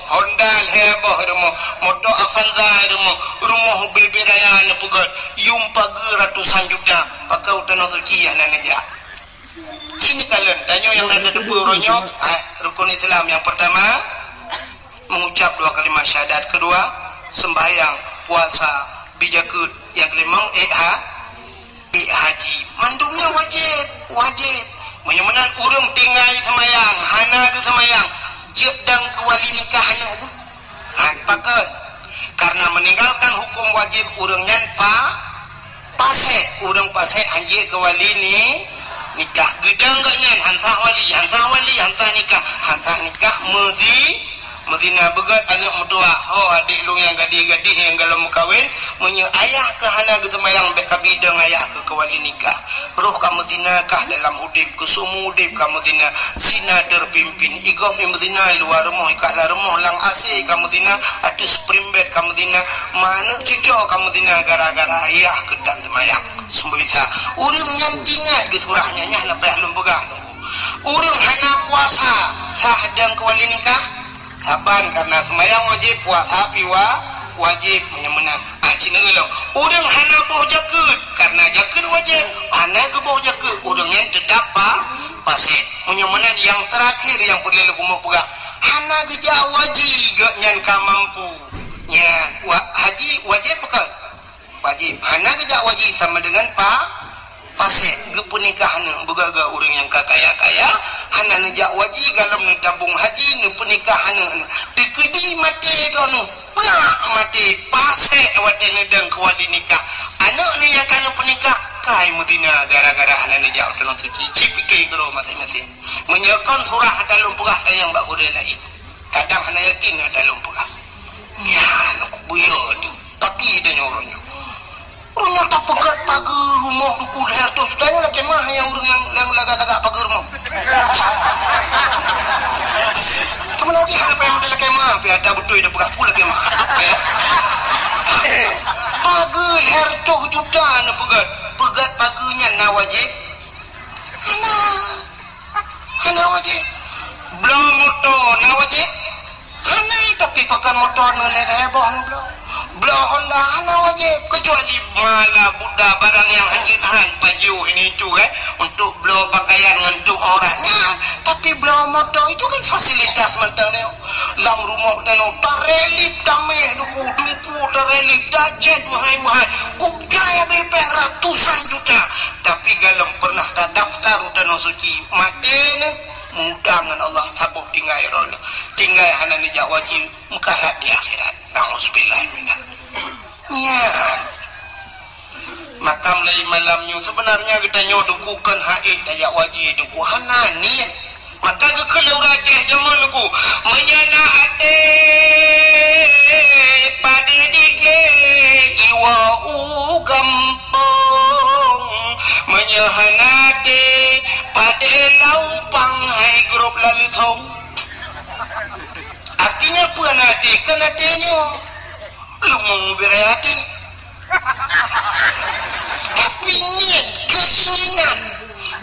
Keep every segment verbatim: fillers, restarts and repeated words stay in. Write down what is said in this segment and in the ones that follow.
Honda lhèe boh rumoh, moto Avanza rumoh, rumoh ubé-ubé raya neupeugöt, yum pageue ratusan juta, pakon u Tanoh Suci hana neujak. Ci neukalon, tanyoe nyang na tateupeue uroe nyoe, ha, rukun Islam nyang peurtama, mengucap dua kalimat syahadat, keudua, sembahyang, puasa, beujakeut, nyang keulimong, ék ha-, ék haji. Mandum nyan wajéb, wajéb. Meunyoe meunan ureueng tinggai seumayang, hana geuseumayang, jeuet dong keu wali nikah aneuk geuh. Ha, pakon? Karena meninggalkan hukum wajib ureueng nyan pa-, pasék. Ureueng pasék hanjeuet keu wali ni-, nikah. Geudong gobnyan, han sah wali, han sah wali, han sah nikah, han sah nikah, meuzi-, meuzina. Beugöt aneuk meutuwah, ho adék lôn nyang gadih-gadih nyang golom meukawen, meunyoe ayah kah hana geuseumayang, bèk kabi dong ayah kah keu wali nikah. Roh kamoe zina kah dalam udép, keu seumeu udép kamoe zina, zina terpimpin. I gob i meuzina i luwa rumoh, i kahla rumoh, lam A C kamoe zina, ateueh spring bed kamoe zina, ma aneuk cuco kamoe zina gara-gara ayah keuh tan seumayang. Seumeubisa ureueng nyan ingat geusurah nyan, nyan na payah lôn peugah. Ureueng hana puasa, sah dong keu wali nikah? Saban, karena seumayang wajéb, puasa pi wa-, wajéb, meunyoe meunan. Ah, ci neulôn. Ureueng hana boh jakeuet, karena jakeuet wajéb, hana geuboh jakeuet, ureueng nyan teutap pa-, pasék. Meunyoe meunan nyang teurakhir nyang peureulèe lôn keumeung peugah, hana geujak waji gobnyan ka mampu. Nyan, wa-, haji wajéb bukon? Wajéb. Hana geujak waji sama dengan pa-, pasék. Geupeunikah aneuk, beugöt-göt ureueng nyang ka kaya-kaya, hana neujak waji, golom neutabong haji, neupeunikah aneuk. Teukeudi maté droeneuh, plak maté, pasék watèe neudong keu wali nikah. Aneuk neuh nyang ka neupeunikah, kai meuzina gara-gara hana neujak u Tanoh Suci. Ci pike keudroe maséng-maséng. Meunyoe kon surah ata lôn peugah, tanyong bak gurèe laén. Kadang hana yakin ata lôn peugah. Nyan, kubuya tu. Tapi tanyoe uroe nyoe. Uroe nyoe tapeugöt pageue rumoh Teungku lhèe reutôh juta nyoe lakèe mah nyang ureueng nyang, nyang lagak-lagak pageue rumoh. Teuma lagèe hana payah lakèe mah, pi ata beutôi tapeugah peue lakèe mah. Eh? Pageue lhèe reutôh juta neupeugöt. Peugöt pageue nyan na wajéb? Hana. Hana wajéb. Bloe moto na wajéb? Hana, tapi pakon moto neuh lhèe boh neubloe. Bloe Honda hana wajéb, kecuali mala buta barang nyang hanjeuet han, baju ini itu, eh, untuk bloe pakaian ngon tueng aurat nyan. Tapi bloe moto itu kan fasilitas mantong nyoe. Lam rumoh tanyoe tarelip tamèh Teungku, dumpeue tarelip, tacèt meuhai-meuhai. Kuk jai habéh pèng ratusan juta. Tapi golom pernah tadaftar u Tanoh Suci, maté neuh, meuutang ngon Allah, saboh tinggai droeneuh. Tinggai hana neujak waji, meukarat di akhirat. Nauzubillah minal. Nyan. Maka mulai malam nyoe, sebenarnya geutanyoe Teungku kon hana ék tajak waji Teungku, hana niet. Maka geukheun lé ureueng Aceh jameun Teungku, meunyoe na até padé di glé iwoe u gampông, meunyoe hana até padé lam umpang hai grob lam leuthong. Artinya peue na até? Kon até nyoe. Leumo beureutih. Tapi niet, keinginan.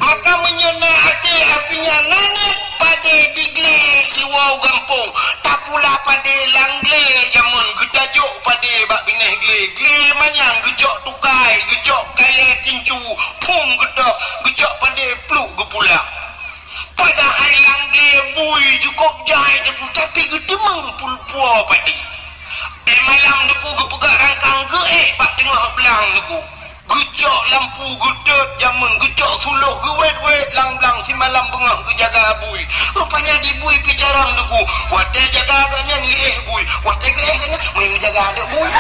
Maka meunyoe na até, artinya na niet, padé di glé iwoe u gampông. Tapula padé lam glé jameun, geutajok padé bak binéh glé. Glé manyang geucok tukai, geucok kayèe tincu, phom geutoh, geucok padé pluek geupula. Padahai lam glé bui cukôp jai Teungku, tapi geuteumeung pulpua padé. Di malam Teungku geupeugah rangkang geuék bak teungoh blang Teungku. Geucok lampu geutôt jameun, geucok sulôh geuwét-wét lam blang simalam beungoh geujaga bui. Rupanya di bui pih carông Teungku. Watèe jaga gobnyan geuéh bui, watèe geuéh gobnyan meujaga aneuk bui.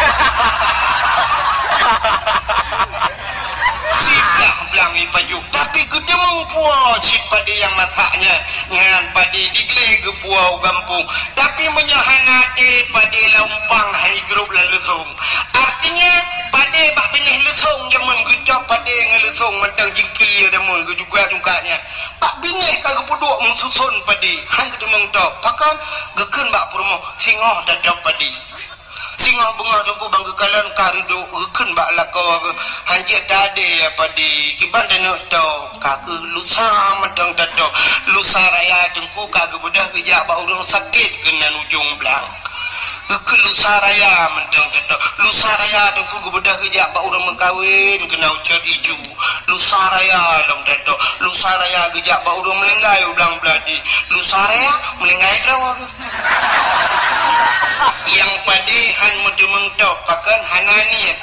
Siblah blang ipajoh. Tapi geuteumeung puwoe cit padé nyang masak nyan, nyan padé di glé geupuwoe u gampông. Tapi meunyoe hana até, padé lam umpang hai grob lam leuthong. Artinya, padé bak binéh leuthong jameun geucok padé ngon leuthong mantong jingki jameun geujuka-juka nyan. Bak binéh ka geupeuduek meususon padé, han geuteumeung top. Pakon? Geukheun bak peurumoh, singoh tatop padé. Singoh beungoh Teungku bang geukalon ka reudok, geukheun bak lakoe geuh, "Hanjeuet tadé ya Padé, kiban taneuk tob, ka kheueh lusa mantong tatôb. Lusa raya Teungku ka geubeudôh geujak bak ureuëng sakét keunan ujong blang." Geukheun lusa raya mantong tatôb. Lusa raya Teungku geubeudôh geujak bak ureuëng meukawen keunan ucot iju. Lusa raya lom tatôb. Lusa raya geujak bak ureuëng meulinggai u blang beuladi. Lusa raya meulinggai droe geuh. Nyang Padé han meuteumeung tob, pakon hana niet.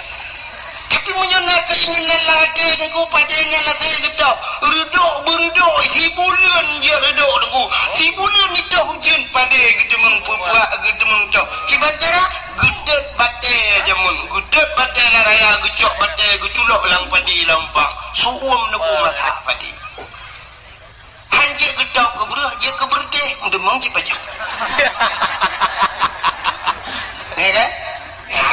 Tapi meunyoe na keuinginan lam até Teungku, Padé nyan hase geutôb. Reudok beureudok, sibuleuen jeuet reudok Teungku. Sibuleuen itôh ujeuen Padé geuteumeung peupuak, geuteumeung tob. Kiban cara? Geutot batée jameun, geutot batée lam raya, geucok batée, geuculok lam padi lam umpang. Su'uem Teungku masak padi. Han jeuet geutôb keu breueh, jeuet keu beureutéh, meudeungoe cit pajoh. Ya kan? Ya,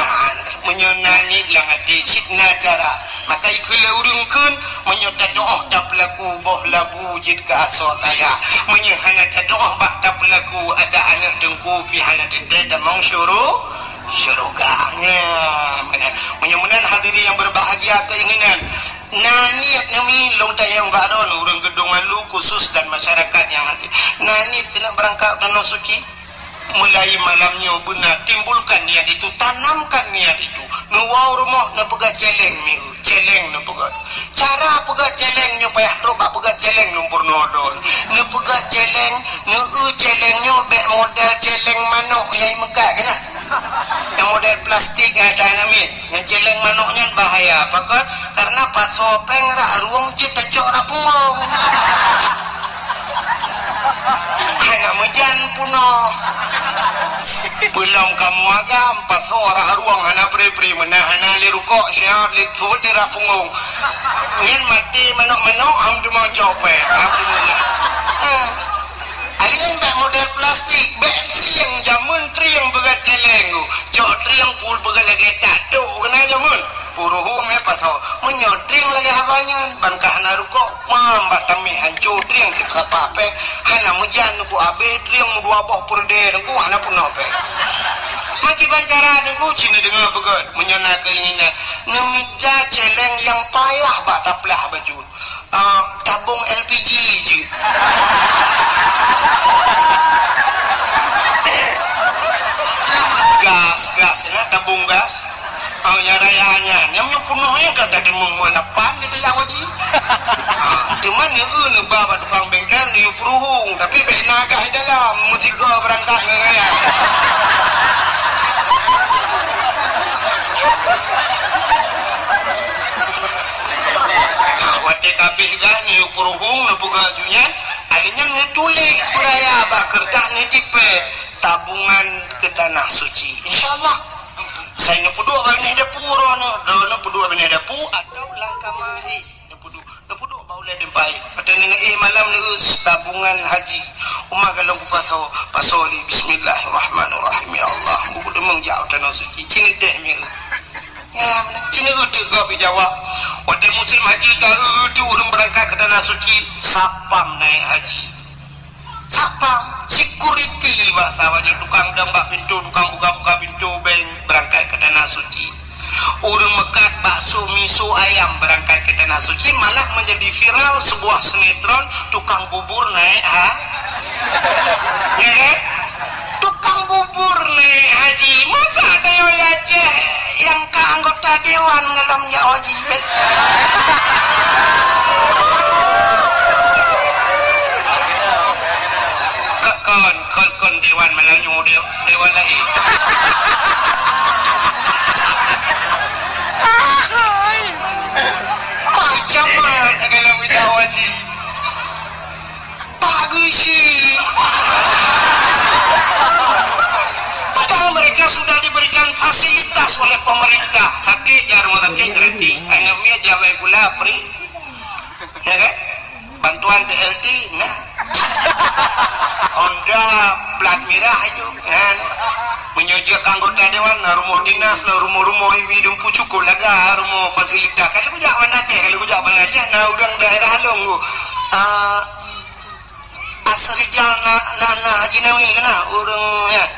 meunyoe na niet lam até, cit na cara. Maka ikheun lé ureuëng kheun, meunyoe tadoh tapeulaku boh labu jeuet keu asoe raya. Meunyoe hana tadoh bak tapeulaku, ada aneuëk Teungku pih hana teuntée tamong syuru-, syuruga. Ya, meunan. Meunyoe meunan hadirin yang berbahagia keuinginan, na niet neumi lôn tanyong bak droeneuh ureuëng Geudong Alu khusus dan masyarakat nyang hati. Na niet keuneuk beurangkat u Tanoh Suci? Mulai malam nyoe beuna timbulkan niat itu, tanamkan niat itu. Neuwoe rumoh neupeugah céléng mieu, céléng neupeugah. Cara peugah céléng nyoe payah trok bak peugah céléng lôn peurunoe droe. Neupeugah céléng, neueu céléng nyoe bék model céléng manok nyang meukat keunan. Nyang model plastik nyang ada aneuk miet. Nyang céléng manok nyan bahaya. Pakon? Karena pasoe péng rak rueng jeuet tacok rak punggong. Hana meujan punoh. Peulom kamoe agam, pasoe rak rueng hana pri-pri, meunan hana lé rukok, siat lé thot lé rak punggong. Nyan maté manok-manok, ham teuma cok péng, ham teuma. Eh. Alien bék model plastik, bék trieng, jameun trieng peugah céléng. Cok trieng pul peugah lagée tak dok keunan jameun. Puruhueng, eh, pasoe. Meunyoe trieng lagée haba nyan, ban ka hana rukok, pam bak tameh hanco trieng cit tapah péng. Hana meujan Teungku, abéh trieng meudua boh peureudée Teungku, hana peunoh péng. Maki ban cara Teungku, ci neudeungoe beugét, meunyoe na keuinginan. Neumita céléng nyang payah bak taplah bacut. Ah, tabong L P G jih. Gas, gas, keunan tabong gas. Ah, nyang raya nyan. Nyang nyoe peunoh nyan ka teudeungoe lapan di Tayah Haji. Ah, teuma nyoe neuba bak tukang bengkel, nyoe peuruhueng. Tapi bék na gas di dalam. Meusigoe beurangkat ngon raya. Watée ka abéh gas, nyoe peuruhueng, neupeugah ju nyan, alé nyan neutuléh beuraya bak keureutah, neutipée tabungan keu Tanoh Suci. Insya Allah. Sai neupeuduek bak binéh dapu droeneuh, droeneuh peuduek bak binéh dapu atau lam kama éh. Neupeuduek, neupeuduek bak ulée deumpah éh. Watée neuéh malam neueu tabungan haji. Uma galong kupasoe, pasoe lé bismillahirrahmanirrahim. Ya Allah, buku deungoe jak u Tanoh Suci. Ci neutéh mieu. Ya, meunan. Ci neueu teuk gob jaweueb. Watée musém haji ka eu teuk ureuëng beurangkat keu Tanoh Suci, sapam naék haji. Sapam, security bak sahabat nyoe, tukang dong bak pintoe, tukang buka-buka pintoe bank beurangkat keu Tanoh Suci. Ureuëng meukat bakso, miso, ayam beurangkat keu Tanoh Suci, malah menjadi viral sebuah sinetron tukang bubur naék ha-, ya kan? Tukang bubur naék haji. Masa tanyoe di Aceh nyang ka anggota dewan ngon lom jak haji? Kon, kon, kon dewan malam nyoe de-, dewan laén. Macam mana kalau jak haji? Pak Geuchik. Padahal mereka sudah diberikan fasilitas oleh pemerintah. Sakit, jak rumoh sakit gratis. Aneuk miet jak bak sikula free. Ya kan? Bantuan B L T, nah. Honda plat mirah itu, nah. Meunyoe jeuet keu anggota dewan, na rumoh dinas, na rumoh-rumoh ibi dumpu cukôp laga rumoh fasilitas. Kalau kujak Banda Aceh, kalau kujak Banda Aceh, na ureuëng daerah lôn tu. Ah, Asrijal na, na, na Haji Nawi keunan, ureuëng nyan.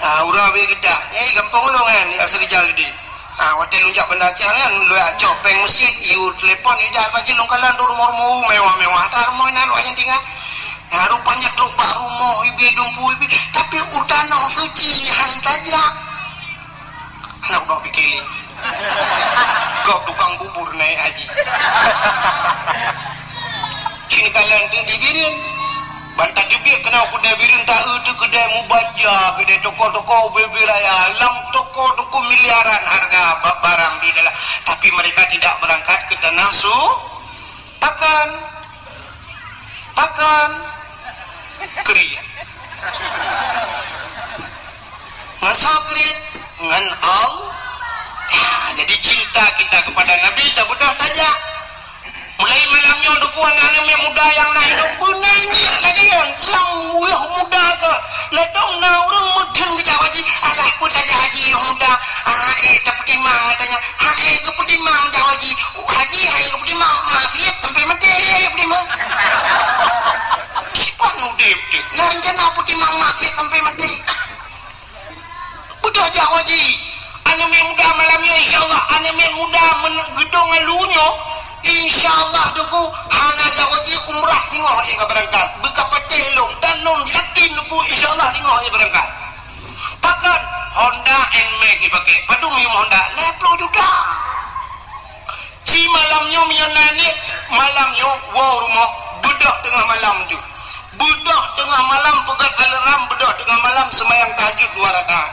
Ah, uroe abéh geudak. Eh, gampông ulôn kan, ya Seurijal Gede. Ah, watèe lôn jak Banda Aceh kan, lôn jak cok péng meuseujid, yue telepon, yue jak pagi lôn kalon dua rumoh-rumoh mewah-mewah. Ata rumoh inan wak nyan tinggai. Ah, rupanya trok bak rumoh, ibi dumpu, ibi. Tapi u Tanoh Suci han tajak. Aneuk dok pikir lé. Gob tukang bubur naik haji. Cit kalon teuk di Bireuen. Ban tateubiet keunoe keudè Bireuen, ta-eu teuk keudè meubanja, keudè toko-toko ubé-ubé raya. Lam toko-toko miliaran harga ba-, barang di dalam. Tapi mereka tidak berangkat ke Tanah Su-, Pakon. Pakon. Kriet. Ngon soe kriet? Ngon Allah. Ya, jadi cinta kita kepada Nabi tabeudôh tajak. Mulai malam nyoe, Teungku, aneuk-aneuk muda nyang na hidup, beunangieng lagèe nyan, nyang weueh muda ka. Ladôm na ureueng meutheun geujak haji, alah, peue saja haji nyang muda. Ah, eh, tapeutimang katanya. Ha, eh, geupeutimang jak haji. Haji, hai geupeutimang, maksiat sampai maté, eh, geupeutimang. Kiban udép tu. Na rencana peutimang maksiat sampai maté. Beudôh jak haji. Aneuk miet muda malam nyoe, insya Allah, aneuk miet muda men-, geudong alu nyoe, insya Allah, Teungku, hana jak haji, umrah singoh, eh, ka beurangkat. Beuka patéh lôn, dan lôn yakin, Teungku, insya Allah, singoh, eh, beurangkat. Pakon? Honda Nmax ipaké. Padum yum Honda? Lhèe plôh juta. Ci malam nyoe meunyoe na niet, malam nyoe woe rumoh, beudôh teungoh malam ju. Beudôh teungoh malam, peugöt alarm, beudôh teungoh malam seumayang tahajud dua rakaat.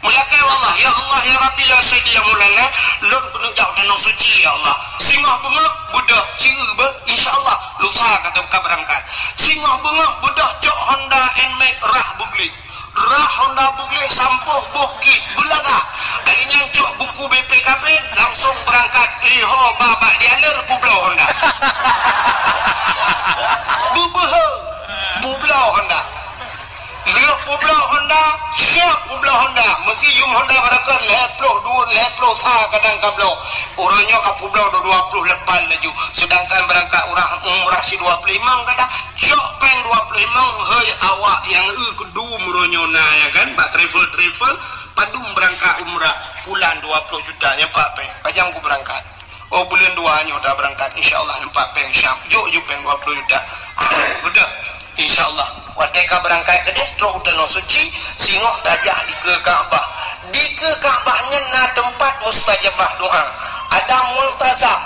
Meulakèe bak Allah, "Ya Allah, ya Rabbi, ya Sayyidi, ya Maulana, lôn keuneuk jak u Tanoh Suci, ya Allah." Singoh beungoh, beudôh, ci eu beuh, insya Allah, lusa ka teuka beurangkat. Singoh beungoh, beudôh cok Honda Nmax rhah beugleh. Rhah Honda beugleh sampôh boh kit beulagak. Kali nyan cok buku B P K B, langsong beurangkat. Eh, ho, ba, bak dealer peubloe Honda. Beubeuhe, peubloe Honda. Lheueh peubloe Honda, siap peubloe Honda. Meusi yum Honda barangkat lhèe plôh dua, lhèe plôh sa kadang ka bloe. Uroe nyoe ka peubloe dua, dua plôh lapan laju. Seudangkan beurangkat ureueng umrah si dua plôh limong kadang. Cok péng dua plôh limong, hei, awak nyang eu keudum uroe nyoe na, ya kan, bak travel-travel, padum beurangkat umrah, bulan dua plôh juta, nyan pat péng, pajan ku beurangkat. Oh, buleuen dua nyoe ta beurangkat, insya Allah, nyan pat péng, siap, jok ju péng dua plôh juta. Ah, beudôh, insya Allah. Watèe ka beurangkat keudeh, trôh u Tanoh Suci, singoh tajak dikeue Ka'bah. Dikeue Ka'bah nyan na teumpat mustajabah doa. Ada multazam.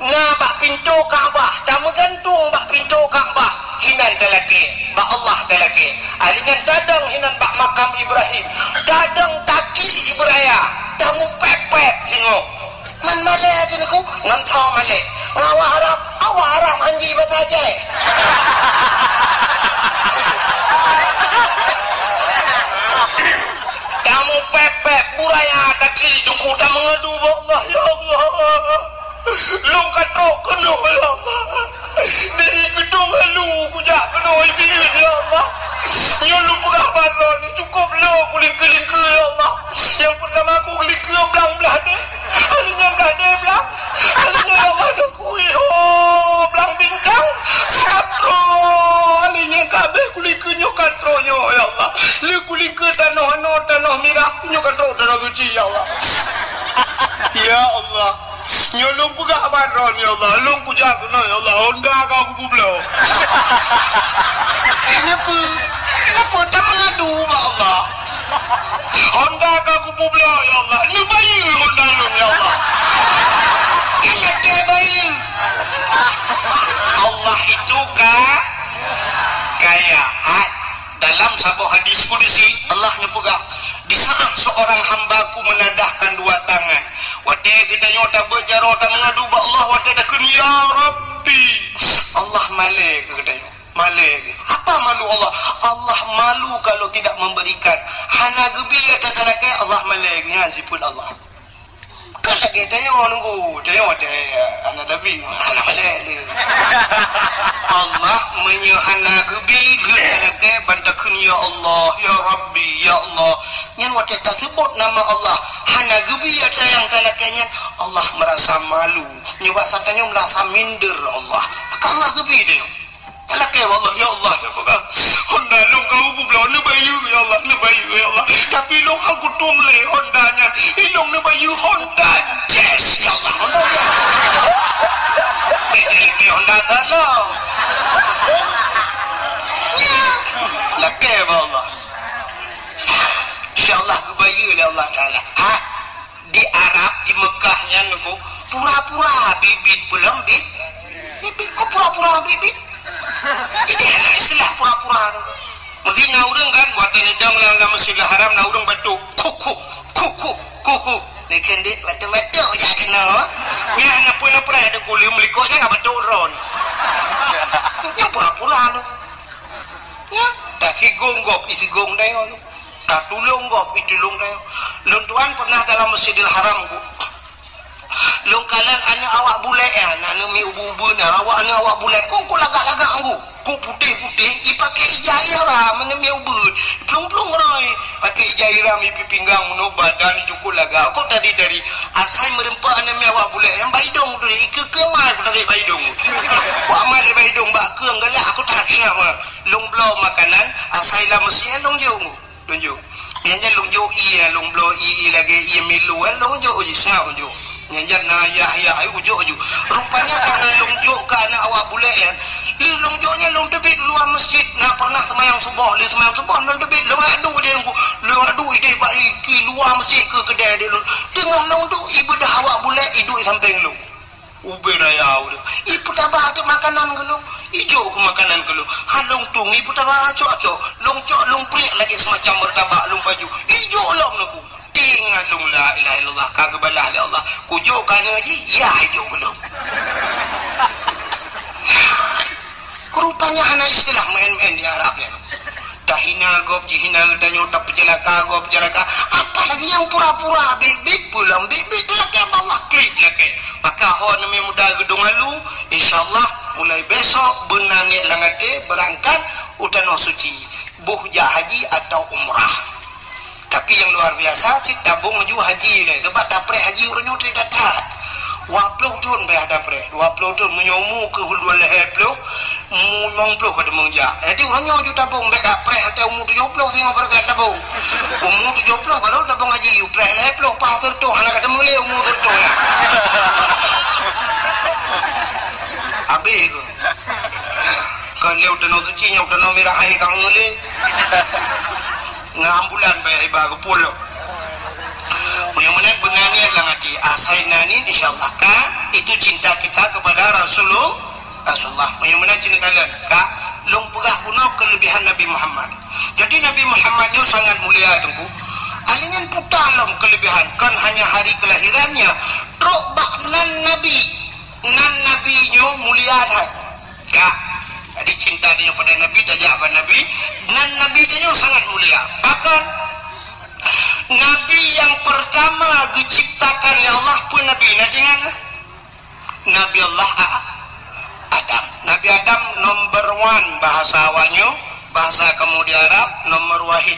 Na bak pintoe Ka'bah, tameugantung bak pintoe Ka'bah, hinan talakèe, bak Allah talakèe. Ahli nyan tadong hinan bak makam Ibrahim, tadong taki Ibraya, tamupèp-pèp singoh. Man malèe teuh Teungku, ngon soe malèe? Ngon awak Arab, awak Arab hanji basa jai. Tamupèp-pèp, Ibraya taki Teungku, tameungadu bak Allah, "Ya Allah, lôn ka trôk keunoe, ya Allah. Dari geudong alu kujak keunoe, ié Bieun, ya Allah. Nyoe lôn peugah bak droeneuh, cukôp lôn kulingkeue-lingkeue, ya Allah. Nyang peurtama kukulingkeue blang blah deh. Ahli nyan blah deh blang. Ahli nyan, ya Allah, Teungku, ho, blang bintang. Katrôk. Ahli nyan ka abéh kulingkeue nyoe, katrôk nyoe, ya Allah. Lheueh kulingkeue tanoh anoe, tanoh mirah, nyoe katrôk tanoh suci, ya Allah." Ya Allah. Nyoe lôn peugah bak droeneuh, ya Allah. Lôn kujak keunoe, ya Allah. Honda ka kupeubloe. Kenapa? Kenapa tak mengadu bak Allah? Honda ka kupeubloe, ya Allah. Neubayeue Honda lôn, ya Allah. Kan lagèe bayeue. Allah itu ka-, kaya. Ha, dalam saboh hadis kudusi, Allah neupeugah, "Di saat seorang hamba-Ku menadahkan dua tangan." Watèe geutanyoe tabeuet jaroe tameungadu bak Allah, watèe takheun, "Ya Rabbi," Allah malèe keu geutanyoe. Malèe. Apa malu Allah? Allah malu kalau tidak memberikan. Hana geubri ata talakèe, Allah malèe. Nyan sifeuet Allah. Kan lagèe tanyoe Teungku, tanyoe watèe aneuk Nabi, hana malèe lé. Allah meunyoe hana geubri, geutalakèe ban takheun, "Ya Allah, ya Rabbi, ya Allah." Nyan watèe taseubut nama Allah, hana geubri ata nyang talakèe nyan, Allah meurasa malu. Nyoe bak satanyoe meurasa minder Allah. Ka Allah geubri tanyoe. Lakée bak Allah, ya Allah, ya Allah. Honda lôn ka ubloe neubayeue, ya Allah, neubayeue, ya Allah. Tapi lôn han kutueng lé Honda nyan. Ilôn neubayeue Honda Jazz, ya Allah, Honda Jazz. Beda lagi Honda Solo. Ya, lakée bak Allah. Insya Allah geubayeue lé Allah Taala. Ha? Di Arab, di Mekah nyan, Teungku, pura-pura bit-bit peulom bit. Bit-bit, kok pura-pura bit-bit? Jadi, istilah pura-pura tu. Mungkin na ureueng kan, watée neudong lam, lam Masjidil Haram, na ureueng batuk, "Kuku, kuku, kuku." Ni kan dek batuk-batuk jak keunoe. Nyan na pun na pernah ada kulit melikot, nyan ka batuk droe. Nyan pura-pura tu. Ya, tasigong gob, isigong dayoe. Tatulông gob, itulông dayoe. Lôn tuan pernah dalam Masjidil Haram, Teungku. Lôn kalon aneuk awak bulek nyan, aneuk miet ubeut-ubeut nyan, awak aneuk awak bulek. Kok, kok lagak-lagak, Teungku? Kok putéh-putéh, ipakée ija iram, aneuk miet ubeut. Plueng-plueng roi, pakée ija iram, ipi pinggang, meunoe badan, cukôp lagak. Kok tadi-tadi, asai meureumpok aneuk miet awak bulek nyan, bak idong tu, ikeue-keue mai, kok tadi bak idong. Wah, mai bak idong, bak keue galak, aku that siap, wah. Lôn bloe makanan, asai lam meusian lôn jok, lôn jok. Nyan, nyan lôn jok ié, lôn bloe ié, ié lagée ié Milo, eh, lôn jok, jih seungab lôn jok. Nyan, nyan na yah-yah, ayo jok, jok. Rupanya karena lôn jok keu aneuk awak bulek nyan, lheueh lôn jok nyan lôn teubiet luwa masjid. Na pernah seumayang suboh, lheueh seumayang suboh lôn teubiet, lôn adu ideh, lôn adu ideh bak i luwa masjid keu keudè deh lôn. Teungoh lôn duek ibeudoh awak bulek, iduek sampéng lôn. Ubé raya ureueng. Ipeutaba ateueh makanan keu lôn. Ijok keu makanan keu lôn. Ha lôn tueng, ipeutaba acok-acok. Lôn cok, lôn priek lagée semacam meurtabak lôn pajoh. Ijok lom Teungku. Teuingat lôn, la ilaha illallah, ka geubalah lé Allah. Kujok keu aneuk jih, ya ijok keu lôn. Rupanya hana istilah main-main di Arab nyan. Tahina gob, jihina geutanyoe, tapeuceulaka gob, peuceulaka. Apalagi nyang pura-pura bit-bit, peulom bit-bit, lakée bak Allah, klik lakée. Maka ho neumé muda geudong alu, insya Allah mulai besok beuna niet lam até beurangkat u Tanoh Suci, boh jak haji atau umrah. Tapi nyang luar biasa, cit tabong laju haji lé. Sebab tapreh haji uroe nyoe teuh that. Dua ploh thon payah tapreh. Dua ploh thon, meunyoe umu keuh dua lhée ploh, umu limong ploh ka teumeung jak. Jadi uroe nyoe ju tabong, bék tapreh watée umu tujoh ploh singoh baru ka tabong. Umu tujoh ploh baru tabong haji, upreh lhée ploh, paih seureutoh, hana ka teumeung lé umu seureutoh nyan. Habéh keuh. Kon lé u Tanoh Suci, nyoe u Tanoh Mirah hai ka ngon lé. Ngon ambulan bayar iba geupul lom. Meunyoe meunan beuna niet lam até, asai na niet, insya Allah ka, itu cinta kita kepada Rasulullah. Rasulullah. Meunyoe meunan cit neukalon, ka, lôn peugah bunoe keulebihan Nabi Muhammad. Jadi Nabi Muhammad nyoe sangat mulia, Teungku. Alèh nyan puta lom keulebihan, kon hanya hari kelahirannya, trok bak nan Nabi. Nan Nabi nyoe mulia that. Ka. Jadi cinta tanyoe pada Nabi, tajak bak Nabi. Nan Nabi tanyoe sangat mulia. Bahkan Nabi nyang pertama geuciptakan lé Allah peue Nabi? Na teuingat? Nabi Allah A-, Adam. Nabi Adam number one bahasa awaknyoe, bahasa kamoe di Arab, nomor wahid.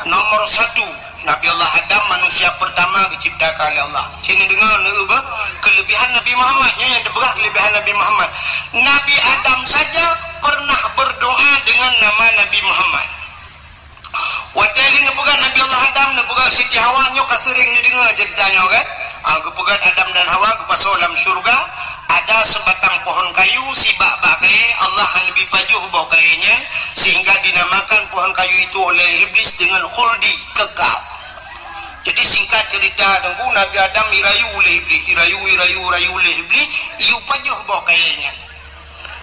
Nomor satu, Nabi Allah Adam manusia pertama geuciptakan lé Allah. Sini deungoe neuba keulebihan Nabi Muhammad, nyoe nyang teupeugah keulebihan Nabi Muhammad. Nabi Adam saja pernah berdoa dengan nama Nabi Muhammad. Watée lé neupeugah Nabi Allah Adam, neupeugah Siti Hawa, nyoe ka seuring neudeungoe ceurita nyoe kan? Ah, geupeugah Adam dan Hawa geupasoe lam syeuruga, ada sebatang pohon kayu, sibak bak kayée, Allah hana neubi pajoh boh kayée nyan, sehingga dinamakan pohon kayu itu oleh Iblis dengan khuldi, kekal. Jadi singkat cerita, Teungku, Nabi Adam irayu lé Iblis, irayu, irayu, irayu lé Iblis, iyue pajoh boh kayée nyan.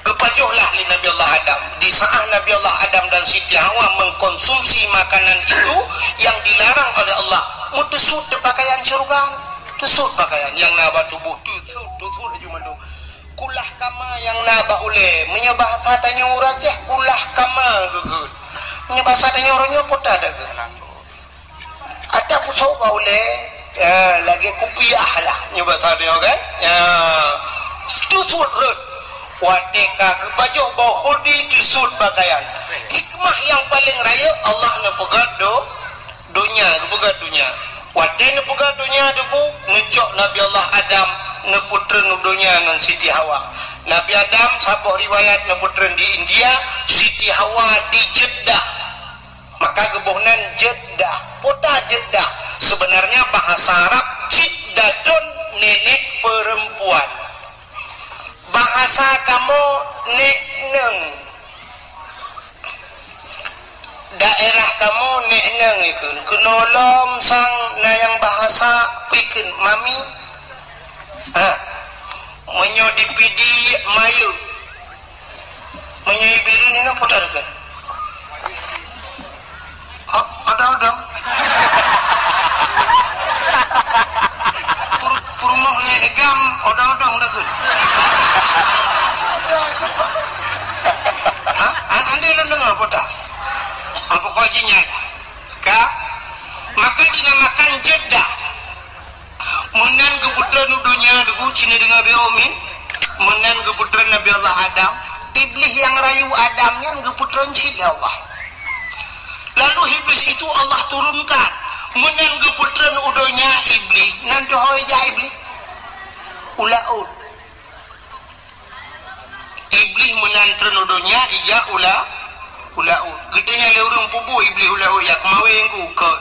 Geupajoh lah lé Nabi Allah Adam. Di saat Nabi Allah Adam dan Siti Hawa mengkonsumsi makanan itu yang dilarang oleh Allah, meuteusut teuh pakaian syeuruga. Teusut pakaian nyang na bak tuboh, teusut, teusut laju mandum. Kulah kama nyang na bak ulée, meunyoe bahasa tanyoe ureueng Aceh, kulah kama geukheun. Meunyoe bahasa tanyoe uroe nyoe, peue ta geukheun? Ata pusoe bak ulée, ya, lagée kupiah lah, nyoe bahasa tanyoe kan? Ya, teusut rhot. Watée ka geupajoh boh khuldi, teusut pakaian. Hikmah nyang paleng rayeuk, Allah neupeugét do-, donya, geupeugét donya. Watée neupeugét donya, Teungku, neucok Nabi Allah Adam, neupeutreun u donya ngon Siti Hawa. Nabi Adam saboh riwayat neupeutreun di India, Siti Hawa di Jeddah. Maka geuboh nan Jeddah, kota Jeddah. Sebenarnya bahasa Arab Jiddatun, nenek perempuan. Bahasa kamoe nek neueng. Daerah kamoe nek neueng ikheun. Keunoe lom sang na nyang bahasa pikheun mami. Ha. Meunyoe di Pidie mayeuek. Meunyoe i Bireuen inoe peue takheun? Ha, odong-odong. Pur-, peurumoh ngon gam, odong-odong takheun. Ha? An-, andai lôn deungoe peue ta? Ha, pokok jih nyan. Ka? Maka dinamakan Jeddah. Meunan geupeutreun u donya, deungoe cit neudeungoe beu min. Meunan geupeutreun Nabi Allah Adam. Iblih nyang rayu Adam nyan geupeutreun cit lé Allah. Lalu Iblih itu Allah turunkan. Meunan geupeutreun u donya Iblih, nan teuhôi jak Iblih. U laôt. Iblih meunan treun u donya, ijak u la-, u laôt. Geutanyong lé ureueng, "Peue buet Iblih u laôt, jak keumawén ku?" Kon.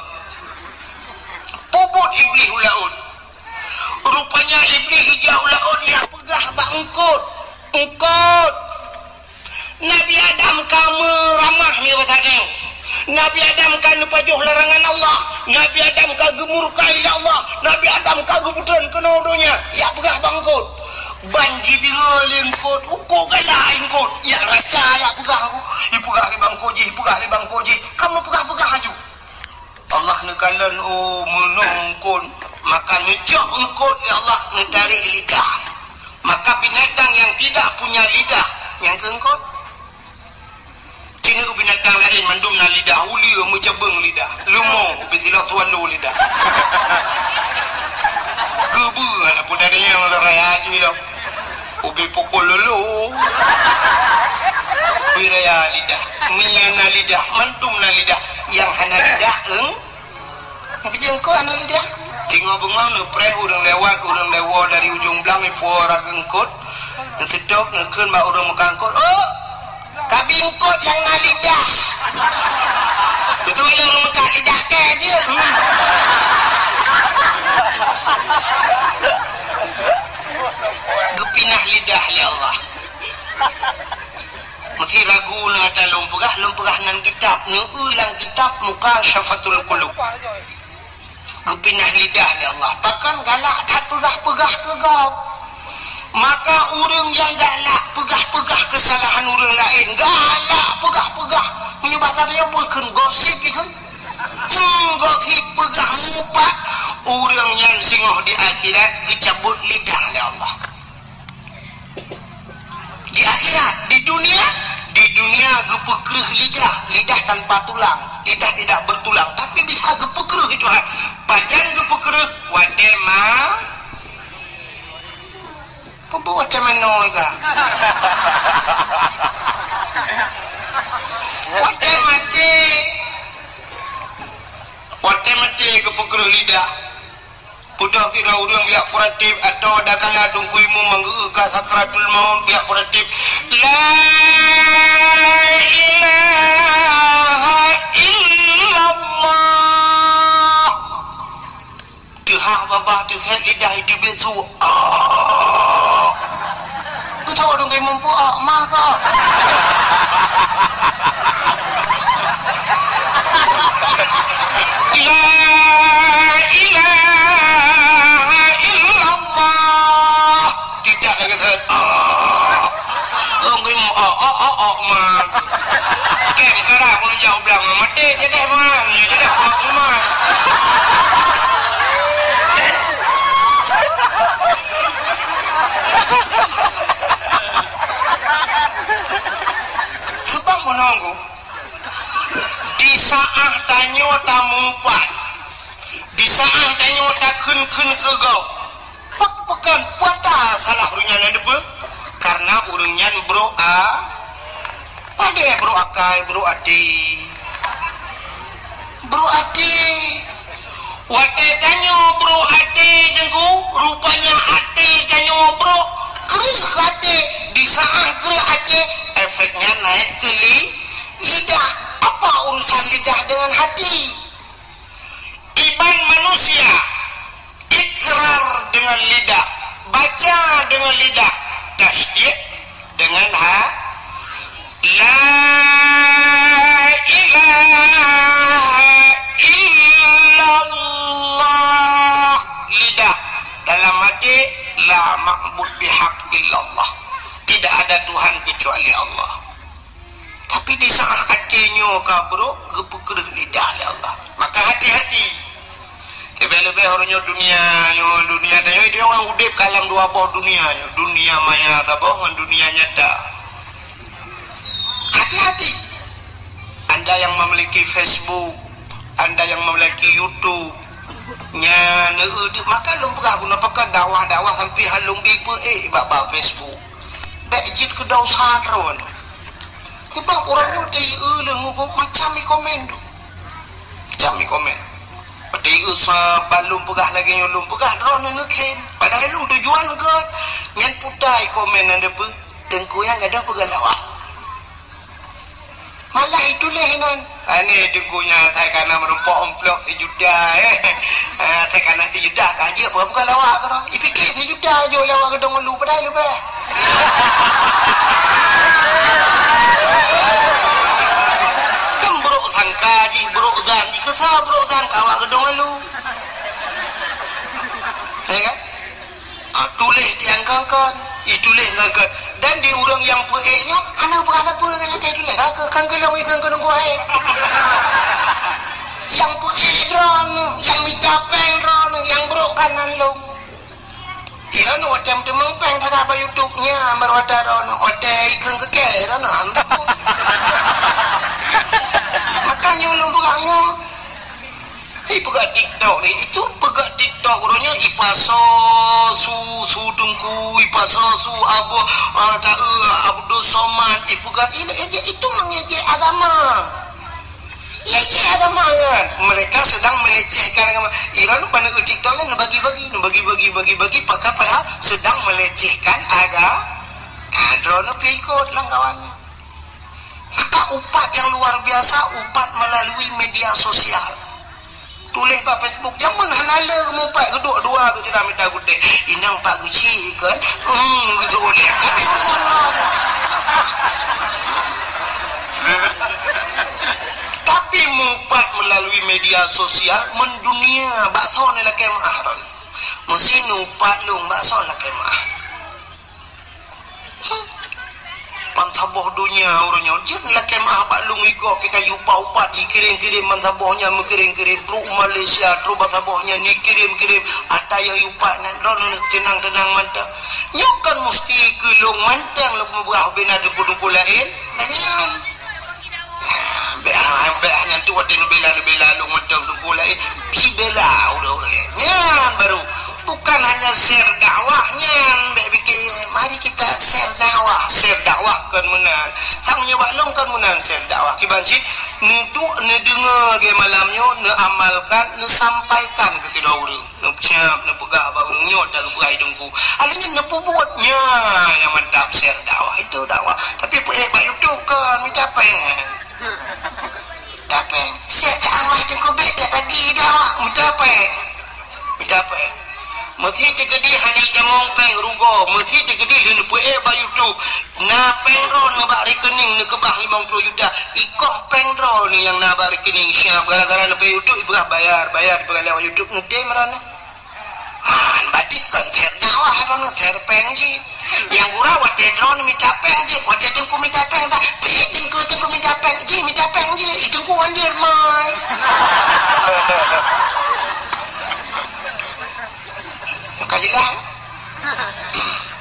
"Peue buet Iblih u laôt?" Rupanya Iblih ijak u laôt, jak peugah bak eungkôt, "Eungkôt, Nabi Adam ka meuramah nibak tanyoe." Nabi Adam ka neupajoh larangan Allah. Nabi Adam ka geumurka lé Allah. Nabi Adam ka geupeutreun keunoe donya. Jak peugah bak eungkôt. Ban jideungoe lé eungkôt, uko galak eungkôt. Jak rasa jak peugah, ipeugah lé bak eungkôt jih, ipeugah lé bak eungkôt jih. Ka meupeugah-peugah laju. Allah neukalon, oh, meunoe eungkôt. Maka neucok eungkôt lé Allah, neutarek lidah. Maka binatang yang tidak punya lidah, nyang keu eungkôt. Cina binatang laén mandum na lidah, uleue meucabeueng lidah, leumo ubé silok tuan lo lidah. Keubeue aneuk peue dari nyang raya ju ilong. Ubé pukul lolo. Ubé raya lidah, mie na lidah, mandum na lidah. Nyang hana lidah, eung. Keujeueng eungkôt aneuk lidah. Singoh beungoh neupreh ureueng lewat, ureueng lewo dari ujong blang ipo ragu eungkôt. Neuseutôt neukheun bak ureueng meukat eungkôt, "Oh, kabi eungkôt nyang na lidah." Beutôi lé ureueng meukat lidah kèe jeuet. Hmm. Geupinah lidah lé Allah. Meusé ragu na ata lôn peugah, lôn peugah nan kitab, neueu lam kitab Mukasyafatul Qulub. Geupinah lidah lé Allah. Pakon galak that peugah-peugah keu gob. Maka ureueng nyang galak peugah-peugah keusalahan ureueng laén, galak peugah-peugah, meunyoe basa tanyoe bukon gosip ikheun. Hmm, gosip peugah mupat, ureueng nyan singoh di akhirat geucabut lidah lé Allah. Di akhirat, di dunia, di dunia geupeukreuh lidah, lidah tanpa tulang, lidah tidak bertulang, tapi bisa geupeukreuh itu Tuhan. Pajan geupeukreuh? Watèe ma-, peue watèe manoe ka? Watèe maté. Watèe maté geupeukreuh lidah. Peudeuh sidroe ureueng jak peuratéb, atau adakala teungku imum manggeu ka sakratul maut jak peuratéb, "La ilaha illallah." Teuhah babah teusét lidah itu bisu. Ah. Keu tao dong kai mumpuk, ah, mah ka. La ilaha illallah. Tidak lagi, Ustaz. Ah. Dong kai mu-, ah, ah, ah, ah, mah. Kem kara pun jauh bilang, mati jadi, mah. Jadi, mah. Sebab meunan, di saat tanyoe tameupat, di saat tanyoe takheun-kheun keu gob, pakon puata salah ureueng nyan, na deungoe? Karena ureueng nyan brok a-, padahai brok akai, brok até. Brok até. Watèe tanyoe brok até, Teungku, rupanya até tanyoe brok, kreueh até, Saat gerak até, efeknya naik ke li-, lidah. Apa urusan lidah dengan hati? Iman manusia ikrar dengan lidah, baca dengan lidah, tasdik dengan ha-, la ilaha illallah, lidah, dalam hati, la ma'bud bihaq illallah, tidak ada Tuhan kecuali Allah. Tapi di saat até nyoe ka brok, geupeukreuh lidah lé Allah. Maka hati-hati. Leubeh-leubeh uroe nyoe dunia nyoe, dunia tanyoe, itu orang udép ka lam dua boh dunia nyoe. Dunia maya saboh ngon dunia nyata. Hati-hati. Anda yang memiliki Facebook, anda yang memiliki YouTube, nyan, eh, maka lôn peugah guna pakai dakwah-dakwah sampai halong ipe, eh, bak-bak Facebook. Bèk jeuet keu dosa droen. Sebab ureueng nyoe teuieu lé ngubuk macam i komen tu. Macam i komen. Teuieu sa ban lôn peugah lagèe nyoe lôn peugah droeneuh neukhém. Padahai lôn tujuan gèt nyan puta i komen nyan deupeu. Teungku nyang gadôh peugah lawak. Malah ituléh inan. Aneh teungku nyan, asai kana meurumpok amplop sijuta, eh. Ah, asai kana sijuta ka jeuet, bukan, bukan lawak keudroe. Ipike sijuta jok lawak geudong ulu, padahai leubeh. Kan brok sangka jih, brok zan jih, keu soe brok zan keu awak geudong ulu. Ya kan? Ah, tuléh di angka-angka, ituléh angka. Dan di ureueng nyang peuék nyoe, hana peugah sapeue nyang ka ituléh. Ka keu, kan keu lôn, kan keu lôn kuwai. Nyang peuék droeneuh, nyang mita péng droeneuh, nyang brok kanan lôn. Droeneuh watèe meuteumèe péng sagai bak YouTube nyan, baru watèe droeneuh, watèe ikheun keu kèe droeneuh, hana sapeue. Maka nyoe lôn peugah nyoe, Ipeugah TikTok ni, itu peugah TikTok uroe nyoe ipasoe su, su teungku, ipasoe su Abu, ah, ta-, eh, Abdul Somad, ipeugah ini, ini, itu mengejek agama. Ngejek agama kan. Mereka sedang melecehkan agama. Iran pada TikTok kan bagi-bagi, bagi-bagi, bagi-bagi, padahal sedang melecehkan aga-, ah, droeneuh pih ikot lam kawan. Maka upat nyang luar biasa, upat melalui media sosial. Tuléh bak Facebook, jameun hana lé mupat, geuduek dua geuh sidang mita gutèe. Inong pat geuchik kan? Hmm, gitu boleh. Tapi urusan lom. Tapi mupat melalui media sosial, mendunia, bak soe neulakèe meu'ah droeneuh. Meusi nupat lôn, bak soe lakèe meu'ah. Ban saboh donya uroe nyoe, jeuet lakèe meu'ah bak lôn igoe pih ka jiupat-upat, jikirém-kirém ban saboh nyan, meukirém-kirém, trok u Malaysia, trok ban saboh nyan, jikirém-kirém, ata nyang jiupat nyan, droeneuh teunang-teunang mantong. Nyoe kan musti keu lôn mantong lôn peugah ubé na teungku-teungku laén, lagèe nyan. Bèk hana, bèk hana tu watèe neubela, neubela lôn mantong teungku laén. Pih bela ureueng-ureueng. Nyan baru. Bukan hanya share dakwah nyan. Bèk pikir, mari kita share dakwah. Share dakwah kon meunan. Tang nyoe bak lôn kon meunan share dakwah. Kiban cit, neuduek, neudeungoe lagèe malam nyoe, neuamalkan, neusampaikan keu sidroe ureueng. Neucap, neupeugah bak ureueng nyoe, dan neupeugah i teungku. Akhirnya neupeubuet nyan nyang mantap share dakwah. Itu dakwah. Tapi peuék bak YouTube kan, mita péng. Mita péng. Share dakwah teungku bèk, bèk bagi dakwah. Mita péng. Mita péng. Meusi teukeudi hana itamong péng rugoe. Meusi teukeudi lheueh neupeuék bak YouTube. Na péng droeneuh bak rekening neukeubah limong ploh juta. Ikoh péng droeneuh nyang na bak rekening siap gara-gara neupeuék YouTube, ipeugah bayar, bayar, ipeugah lewat YouTube, neutem droeneuh. Han, batit kon share dakwah droeneuh, share péng jih. Nyang gura watèe droeneuh mita péng jih, watèe teungku mita péng, bah, pih teungku, teungku mita péng jih, mita péng jih, i teungku anjir mai. Ka jeulaih.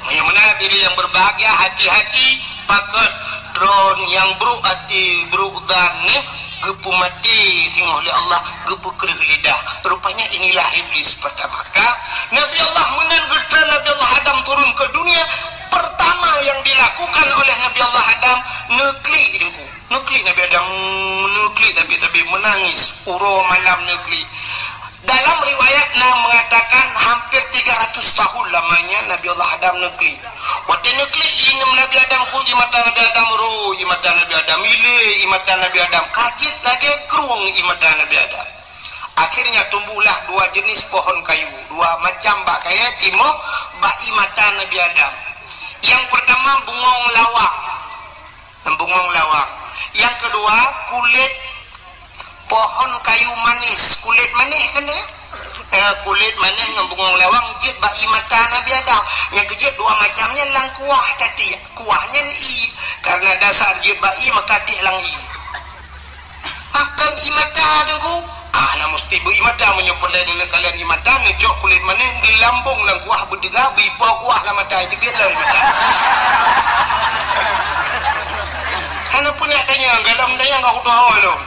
Meunyoe meunan hadirin yang berbahagia, hati-hati pakon droeneuh nyang brok até, brok zan nyoe geupeumaté singoh lé Allah, geupeukreueh lidah. Rupanya inilah iblis pertama. Ka Nabi Allah meunan geutanyoe Nabi Allah Adam turun ke dunia, pertama yang dilakukan oleh Nabi Allah Adam, neuklik i teungku. Neuklik Nabi Adam, neuklik tapi, tapi menangis. Uroe malam neuklik. Dalam riwayat na mengatakan hampir tiga ratus tahun lamanya Nabi Allah Adam neuklik. Watée neuklik ié Nabi Adam, ku ié mata Nabi Adam, ro ié mata Nabi Adam, ilée ié mata Nabi Adam, ka jeuet lagée krueng ié mata Nabi Adam. Akhirnya tumbuhlah dua jenis pohon kayu, dua macam bak kayée timoh bak ié mata Nabi Adam. Yang pertama bungong lawang. Bungong lawang. Yang kedua, kulit pohon kayu manis. Kulit manis kan ya? Eh, kulit manis ngon bungong lawang jeuet bak ié mata Nabi Adam. Nyang keujeuet dua macam nyan lam kuah tadi. Kuah nyan ié. Karena dasar jeuet bak ié maka tiek lam ié. Makan ié mata Teungku. Ah, na musti beu ié mata meunyoe peureulée neukalon ié mata, neucok kulit manis, geulambong lam kuah beuteuga, beuipo kuah lam mata, itu biet lom ié mata. Hana peureunah tanyong, galom tanyong ka kutoe lom.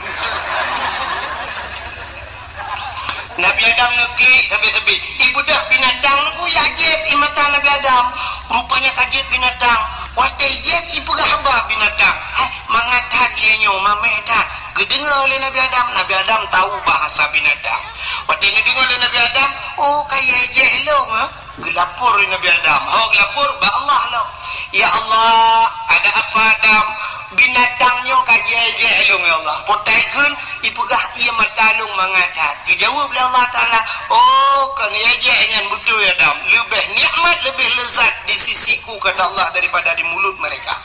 Nabi Adam neuklik sabe-sabe. Ibeudôh binatang Teungku, ya jieb ié mata Nabi Adam. Rupanya ka jieb binatang. Watée jieb, ipeugah haba binatang. Hai, mangat that ié nyoe, maméh that. Geudeungoe lé Nabi Adam. Nabi Adam tahu bahasa binatang. Watée neudeungoe lé Nabi Adam, "Oh, ka yée jieb lôn, ha?" Geulapor lé Nabi Adam. Ho geulapor bak Allah lom. "Ya Allah, ada apa Adam? Binatang nyoe ka jieb lôn, ya Allah. Potai kheun ipeugah ié mata lôn mangat that." Geujaweueb lé Allah Taala, "Oh, kon ié jieb nyan beutôi Adam. Leubeh nikmat, leubeh lezat di sisi-Ku," kata Allah, "daripada di mulut mereka."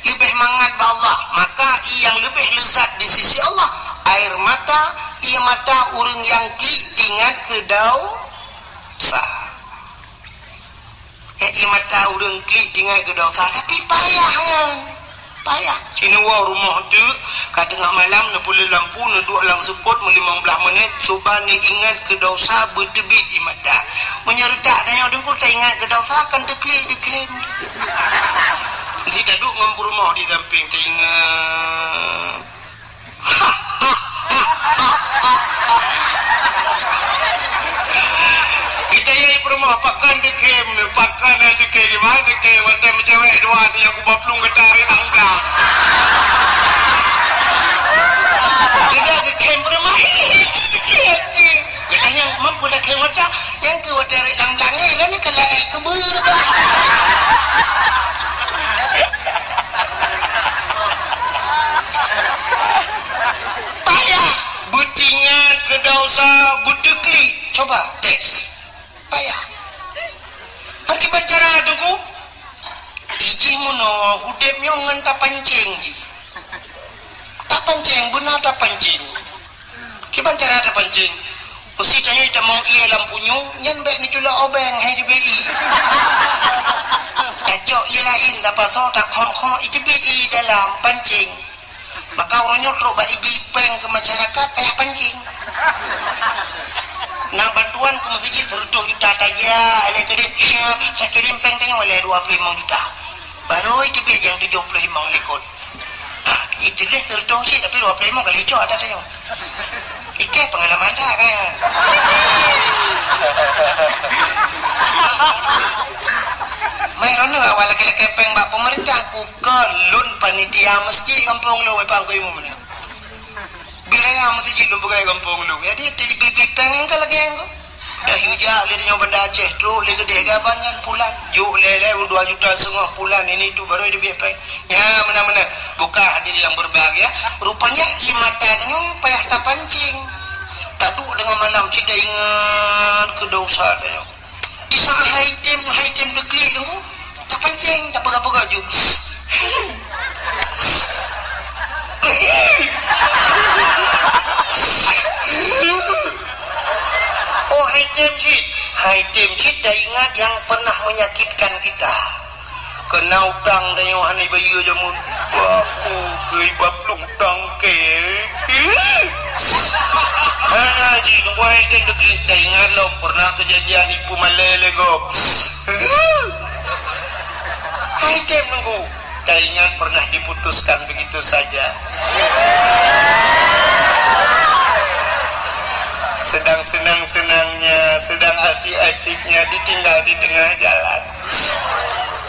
Leubeh mangat bak Allah. Maka ié nyang leubeh lezat di sisi Allah, air mata, ié mata ureuëng nyang klik teuingat keu dosa. Ya, ié mata ureuëng klik teuingat keu dosa, tapi payah nyan. Payah. Sinewoe rumoh teuk, ka teungoh malam, neupeuleueh lampu, neuduek lam seupôt meulimong blaih menit, cuba neuingat keu dosa, beuteubiet ié mata. Meunyoe reutak tanyoe Teungku, taingat keu dosa, kan teuklik dikhem. Meusti taduek ngon peurumoh di sampéng, taingat. Geutanyoe peurumoh, pakon dikhem, pakon dikhem, di mana dikhem, watée meucewek dua, di nyang kubah plueng geutarek nang blang. Sudah dikhem peurumoh. Geutanyoe mampu dikhem watée, nyang keu watée rek nang blang, eh, lôn ni keu laék keubeuet. Payah, beuteuingat keu dosa, beuteuklik. Coba tes. Payah. Akibat cara Teungku, ijih meunoe udeb nyoe ngon tapancéng jih. Tapancéng, beuna tapancéng. Kiban cara tapancéng? Meusti tanyoe tamong ié lam punyueng, nyan bék neuculok obeng, hai teubiet ié. Tacok ié laén, tapasoe, takhok-khok, iteubiet ié dalam pancéng. Maka uroe nyoe trok bak ibi péng keu masyarakat, payah pancéng. Na bantuan keu meuseujid seratus juta tajak, lé keudeh, takirim péng tanyoe lé dua ploh limong juta. Barô iteubiet nyang tujoh ploh limong likot. Ha, ituléh seratus cit, tapi dua ploh limong kali cok atas tanyoe. Iké pengalaman that kan. Mai rono awak lagée-lagée péng bak pemerintah, ku keu lôn panitia meuseujid gampông lôn, Bapak Guru Imum ni. Biraya meuseujid lôn peugah gampông lôn. Jadi, di bi-, bi-, péng nyang ka lagée nyan. Dah yue jak lé nyoe Banda Aceh, trok lé keudeh gaban nyan pulan. Jok lé-lé dua juta setengah pulan, ini tu baru dia biar péng. Ya, meunan-meunan. Buka hadirin yang berbahagia. Rupanya ié mata tanyoe payah tapancéng. Taduek deungon malam cit taingat keu dosa tanyoe. Di saat hai tem, hai tem deuklik tu, tapancéng, tapeugah-peugah ju. Oh, hai tem cit. Hai tem cit, taingat nyang pernah menyakitkan kita. Keu na utang tanyoe hana ibayeue jameun. Aku keu iba plueng tangke. Hana jih, nunggu hai tem deuklik, taingat lom pernah kejadian ipeumalée lé gob. Hai tem nunggu, taingat pernah diputuskan begitu saja. Sedang senang-senangnya, sedang asik-asiknya ditinggal di tengah jalan.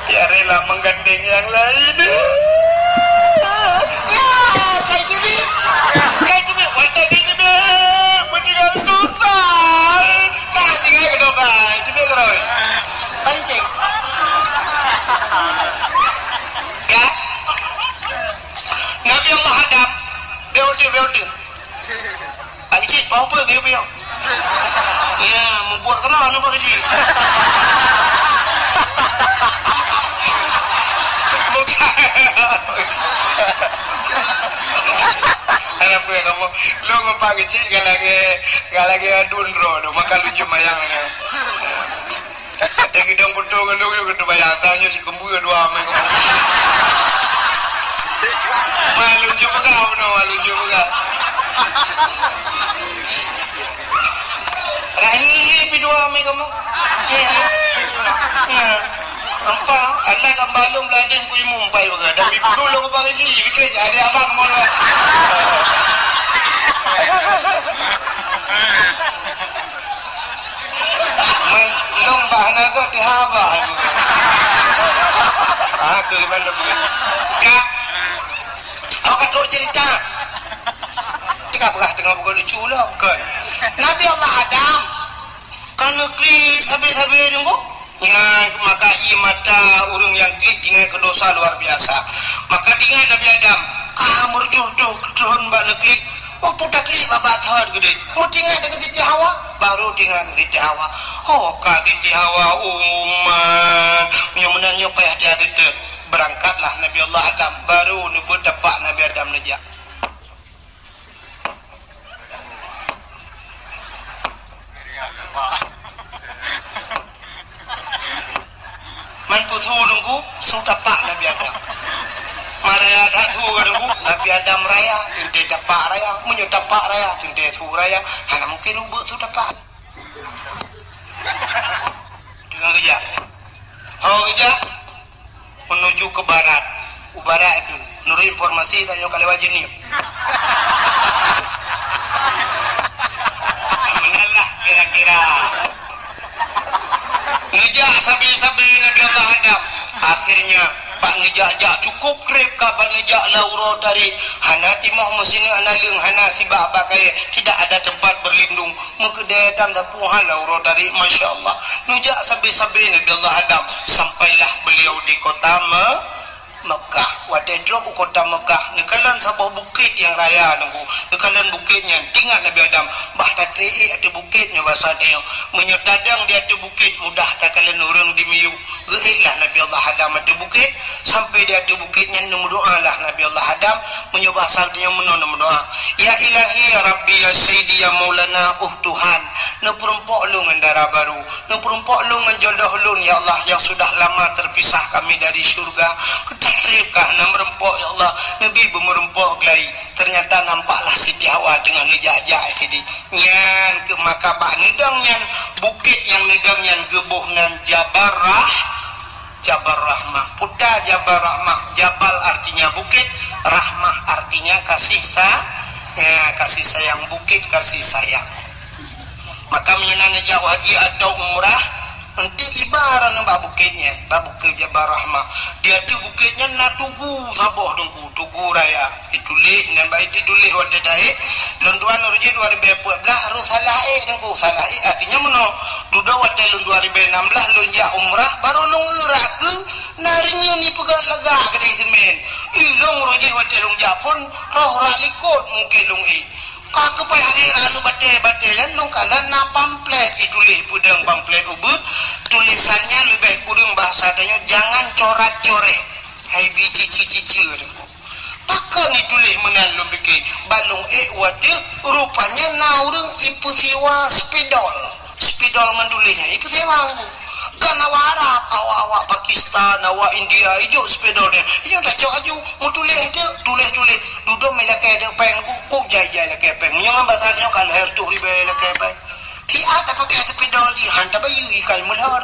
Dia rela menggandeng yang lain. Ya, kai teubiet. Kai teubiet. Watée teubiet, meninggal susah. Piôh tu. Pak Keuchik, pahu peue geuyue piôh? Ya, mubuet keudroe aneuk Pak Keuchik. Bukan. Kenapa kamu? Lôn ngon Pak Keuchik ka lagèe, ka lagèe aduen droe lôn, maka lôn jeuet mayang nyan. Watèe geudong putôh ngon lôn, lôn geuteubayang, tanyoe si keumbui dua mé keumbui. Wah, lôn jeuet peugah bunoe, wah, lôn jeuet peugah. Rahi pih dua mé kamoe. Ya. Ya. Nampak, anak gambar lôn beuladeh ku imum pai peugah. Dan bipulu lôn keupak isi, bikeu jadi abang kamoe. Men, lôn bah na geuh teuhaba. Ah, keu gimana begitu? Ka. Awak ka trok cerita. Teuka peugah teungoh bukan lucu lah, bukan. Nabi Allah Adam ka neuklik habéh-habéh deungoe. Nyan maka ie mata ureueng nyang klik tinggai keu dosa luar biasa. Maka tinggai Nabi Adam, ah, meureujoh-joh keu thon bak neuklik. Oh, peue taklik babah thon keudeh. Meutinggai deungon Siti Hawa, baru tinggai keu Siti Hawa. Oh, ka Siti Hawa, umat. Nyoe meunan nyoe payah hati-hati teuh. Beurangkatlah Nabi Allah Adam, baru neubeuet tapak Nabi Adam neujak. Man peue su Teungku, su tapak Nabi Adam. Man raya that su ka Teungku, Nabi Adam raya, teuntèe tapak raya. Meunyoe tapak raya, teuntèe su raya. Hana mungken ubeuet su tapak. Deungoe keujak. Ho keujak. Menuju ke barat. U barat keuh. Nurut informasi tanyoe ka lewat Jeunieb. Meunan lah kira-kira. Neujak sabe-sabe Nabi Allah Adam. Akhirnya, bak neujak-jak cukup trép ka bak neujak lam uroe tarék. Hana timoh meusineuk, hana leueng, hana sibak bak kayèe. Tidak ada tempat berlindung. Meukeudeh tam sapeue hal uroe tarék, masya Allah. Neujak sabe-sabe Nabi Allah Adam, sampailah beliau di kota Me-, Mekah. Watèe trok u kota Mekah, neukalon saboh bukét nyang raya Teungku. Neukalon bukét nyan, teuingat Nabi Adam, bah tatrép ék ateueh bukét nyoe basa tanyoe. Meunyoe tadong di ateueh bukét, mudah takalon ureueng di miyueb. Geuék lah Nabi Allah Adam ateueh bukét, sampai di ateueh bukét nyan neumeudoa lah Nabi Allah Adam, meunyoe basa tanyoe meunoe neumeudoa, "Ya Ilahi, ya Rabbi, ya Sayyidi, ya Maulana, oh Tuhan, neupeureumpok lôn ngon dara barô, neupeureumpok lôn ngon jodoh lôn, ya Allah, yang sudah lama terpisah kami dari syurga. Keutak trép ka hana meureumpok, ya Allah, neubi beumeureumpok geuh." Ternyata nampaklah Siti Hawa teungoh neujak-jak sideh. Nyan keuh maka bak neudong nyan, bukét nyang neudong nyan geuboh nan Jabal Rah-, Jabal Rahmah. Peue ta Jabal Rahmah? Jabal artinya bukét, Rahmah artinya kasih sa-, ya, kasih sayang, bukét kasih sayang. Maka meunyoe na neujak haji atau umrah, eunteuk iba droeneuh bak bukét nyan, bak bukét Jabal Rahmah. Di ateueh bukét nyan na tugu saboh Teungku, tugu raya. Dituléh, nyan bak dituléh watèe taék, lôn tuan ureueng jih dua ribèe peuet blah, rôh salah ék Teungku, salah ék artinya meunoe. Dudoe watèe lôn dua ribèe nam blah lôn jak umrah, barô lôn eu rot keu na reunyeun ipeugöt lagak keudéh seumén. Ilôn ureueng jih watèe lôn jak phôn, rôh rot likôt mungken lôn ék. Ka keupai hari rot batèe-batèe nyan lôn kalon na pamflet ituléh peudeueng pamflet ubeut, tulésan nyan leubeh kureueng bahasa tanyoe jangan corat-coret. Hai bi cici-cici Teungku. Pakon ituléh meunan lôn pike, ban lôn ék watèe rupanya na ureueng ipeusiwa spidol. Spidol ngon tuléh nyan ipeusiwa Teungku. Kan awak Arab, awak-awak Pakistan, awak India, ijok spidol nyan. Ijok tacok aju, meutuléh aju, tuléh-tuléh. Dudoe mé lakèe aju péng, kuk jai-jai lakèe péng. Nyoe basa nyoe ka lhèe reutôh ribèe lakèe péng. Siat tapakèk spidol di han tabayeue ikai meulhor.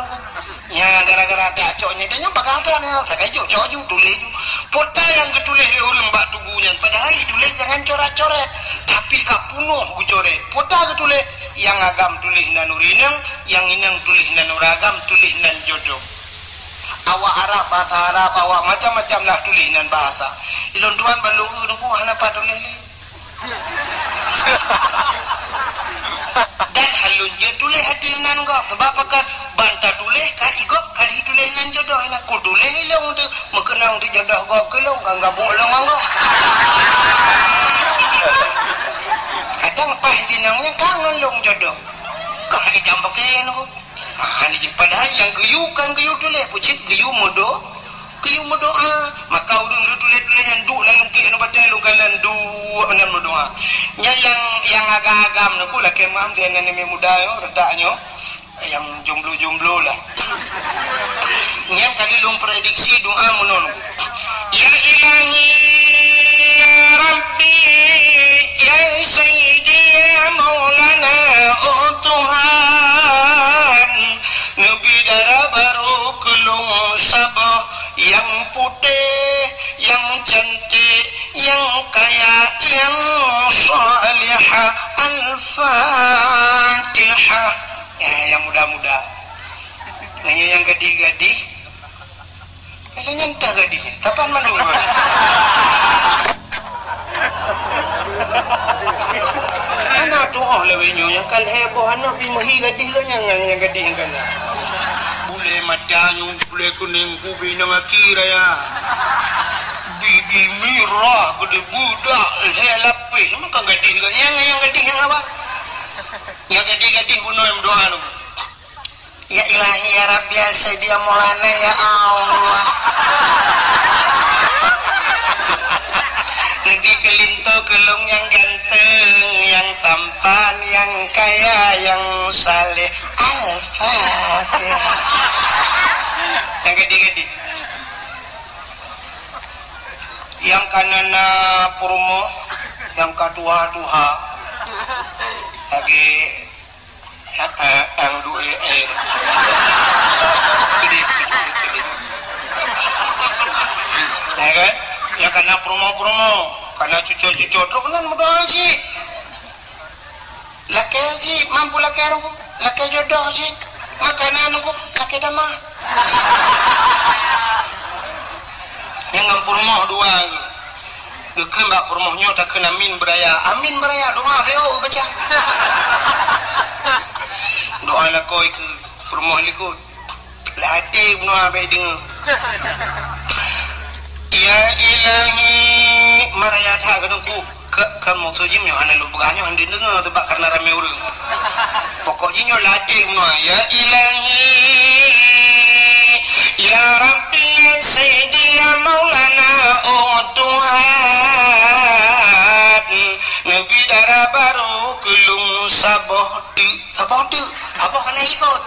Nya gara-gara tacok nyan, tanyoe peugah that nyoe, sakai jok cok ju, tuléh ju. Peue ta nyang geutuléh lé ureueng bak tugu nyan, padahai tuléh jangan coret-coret, tapi ka peunoh geucoret. Peue ta geutuléh, nyang agam tuléh nan ureueng inong, nyang inong tuléh nan ureueng agam, tuléh nan jodoh. Awak Arab, bahasa Arab, awak macam-macam lah tuléh nan bahasa. Ilôn tuan ban lôn eu Teungku hana pat tuléh lé. Dan han lôn jeuet tuléh ateueh inan gob, sabab pakon ban tatuléh ka igob ka jituléh nan jodoh inan. Kutuléh ilôn teuh, meukeunong teuh jodoh gob keu lôn, kan gabuek lôn ngon gob. Kadang paih sinong nyan ka ngon lôn jodoh. Ka lagèe jam pakaian tu. Ah, ni padahai nyang geuyue kan geuyue tuléh, peue cit geuyue meudo-, geuyue meudoa. Maka ureueng lôn tuléh-tuléh nyan duek lam lungkek nyoe batèe lôn kalon duek nyan meudoa. Nyan nyang, nyang agam-agam nyoe ku lakèe meu'ah, keu aneuk miet muda nyoe, redak nyoe. Nyang jomblo-jomblo lah. Nyan kali lôn prediksi doa meunoe. Ya Ilahi, ya Rabbi, ya Sayyidi, ya Maulana, oh Tuhan, neubi dara barô keu lôn saboh nyang putéh, nyang cantik, nyang kaya, nyang salihah. Al-Fatihah. Eh, nyang muda-muda. Nyan nyang gadih-gadih. Nyan nyang tak gadih. Kapan mandum? Hana tu'oh lawét nyoe nyang ka lhèe boh aneuk pih meuhi gadih geuh nyan, nyang gadih geuh nyan. Bulèe mata nyoe, bulèe kunéng, kubi nyang aki raya. Bibi mirah, geude budak, lhèe lapéh. Meuka gadih geuh nyan, nyang gadih nyang apa? Nyang gadih-gadih bunoe meudoa nyoe. Ya Ilahi, ya Rabbi, ya Sayyidi, ya Maulana, ya Allah. Neubi keu linto keu lôn nyang ganteng, nyang tampan, nyang kaya, nyang saleh. Al-Fatihah. Nyang gadih-gadih. Nyang ka na-na peurumoh, nyang ka tuha-tuha. Lagèe Eh, eh, ang duek, eh, eh. Pedih, pedih, pedih. Ya kan? Ya, ka na peurumoh-peurumoh, ka na cuco-cuco, trok keunan meudoa cit. Lakèe cit, mampu lakèe nunggu, lakèe jodoh cit. Makanan nunggu, lakèe tamah. Nyang ngon peurumoh dua. Geukheun bak peurumoh nyoe takheun amin beuraya. Amin beuraya, doa beu baca. Doa lakoe keu peurumoh likot. Lam até bunoe bèk deungö. Ya Ilahi, meuraya that keu Teungku. Ka, ka maksud jih nyoe hana lôn peugah nyoe hana deungö teubak karena ramé ureueng. Pokok jih nyoe lam até bunoe. Ya Ilahi, ya Rabbi, ya Sayyidi, ya Maulana, oh Tuhan, neubi dara barô keu lôn saboh teuk, saboh teuk, saboh hana ikot.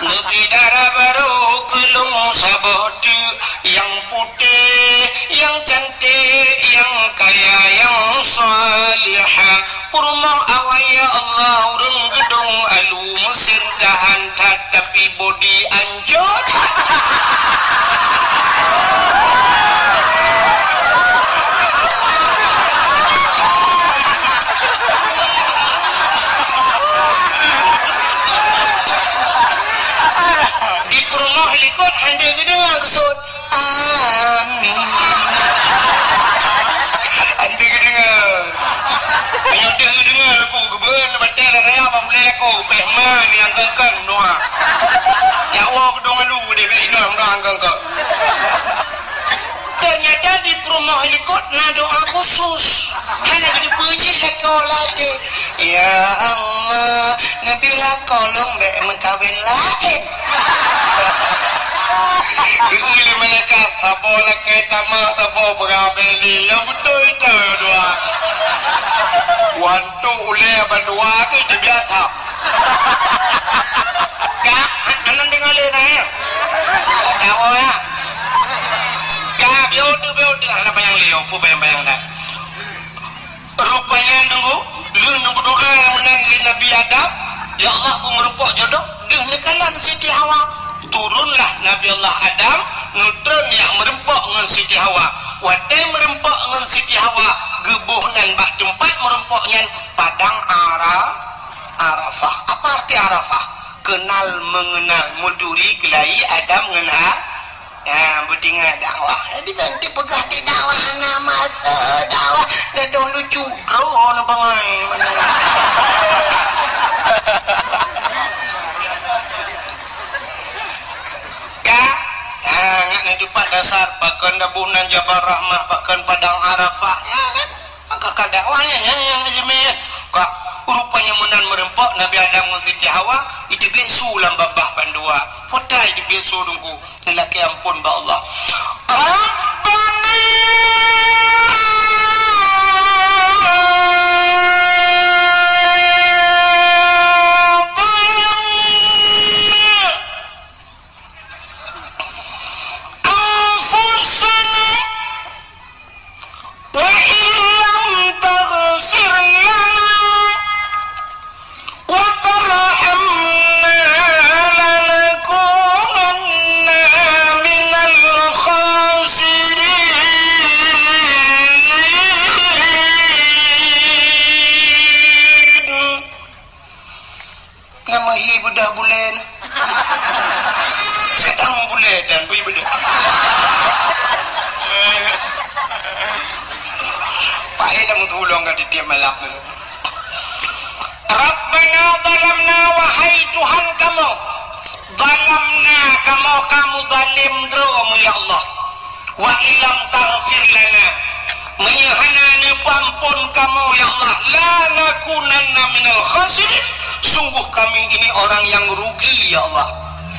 Neubi dara barô keu lôn saboh teuk, nyang putéh, nyang canték, nyang kaya, nyang salihah. Peurumoh awai ya Allah, ureueng geudong alu, meusin tahan that, tapi bodi anjot. Di peurumoh likot hana geudeungoe geusut. Amin. Hana geudeungoe. Meunyoe deuh geudeungoe lagu geubeuen batèe raya bak ulèe lagu, pèh man nyang keukeun doa. Nyawa geudong alu deh bèk inong doa keukeun. Ternyata di peurumoh likot na doa khusus. Hana geupeujeuet lakoe lam até. Ya Allah, neubi lakoe lôn bèk meukawen laén. Geuyue lé malaikat, saboh lakèe tamah, saboh peugah bèk lé. Nyang beutôi-beutôi dua. Wan tu ulèe bandua tu terbiasa. Ka, aneuk deungö lé nyan. Ka woe ya. Ka, biôh tu, biôh tu. Hana panyang lé, peue bayang-bayang dah. Rupanya nunggu, lheueh neumeudoa meunan lé Nabi Adam, "Ya Allah, beumeureumpok jodoh," deuh neukalon Siti Hawa. Turunlah Nabi Allah Adam, neutron jak meureumpok ngon Siti Hawa. Watèe meureumpok ngon Siti Hawa, geuboh nan bak teumpat meureumpok nyan Padang Ara-, Arafah. Apa arti Arafah? Kenal mengenal, meuturi keulayi Adam ngon Ha-, ya, beutinggai dakwah. Jadi, ban dipeugah di dakwah, hana masa dakwah. Gadôh lucu. Droe na bangai. Ya. Ya, ngat na tupat dasar, pakon dabu nan Jabal Rahmah, pakon Padang Arafah. Ya, kan? Maka Ka dakwah nyan, nyan, nyan, nyan, nyan. Ka rupanya meunan meureumpok Nabi Adam ngon Siti Hawa, iteubiet su lam babah bandua. Peue ta iteubiet su Teungku, lakée amphon bak Allah. Rabbana zalamna anfusana وإن لم تغفر لنا وترحمنا لنكونن من الخاسرين. Na meuhi beudoh buleuen. Seudang buleuen dan bui beudoh. Payah dah meutulông ka tiep-tiep malam tu. Rabbana zalamna, wahai Tuhan kamoe, zalamna, kamoe ka meuzalim droe, ya Allah. Wa illam taghfir lana, meunyoe hana neupeuamphon kamoe, ya Allah, lanakunanna minal khasirin, sungguh kami ini orang yang rugi, ya Allah.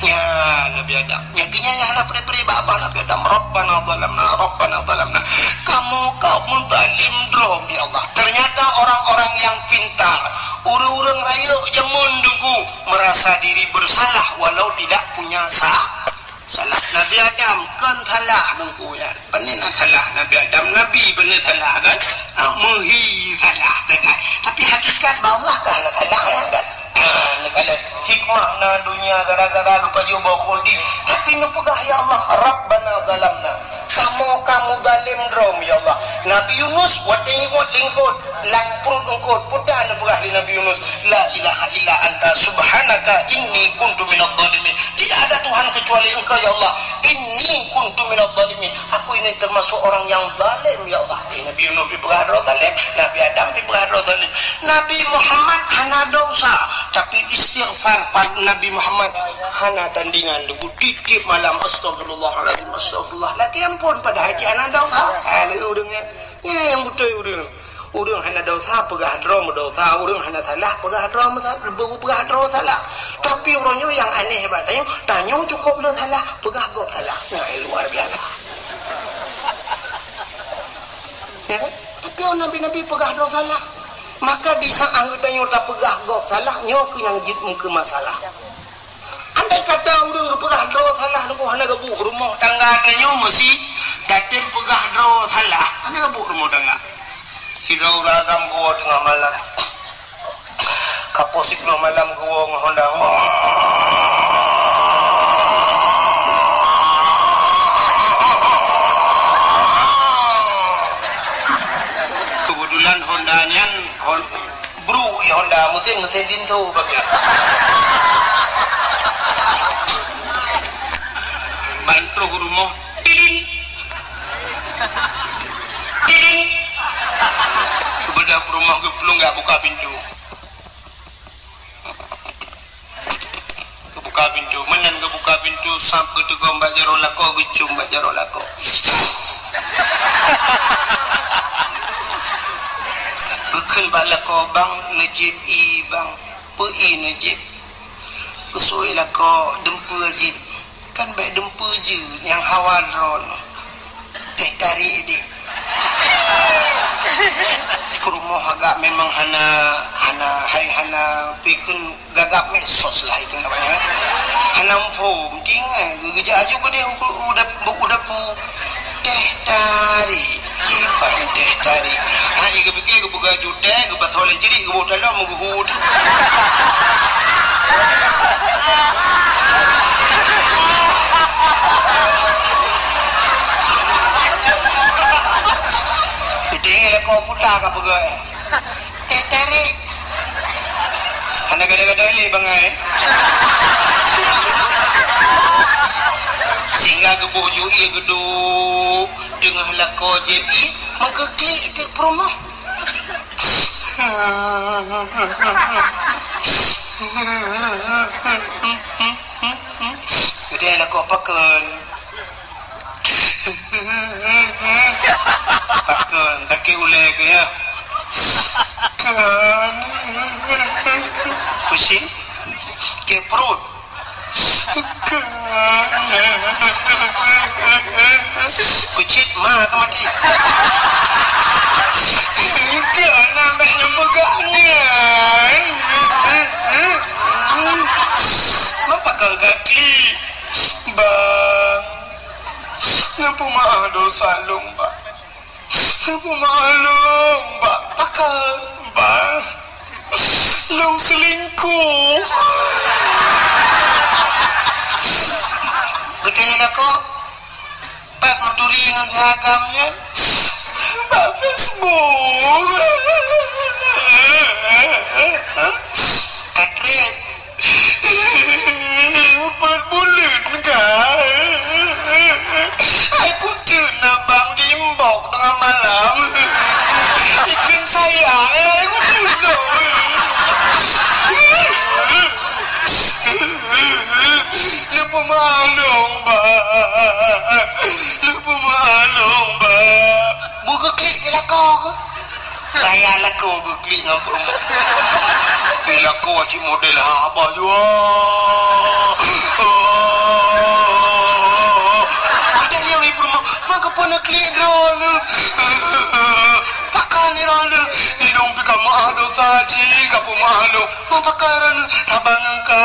Nyan Nabi Adam. Nyang keunyan hana peuré-peuré bak Nabi Adam. Rabbana zalamna, Rabbana zalamna. Kamoe ka meuzalim droe, ya Allah. Ternyata orang-orang yang pintar, ureuëng-ureuëng rayeuk jameun Teungku, merasa diri bersalah walau tidak punya sa- Salah Nabi Adam, kon salah Teungku nyan. Pane na salah Nabi Adam, Nabi pane salah kan? Ha, meuhi salah, kan? Tapi hakikat bak Allah kan na salah, kan? Ha, neukalon hikmah na dunia gara-gara geupajoh boh khuldi. Tapi neupeugah, "Ya Allah, Rabbana zalamna." Kamoe ka meuzalim droe, ya Allah. Nabi Yunus, watée ingat lingkot, lam pruet eungkot, peue ta neupeugah lé Nabi Yunus, "La ilaha illa anta subhanaka inni kuntu minadh dhalimin." Tidak ada Tuhan kecuali Engkau, ya Allah. Inni kuntu minadh dhalimin. Aku ini termasuk orang yang zalim, ya Allah. Eh, Nabi Yunus dipeugah droe zalim, Nabi Adam dipeugah droe zalim. Nabi Muhammad hana dosa, tapi istighfar Nabi Muhammad hana tandingan. Tiep-tiep malam, astagfirullahaladzim, astagfirullah. Lakée amphon padahai cit hana dosa. Ha, lé ureuëng nyan. Nyan nyang beutôi ureuëng. Ureuëng hana desya, peugah droe meudosa. Ureuëng hana salah, peugah droe meusa-, peugah droe salah. Tapi uroe nyoe nyang aneh bak tanyoe, tanyoe cukôp le salah, peugah gob salah. Nyan luar biasa. Ya kan? Tapi nabi-nabi peugah droe salah. Maka di saat geutanyoe tapeugah gob salah, nyoe keuh nyang jeuet meukeumah salah. Andai kata ureuëng geupeugah droe salah, nyoe hana geubuet rumoh tangga tanyoe, meusi tatem peugah droe salah, hana geubuet rumoh tangga. Sidroe ureuëng agam geuwoe teungoh malam. Ka poh siplôh malam geuwoe ngon honda. Keubeutulan honda nyan, hon-, Bruk, ya honda, mesin, mesin tinto pakai. Ban troh rumoh, tidin. Tidin. Geubeudôh peurumoh geuplueng, geujak buka pintoe. Geubuka pintoe. Meunan geubuka pintoe, sab geuteugom bak jaroe lakoe, geucôm bak jaroe lakoe. Geukheun bak lakoe, "Bang, neujieb ie, Bang." "Peue ie neujieb?" Geusui lakoe, "Dumpeue jieb." "Kan bék dumpeue jeuet, nyang hawa droeneuh." Teh tarék deh. Peurumoh agak memang hana, hana, hai hana, peue kheun gagap mé sos lah itu namanya. Hana muphom, tinggai geujak aju keudeh u, u, u dap-, u dapu. Teh tarék, kiban teh tarék. Ha, iya geupike geupeugah jutée, geupasoe lé cirik, geuboh dalam, geuhut. Geutinggai lakoe puta ka peugah. Teh tarék. Hana gada-gada lé bangai. Sehingga geuboh ju ie geuduek teungoh lakoe jieb ie, meukeuklik teuk peurumoh. Geutanyoe lakoe pakon. Pakon, sakét ulée keuh, ya. Kan. Pusing. Ke perut. Kan. Kucit ma ka mati. Kan, ambek neupeugah nyan. Meupakan kaki, Bang. Neupeumeu'ah dosa lôn, Bang. Neupeumeu'ah lôn, Bang. Pakon, Bang? Lôn seulingkoh. Geutanyoe lakoe, pat meuturi ngon si Agam nyan? Bak Facebook. Ka treb. Empat buleuen ka. Hai kuteuk na bang di inbox teungoh malam. Ikheun sayang, hai kuteuk na. Neupeumeu'ah lôn, Bang. Neupeumeu'ah lôn, Bang. Beu geuklik di lakoe keuh. Raya lakoe geuklik ngon peurumoh. Di lakoe cit model haba jua. Oh. Udah nyoe peurumoh, maka pun klik droeneuh. Pakon droeneuh. Di lôn pih ka meu'ah dosa cit, ka peumeu'ah lôn. Meupakat droeneuh, saban ngon ka.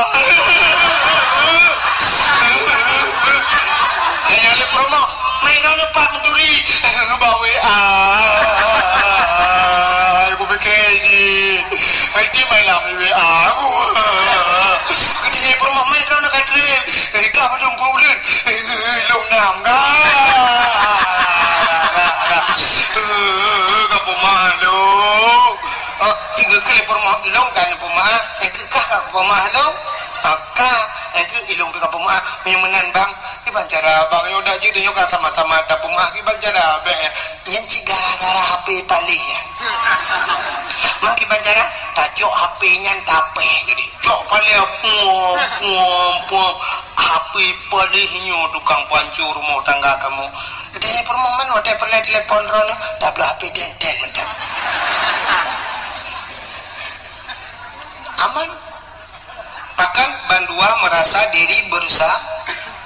Hai lé peurumoh, mai droeneuh pat meuturi bak W A. Kupike jih, nanti malam di W A. Nanti peurumoh mai droeneuh ka treb. Eh, ka padum peuet buleuen. Eh, lôn nam ka. Ka peumalu. Oh, tiga kali peurumoh lôn kan peumalu. Eh, keu kah ka peumalu. Ah, ka, eh, keu ilôn pih ka peumalu. Meunyoe meunan, Bang, kiban cara, Bang, nyoe dak jeuet nyoe ka sama-sama tapeumalu. Kiban cara, bèk, eh. Nyan cit gara-gara H P paléh nyan. Meukiban cara, tacok H P nyan tapèh jadi. Cok paléh, puam, puam, puam. H P paléh nyoe tukang pancô rumoh tangga kamoe. Geutanyoe peurumoh man watèe peureulèe telepon droeneuh, tabloe H P teng-teng mantong. Aman. Bahkan bandua merasa diri berusaha.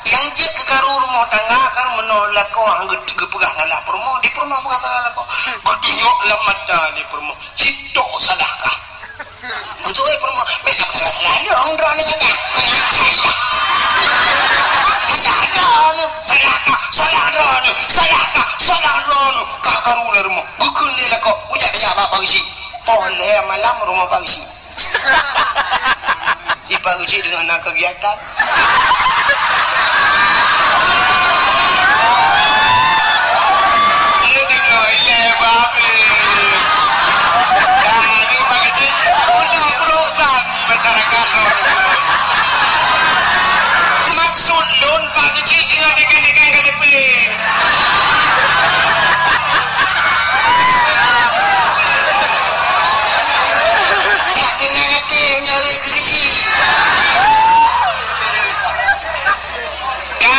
Nyang jeuet keu karu rumoh tangga, karu meunoe lakoe han geupeugah salah peurumoh, di peurumoh peugah salah lakoe. Geutunyok lam mata di peurumoh, "Cit tok salah kah?" Beutôi peurumoh, "Meunan salah-salah lôn droeneuh nyan." Salah droeneuh, salah kah, salah droeneuh, salah kah, salah droeneuh. Ka karu lé rumoh, geukheun lé lakoe, "Ujak tajak bak Pak Geuchik." Poh lhèe malam rumoh Pak Geuchik. Di Pak Geuchik deungon na kegiatan. Dia deungon ilèe babe. Lalu Pak Geuchik, mula berurusan masyarakat. Maksud lôn Pak Geuchik deungon dekan-dekan K D P. Dak keunan até meunyoe rhot keu geuchik. Ka,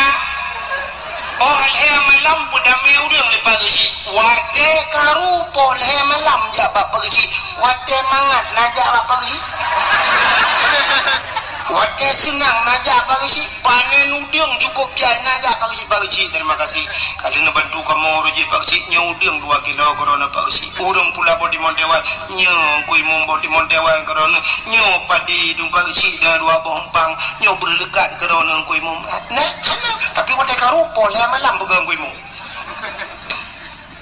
poh lhèe malam peudamé ureueng lé Pak Geuchik. Watèe karu poh lhèe malam jak bak Pak Geuchik. Watèe mangat na jak bak Pak Geuchik. Watèe seunang na jak Pak Geuchik. Panen udeueng cukôp jai na jak Pak Geuchik, Pak Geuchik, terima kasih. Ka lheueh neubantu kamoe reuji Pak Geuchik, nyoe udeueng dua kilo keudroe Pak Geuchik. Ureueng pula boh timon tewai, nyoe Teungku Imum boh timon tewai keudroe, nyoe padi dum Pak Geuchik dan dua boh empang, nyoe beureukat keudroe Teungku Imum. Nah, hana, tapi watèe karu poh lhèe malam peugah Teungku Imum.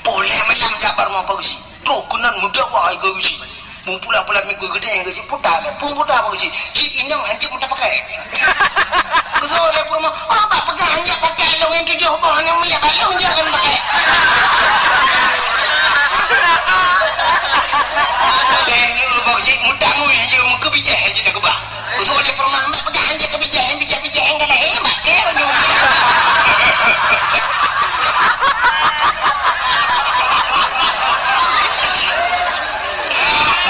Poh lhèe malam jak bak rumoh Pak Geuchik. Troh keunan meudakwah keu Geuchik. Meupula-pula mikrofon geude keu Geuchik, puta bèk. Peue puta bak Geuchik? Cit inong hanjeuet meuta pakai. Beutôi lé peurumoh, "Oh, bak peugah hanjeuet pakai lôn nyang tujoh boh, nyang miet bak lôn jeuet kan pakai." Lé nyoe bak Geuchik, mutangui hanjeuet meukeubijèh hanjeuet takeubah. Beutôi lé peurumoh, "Bak peugah hanjeuet keubijèh, bijèh-bijèh nyang ka lahé, maté bandum."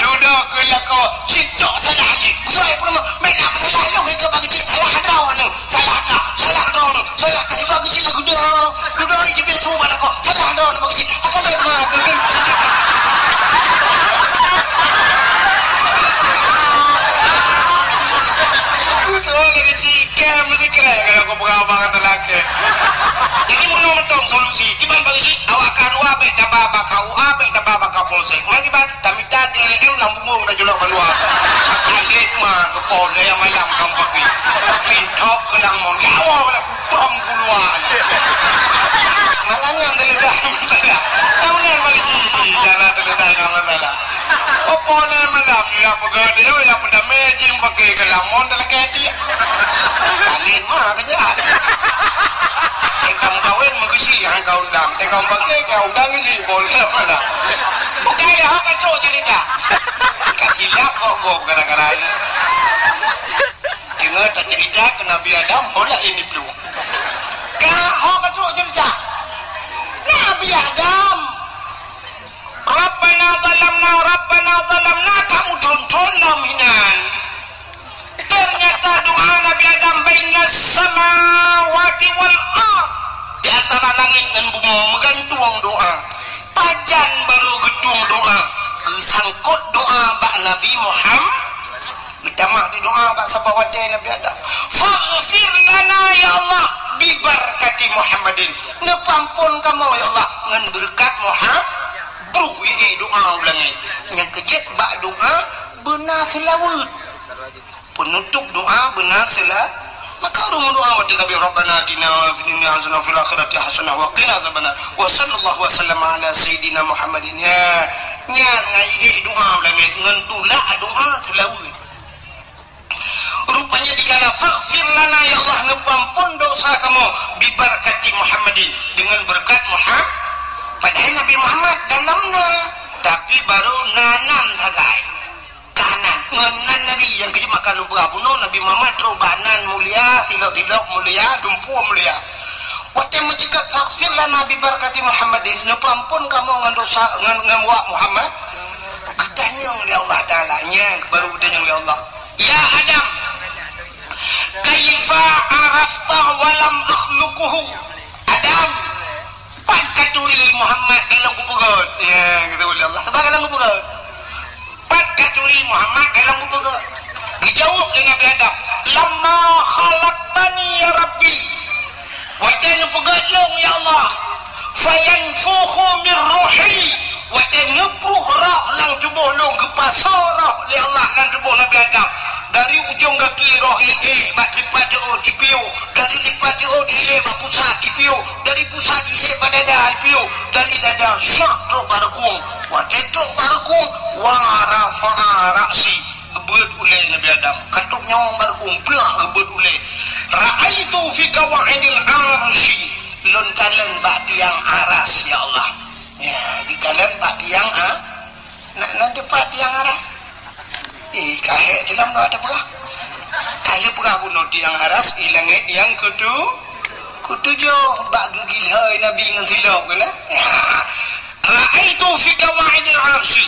Dudoe keu lakoe, cit tok salah jih. Beutôi peurumoh, meunan salah lôn keu Pak Geuchik, salah droeneuh, salah kah, salah droeneuh, salah kah, Pak Geuchik lagoe dudoe, dudoe jih beuet su bak lakoe, salah droeneuh Pak Geuchik. Apa lôn ma keu Meusikrek kalau kupeugah bak kata lagèe. Jadi, meunyoe mantong solusi, kiban bagi si, awak ka dua bèk taba bak K U A, bèk taba bak Kapolsek. Mari kiban, tamita G R M lam bungong dan julak bandua. Talét ma keu po, daya malam kampung ni. Pintok keu lam mon. Ya Allah, prom keuluar. Malam nyan teuleudai. Tahu nyan bagi si, jalan teuleudai kawan dalam. Opo na malam, ya peugah dia, ya peudamé jin pakai ke lamon dalam kadi. Talét ma kerja. Kamu kawin meugusi, hai kau undang. Kamu pakai, kau undang ini, boleh mana? Bukan dia, hak kacau cerita. Kan hilap kok, kok, gara-gara ini. Dengar tak cerita ke Nabi Adam, boleh ini belum. Kau, hak kacau cerita. Nabi Adam. Rabbana zalamna, Rabbana zalamna, kamu thon-thon lom hinan. Ternyata doa Nabi Adam bainas samawati wal ard. Di antara langit ngon bumoe meugantung doa. Pajan barô geutueng doa. Geusangkot doa bak Nabi Muhammad. Meutamah di doa bak saboh watèe Nabi Adam. Faghfir lana ya Allah bibarakati Muhammadin. Neupeuampon kamoe ya Allah ngon beureukat Muhammad. Bruh, ié doa u langèt. Nyang keujeuet bak doa beuna seulaweuet. Peunutôp doa beuna seula-, maka ureueng meudoa watèe ka beuet, "Rabbana atina fid dunya hasanah wa fil akhirati hasanah wa qina azabannar." Wa sallallahu wa sallama ala sayyidina Muhammadin. Ya, nyan ngai ié doa u langèt ngon tulak doa seulaweuet. Rupanya dikala, "Faghfir lana, ya Allah, neupeuampon dosa kamoe, bibarakati Muhammadin, dengan berkat Muhammad." Padahai Nabi Muhammad dalam na, tapi barô na nan sagai. Ka nan, ngon nan Nabi nyang keujeuet maka lôn peugah bunoe, Nabi Muhammad trok bak nan mulia, silop-silop mulia, dumpeue mulia. Watèe meuceukat, "Faghfir lana bibarakati Muhammadin," neupeuampon kamoe ngon dosa, ngon, ngon wak Muhammad. Geutanyong lé Allah Taala, nyan baru geutanyong lé Allah. Ya Adam, kaifa arafta wa lam akhluquhu? Adam, pat katuri Muhammad dalam kupeugöt? Ya, kata Allah. Sebab dalam kupeugöt. Pat katuri Muhammad dalam kupeugöt? Dijawab lé Nabi Adam, "Lamma khalaqtani ya Rabbi." Watèe neupeugöt lôn, ya Allah, "Fayanfukhu min ruhi," watèe neupruh roh lam tuboh lôn, geupasoe roh lé Allah lam tuboh Nabi Adam. Dari ujong gaki roh ié bak lipat jeuôt ipiôh, dari lipat jeuôt ié bak pusat ipiôh, dari pusat ié bak dada ipiôh, dari dada syak trok bak reukung. Watèe trok bak reukung, wa rafa'a ra'si. Geubeuet ulèe Nabi Adam. Ka trok nyawöng bak reukung, plah geubeuet ulèe. Ra'aitu fi qawa'idil arsy. Lôn kalon bak tiang aras, ya Allah. Ya, dikalon bak tiang a-, na, na teupat tiang aras. Eh, ka hék dalam doa teupeugah. Ka lheueh peugah bunoe tiang aras, i langèt nyang keutu-, keutujoh bak geugilhôi Nabi ngon silop keunan. Ya. Ra'aitu fi qawa'idil arsy,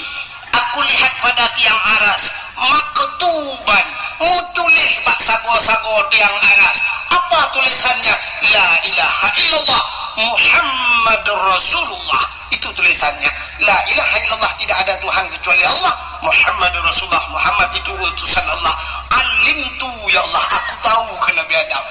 aku lihat pada tiang aras, maktuban, meutuléh bak sagoe-sagoe tiang aras. Apa tulisannya? La ilaha illallah Muhammadur Rasulullah. Itu tulisannya. La ilaha illallah, tidak ada Tuhan kecuali Allah, Muhammadur Rasulullah, Muhammad itu utusan Allah. Alimtu, ya Allah, aku tahu, kata Nabi Adam.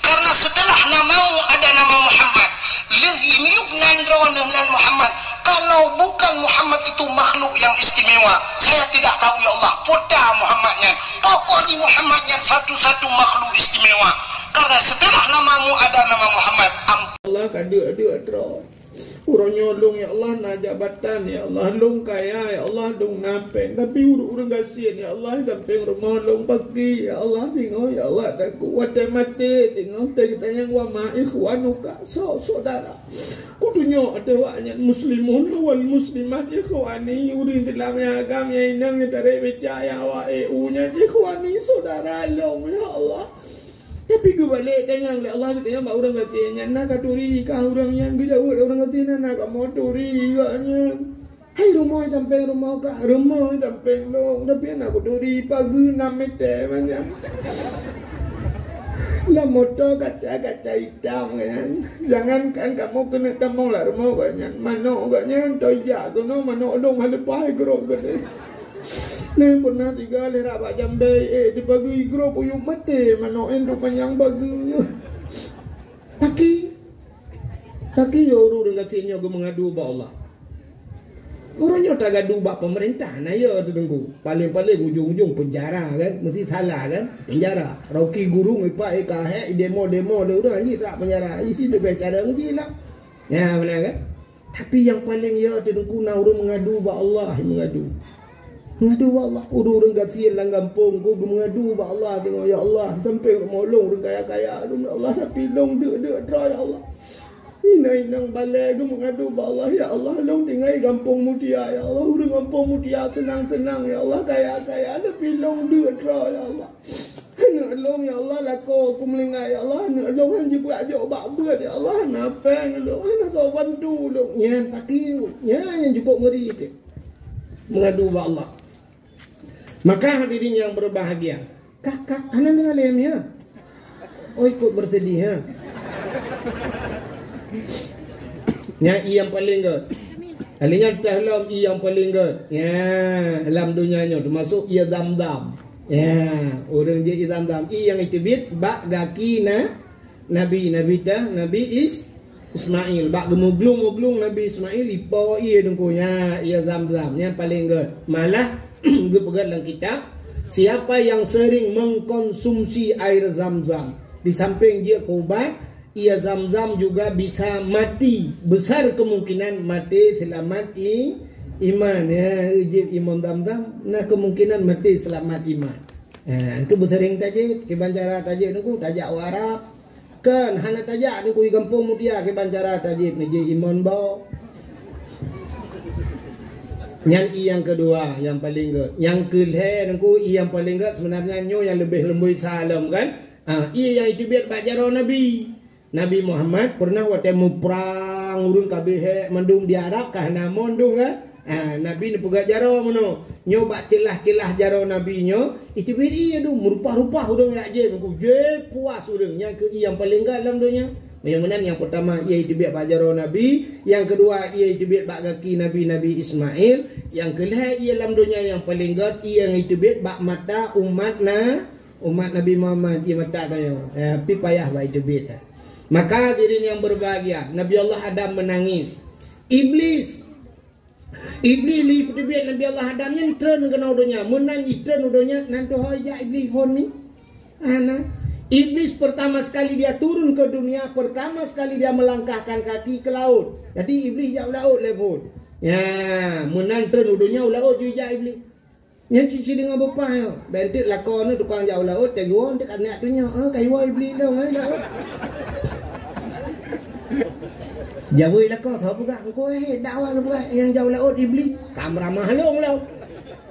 Karena setelah namamu ada nama Muhammad, lheueh miyueb nan droeneuh nan Muhammad. Kalau bukan Muhammad itu makhluk yang istimewa, saya tidak tahu, ya Allah, peue ta Muhammad nyan. Pokoknya Muhammad nyan satu-satu makhluk istimewa. Karena setelah namamu ada nama Muhammad, am- Allah ka deuk-deuk droe. Uroe nyoe lôn, ya Allah, na jabatan, ya Allah, lôn kaya, ya Allah, lôn na péng. Tapi ureueng-ureueng gasien, ya Allah, sampéng rumoh lôn paki, ya Allah, singoh, ya Allah, takot watèe maté, singoh watèe geutanyong, "Wa ma ikhwanuka?" Soe syedara? Kutunyok ateueh awak nyan, "Muslimun wal muslimat ikhwani." Ureueng Islam nyang agam, nyang inong, nyang tarek beca, nyang awak E U nyan ikhwani, syedara lôn, ya Allah. Tapi geubalek tanyong lé Allah, geutanyong bak ureueng gasien nyan, "Na katuri kah ureueng nyan?" Geujaweueb lé ureueng gasien nyan, "Na, kamoe turi gobnyan." "Hai rumoh sampéng rumoh kah?" "Rumoh sampéng lôn, tapi hana kuturi, pageue nam mètè macam." Lam moto kaca-kaca itam kan. Jangankan kamoe keuneuk tamong lam rumoh gobnyan, manok gobnyan, toh jak keunoe manok lôn hana leupah grob geude. Nyan pernah tiga leh rak bak jambai, eh, dibageue igrob uyueb maté manok, eh, duek manyang bageue. Paki, paki yo ureuëng gasien nyoe geumeungadu bak Allah. Ureuëng nyoe tagadu bak pemerintah, na yo teungku. Paling-paling ujong-ujong penjara kan, mesti salah kan, penjara. Roki gurung ipak ika hek demo-demo lé ureuëng, jih tak penjara. Isi tu cara jih lah. Ya, benar kan? Tapi nyang paleng ya teungku na ureuëng meungadu bak Allah, meungadu. Meungadu bak Allah, ureuëng-ureuëng gasien lam gampông ko geumeungadu bak Allah teungoh, "Ya Allah, sampai ulôn ureuëng kaya-kaya, ya Allah, tapi lôn deuk-deuk droe, ya Allah. Inong-inong balai geumeungadu bak Allah, ya Allah, lôn tinggai gampông Mutia, ya Allah, ureuëng gampông Mutia senang-senang, ya Allah, kaya-kaya, tapi lôn deuk droe, ya Allah." Aneuk lôn, ya Allah, lakoe kumeulinggai, ya Allah, aneuk lôn han jibeuet jok bak beuet, ya Allah, hana péng lôn, hana soe bantu lôn. Nyan paki, nyan nyang cukup ngeri teuh. Meungadu bak Allah. Maka hadirin yang berbahagia, kak, kak, hana deungoe lé, ya? Oh, ikut bersedih, ha? Nyan ié nyang paleng gét. Alinyan teuh lom ié nyang paleng gét. Ya, lam donya nyoe, teumasuk ié Zam-Zam. Ya, ureuëng jih ié Zam-Zam. Ié nyang iteubiet bak gaki na, Nabi, Nabi teuh, Nabi Is-, Ismail. Bak geumeuglung-muglung Nabi Ismail, ipo ié teungku nyan, ié Zam-Zam. Nyan paleng gét. Malah geupeugah lam kitab, siapa yang sering mengkonsumsi air Zam-Zam, di samping jeuet keu ubat, ié Zam-Zam juga bisa mati, besar kemungkinan mati seulamat i-, iman. Ya, jieb imum Zam-Zam, na kemungkinan mati seulamat iman. Ha, engkau beusering tajieb, kiban cara tajieb teungku, tajak u Arab. Kan, hana tajak teungku i gampông Mutia, kiban cara tajieb, neujieb imum boh. Nyan ié nyang keudua, nyang paleng gét. Nyang keulhèe teungku, ié nyang paleng gét, sebenarnya nyoe nyang leubeh leumboi sa lom kan. Ah, ié nyang iteubiet bak jaroe Nabi. Nabi Muhammad peureunah watèe muprang, ureuëng ka beuhèk mandum di Arab ka hana mon dum kan? Ha, Nabi neupeugah jaroe meunoe. Nyoe bak ceulah-ceulah jaroe Nabi nyoe, iteubiet ié dum, meurupah-rupah ureuëng jak jieb, jieb puas ureuëng. Nyan keuh ié nyang paleng gét lam donya. Meunyoe meunan nyang peurtama ié iteubiet bak jaroe Nabi, nyang keudua ié iteubiet bak gaki Nabi, Nabi Ismail, nyang keulhèe ié lam donya nyang paleng gét ié nyang iteubiet bak mata umat na Umat Nabi Muhammad di mata tanyoe, eh, pi payah bak iteubiet. Maka hadirin yang berbahagia, Nabi Allah Adam menangis. Iblis, Iblis lé peuteubiet Nabi Allah Adam nyan treun keunoe donya. Meunan jitreun u donya, nan tuho ijak Iblis phon ni. Ana. Iblis pertama sekali dia turun ke dunia, pertama sekali dia melangkahkan kaki ke laut. Jadi Iblis jak u laut lé phon. Ya, meunan treun u donya u laut ju ijak Iblis. Nyan cit-cit deungon beupah nyoe. Bèk enteuk lakoe nyoe tukang jak u laôt, teuguong, teuka neujak tunyok, "Ah, ka iwoe Iblih lôn, eh, laôt." Jaweueb lakoe, soe peugah, "Engkau, eh, dakwah soe peugah nyang jak u laôt Iblih?" Ka meuramah lôn lom.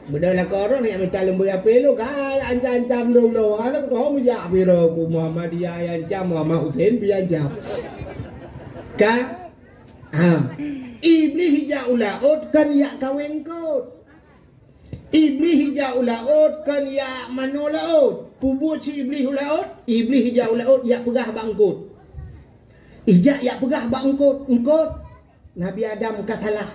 Beudôh lakoe droe neujak mita lumbôi apé lôn, ka ancam-ancam lôn lom. Alah, kuteuho meujak piro ku Muhammadiyah ancam, Muhammad Hussein pih ancam. Ka? Ha. Iblih jak u laôt kan jak kawén eungkôt. Iblih ijak u laôt kon jak manoe laôt. Peubuet cit Iblih u laôt, Iblih ijak u laôt jak peugah bak eungkôt. Ijak jak peugah bak eungkôt, "Eungkôt, Nabi Adam ka salah.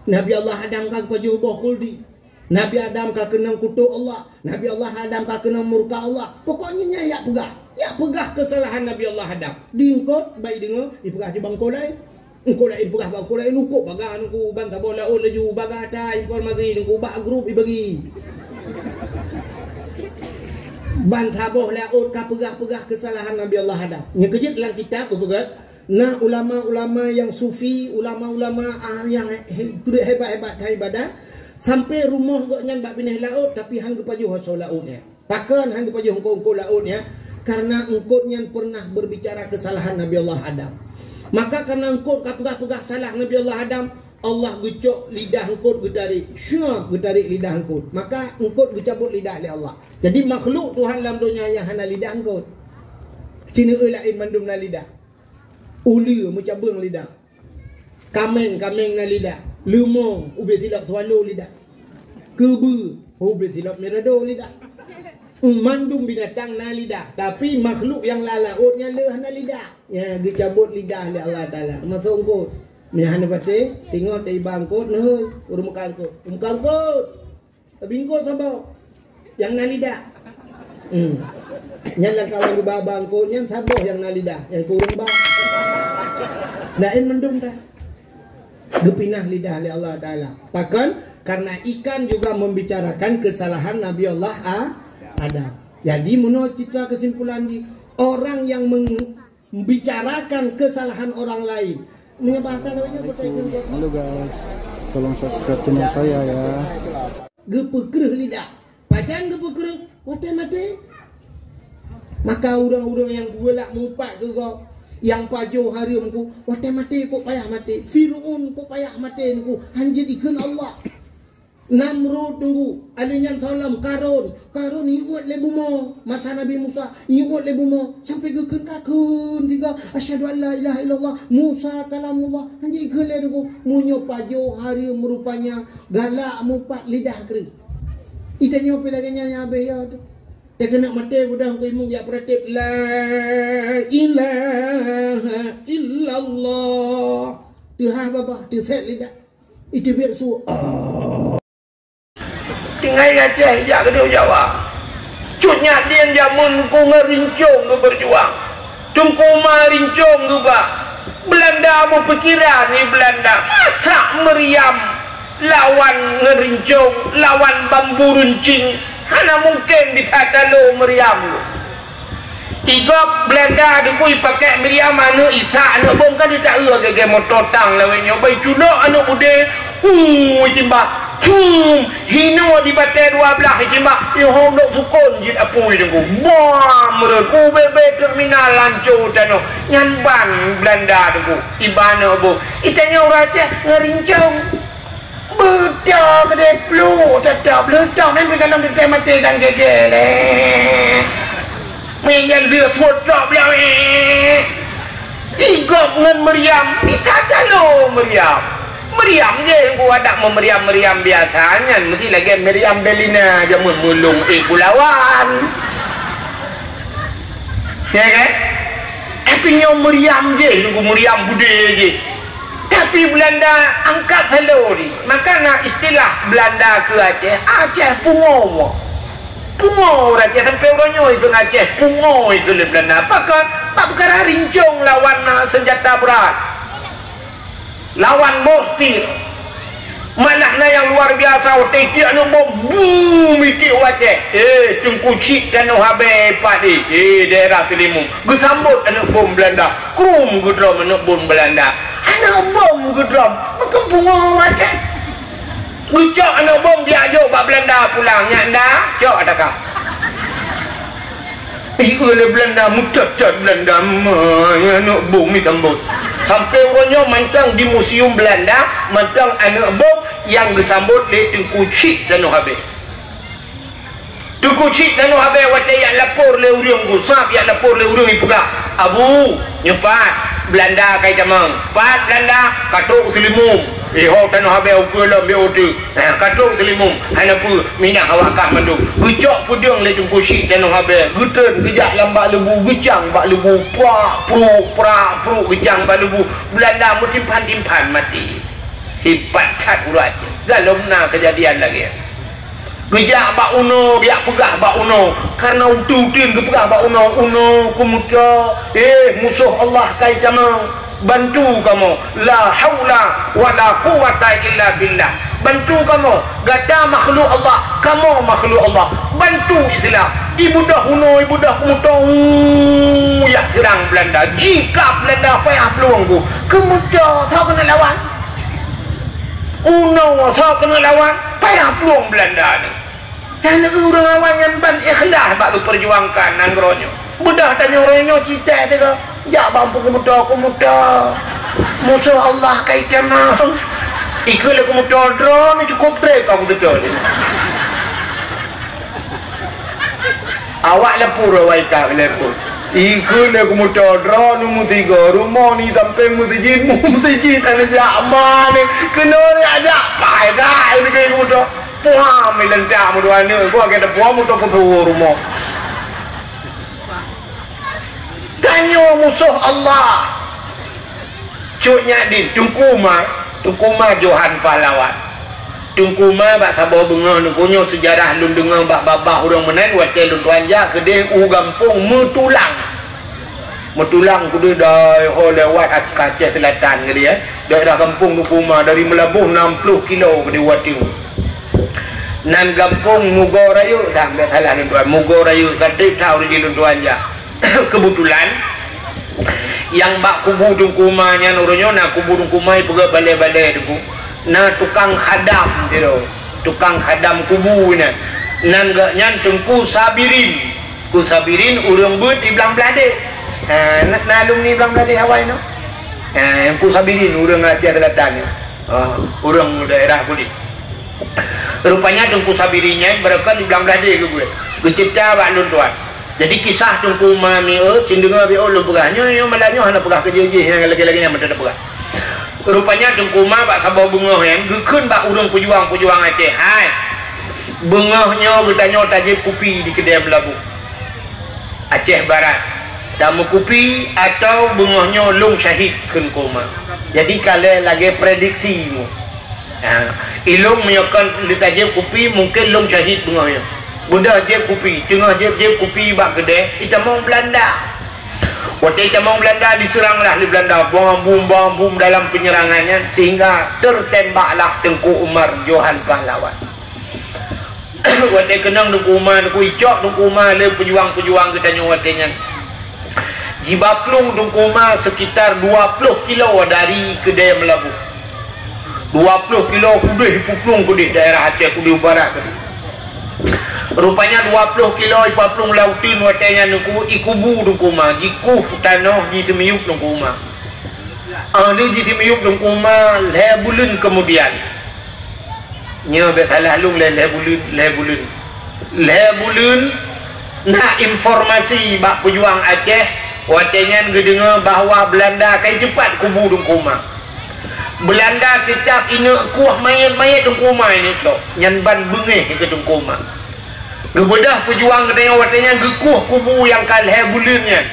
Nabi Allah Adam ka geupajoh boh khuldi. Nabi Adam ka keunong kutok Allah. Nabi Allah Adam ka keunong murka Allah." Pokoknya nyan jak peugah. Jak peugah keusalahan Nabi Allah Adam. Di eungkôt, bak ideungoe, ipeugah cit bak eungkôt laén. Eungkôt laén peugah bak eungkôt laén, eungkôt baga nungku ban saboh laôt laju baga ata informasi nungku bak grup ibagi. Ban saboh laôt ka peugah-peugah keusalahan Nabi Allah Adam. Nyang keujeuet lam kitab geupeugah, na ulama-ulama nyang sufi, ulama-ulama, ah, nyang he-, he-, hebat-hebat that ibadat, sampai rumoh gobnyan bak binéh laôt, tapi han geupajoh asoe laôt nyan. Pakon han geupajoh eungkôt-eungkôt laôt nyan? Karena eungkôt nyan pernah berbicara kesalahan Nabi Allah Adam. Maka karena eungkôt ka peugah-peugah salah Nabi Allah Adam, Allah geucok lidah eungkôt geutarék, syuab geutarék lidah eungkôt. Maka eungkôt geucabot lidah lé Allah. Jadi makhluk Tuhan lam donya nyang hana lidah eungkôt. Sineuk laén mandum na lidah. Uleue meucabeueng lidah. Kaméng, kaméng na lidah. Leumo, ubé silop swallow lidah. Keubeue, ubé silop mirado lidah. Mandum binatang na lidah, tapi makhluk nyang lam laôt nyan le hana lidah. Nyan geucabot lidah lé Allah Taala. Masôk eungkôt. Meunyo hana patéh, teungoh taiba eungkôt, neuhôi, ureuëng meukat eungkôt. Ureuëng meukat eungkôt. Bingkot saboh nyang na lidah. Hmm. Nyan lam kawan geuba-ba eungkôt nyan saboh nyang na lidah, nyang kureueng ba. Laén mandum dah. Geupinah lidah lé Allah Taala. Pakon? Karena ikan juga membicarakan kesalahan Nabi Allah A-, Adam. Jadi, meunoe citra kesimpulan jih, orang yang meng-, membicarakan kesalahan orang lain. Meunyoe bahasa lawan nyoe, Halo guys, tolong subscribe channel saya ya. Geupeukreuh lidah. Pajan geupeukreuh? Watée maté. Maka ureuëng-ureuëng nyang geulak mupat keu gob, nyang pajoh hareuem ku, watée maté kok payah maté. Fir'aun kok payah maté nyan ku, hanjeuet ikheun Allah. Namrud nyan ku, alèh nyan Sodom, Karun. Karun iuet lé bumoe, masa Nabi Musa, iuet lé bumoe, sampai geukheun ka kheun tiga, "Asyhadu an la ilaha illallah, Musa kalamullah." Hanjeuet ikheun lé nyan ku, meunyoe pajoh hareuem rupanya galak mupat lidah kreueh. Itanyoe pih lagée nyan nyang habéh ya tu. Teukeunok maté beudôh keu imeum jak peuratéb, "La ilaha illallah." Teuhah babah, teusét lidah. Iteubiet su, ah. Tinggai Aceh jak keudéh Jawa. Cut Nyak Dien jameun ku ngon rincong geubeujuang. Teungku Umar rincong geuba. Beulanda meupikiran di Beulanda. Masa Meuriam lawan ngon rincong, lawan bambu runcing? Hana mungken bisa talo Meuriam. Igob Beulanda dukui pakai Meuriam aneuëk Isa, aneuëk bom kan ditaeu gege moto tang lawét nyoe. Bai culok aneuëk udé, hu, itimbak. Hum, hinoe di batée dua blaih itimbak. Yoh dok sukon jeuet apui deungoe. Bam, reuku bebe terminal lanco tanoh. Nyan ban Beulanda deungoe. Iba aneuëk bom. Itanyoe ureuëng Aceh ngon rincong. Beutôi keudeh pluek teutap leutok nyan pih galom teuntée maté dan gege lé. Meunan lheueh puet tok blah weh. Igob ngon Meuriam, bisa talo Meuriam. Meuriam jih ku adak meu Meuriam-Meuriam biasa nyan meusti lagée Meriam Belina jameun meulong ék bulawan. Ya kan? Tapi nyoe Meuriam jih, ku Meuriam budé jih. Tapi Beulanda angkat salo di. Maka na istilah Beulanda keu Aceh, Aceh pungo. Pungo ureuëng Aceh sampai uroe nyoe ikheun Aceh pungo ikheun lé Beulanda. Pakon? Bak peukara rincong lawan na seunjata brat. Lawan mortir. Malah na nyang luar biasa, watée itiek aneuëk bom, bum, itiek u Aceh. Eh, Teungku Chik tanoh habéh pat, eh, eh, daerah Seulimeum. Geusambot aneuëk bom Beulanda. Krum geudrom aneuëk bom Beulanda. Aneuëk bom geudrom, meukeumpungo Aceh. Geucok aneuëk bom geujak jok bak Beulanda pulang. Nyak nda, cok ata ka. Ih, lé Beulanda, meutot-tot Beulanda, ma, aneuëk bom geusambot. Sampai uroe nyoe mantong di museum Beulanda, mantong aneuëk bom nyang geusambot lé Teungku Chik tanoh habéh. Teungku Chik tanoh habéh watée jak lapor lé ureuëng ku, sab jak lapor lé ureuëng ipeugah, "Abu, nyoe pat, Beulanda ka itamong. Pat Beulanda, ka trok Seulimeum. Eh, ho tanoh habéh ukeue lom B O T. Eh, ka trok Seulimeum, hana peue, minah awak kah mandum." Geucok peudeueng lé Teungku Chik tanoh habéh, geutreun geujak lam bak leubu, geucang bak leubu, prak, pruk, prak, pruk, geucang bak leubu. Beulanda meutimpan-timpan maté. Hebat that uroe nyoe. Galom na keujadian lagée nyan. Geujak bak unoe, geujak peugah bak unoe. Karena uteuen-uteuen geupeugah bak unoe, "Unoe keumeuto, eh, musoh Allah ka itamong, bantu kamoe. La haula wala quwwata illa billah. Bantu kamoe, gata makhluk Allah, kamoe makhluk Allah. Bantu Islam." Ibeudôh unoe, ibeudôh keumeuto, uu, jak seurang Beulanda. Jikab Beulanda payah plueng ku. Keumeuto, soe keuneuk lawan? Unoe soe keuneuk lawan, payah plueng Beulanda nyoe. Dan ureuëng awai nyan ban ikhlas bak geupeujuangkan nanggroe nyoe. Beudôh tanyoe uroe nyoe cicak teuka, jak bak keumeuto-keumeuto. Musoh Allah ka itamong. Ikheun lé keumeuto droeneuh cukôp trép ka beutôi. Awak lapor awai ka lapor. Ikheun lé keumeuto droeneuh meusigoe, rumoh ni sampai meuseujid, meuseujid hana jak ma ni. Keunoe ni ajak pai dah ini ke keumeuto. Puang mi leuntang meudua ni, gua kata puang moto peutuwo rumoh. Tanyoe musoh Allah. Cut Nyak Dien, Teungku Ma, Teungku Ma Johan Pahlawan. Teungku Ma bak saboh beungoh Teungku, nyoe seujarah lôn deungoe bak babah ureuëng meunan, watée lôn tuan jak keudeh u gampông Meutulang. Meutulang keudeh dari ho lewat Ac-, Aceh Selatan keudeh, eh. Daerah gampông Teungku Ma dari Meulaboh enam puluh kilo keudeh watée. Nan gampông Mugo Rayeuk, dah, tak salah lôn tuan, Mugo Rayeuk, ka trép that ureuëng jih lôn tuan jak. Keubeutulan, nyang bak kubu Teungku Ma nyan uroe nyoe na kubu Teungku Ma ipeugét balée-balée Teungku. Na tukang khadam sidroe, tukang khadam kubu nyan. Nan geuh nyan Teungku Sabirin. Teungku Sabirin ureuëng beuet di Blang Bladeh. Ha, na, na alumni Blang Bladeh awai nyoe. Ha, Teungku Sabirin ureuëng Aceh Selatan nyoe. Ha, ureuëng daerah Budi. Rupanya Teungku Sabirin nyan barokon di Blang Bladeh geuh beuet. Geucebta bak lôn tuan. Jadi kisah Teungku Ma mieu, cit deungoe biôh lôn peugah. Nyoe, nyoe malam nyoe hana peugah keu jih-jih nyang lagée-lagée nyan meuteumé peugah. Rupanya Teungku Ma bak saboh beungoh nyan geukheun bak ureuëng peujuang-peujuang Aceh, "Hai, beungoh nyoe geutanyoe tajép kupi di keudée Meulaboh, Aceh Barat. Tameukupi atau beungoh nyoe lôn syahid," kheun Teungku Ma. Jadi ka lhée lagée prediksi nyoe. Ha, ilôn meunyoe kon lé tajép kupi, mungken lôn syahid beungoh nyoe. Beudôh jép kupi, teungoh jép-jép kupi bak keudée, itamong Beulanda. Watée itamong Beulanda, diseuranglah lé Beulanda, bom-bom, bom-bom dalam peunyerangan nyan, sehingga teutembaklah Teungku Umar Johan Pahlawan. Watée keunong Teungku Ma, Teungku icok Teungku Ma lé peujuang-peujuang geutanyoe watée nyan. Jibaplueng Teungku Ma sekitar dua ploh kilo dari keudée Meulaboh. Dua ploh kilo keudeh ipaplueng keudeh daerah Aceh keudeh barat keudeh. Rupanya dua ploh kilo ipaplueng lam uteuen watée nyan Teungku, ikubu Teungku Ma, jikueh tanoh, jiseumiyueb Teungku Ma. Ah, lheueh jiseumiyueb Teungku Ma lhée buleuen keumudian. Nyoe bék salah lôn lé lhée buleuen, lhée buleuen. Lhée buleuen na informasi bak peujuang Aceh, watée nyan geudeungoe bahwa Beulanda ka jiteupat kubu Teungku Ma. Beulanda teutab ineuk kueh manyét-manyét Teungku Ma ineuk cok, nyan ban beungéh keu Teungku Ma. Geubeudôh peujuang geutanyoe watée nyan geukueh kubu nyang ka lhée buleuen nyan.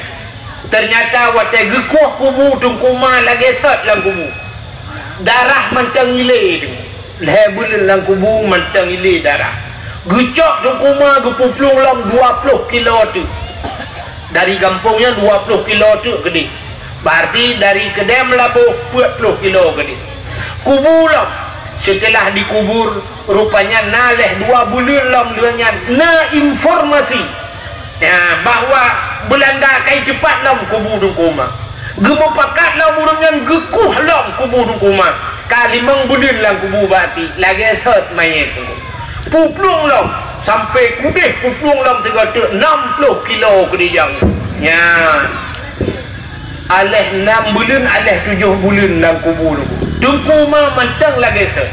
Teunyata watée geukueh kubu Teungku Ma lagée sot lam kubu. Darah mantong ilé Teungku. Lhée buleuen lam kubu mantong ilé darah. Geucok Teungku Ma geupaplueng lom dua ploh kilo teuk. Dari gampông nyan dua ploh kilo teuk keudeh. Berarti dari keudée Meulaboh peuet ploh kilo keudeh. Kubu lom. Seuteulah dikubur, rupanya na lhée dua buleuen lom lheueh nyan na informasi. Ya, bahwa Beulanda ka jiteupat lom kubu Teungku Ma. Geumupakat lom ureuëng nyan geukueh lom kubu Teungku Ma. Ka limong buleuen lam kubu berarti, lagée sot manyét Teungku. Puplueng lom, sampoe keudeh puplueng lom sigoe teuk nam ploh kilo keudeh jauh. Nyan. Aléh nam buleuen, aléh tujoh buleuen lam kubu Teungku. Teungku Ma mantong lagée sot.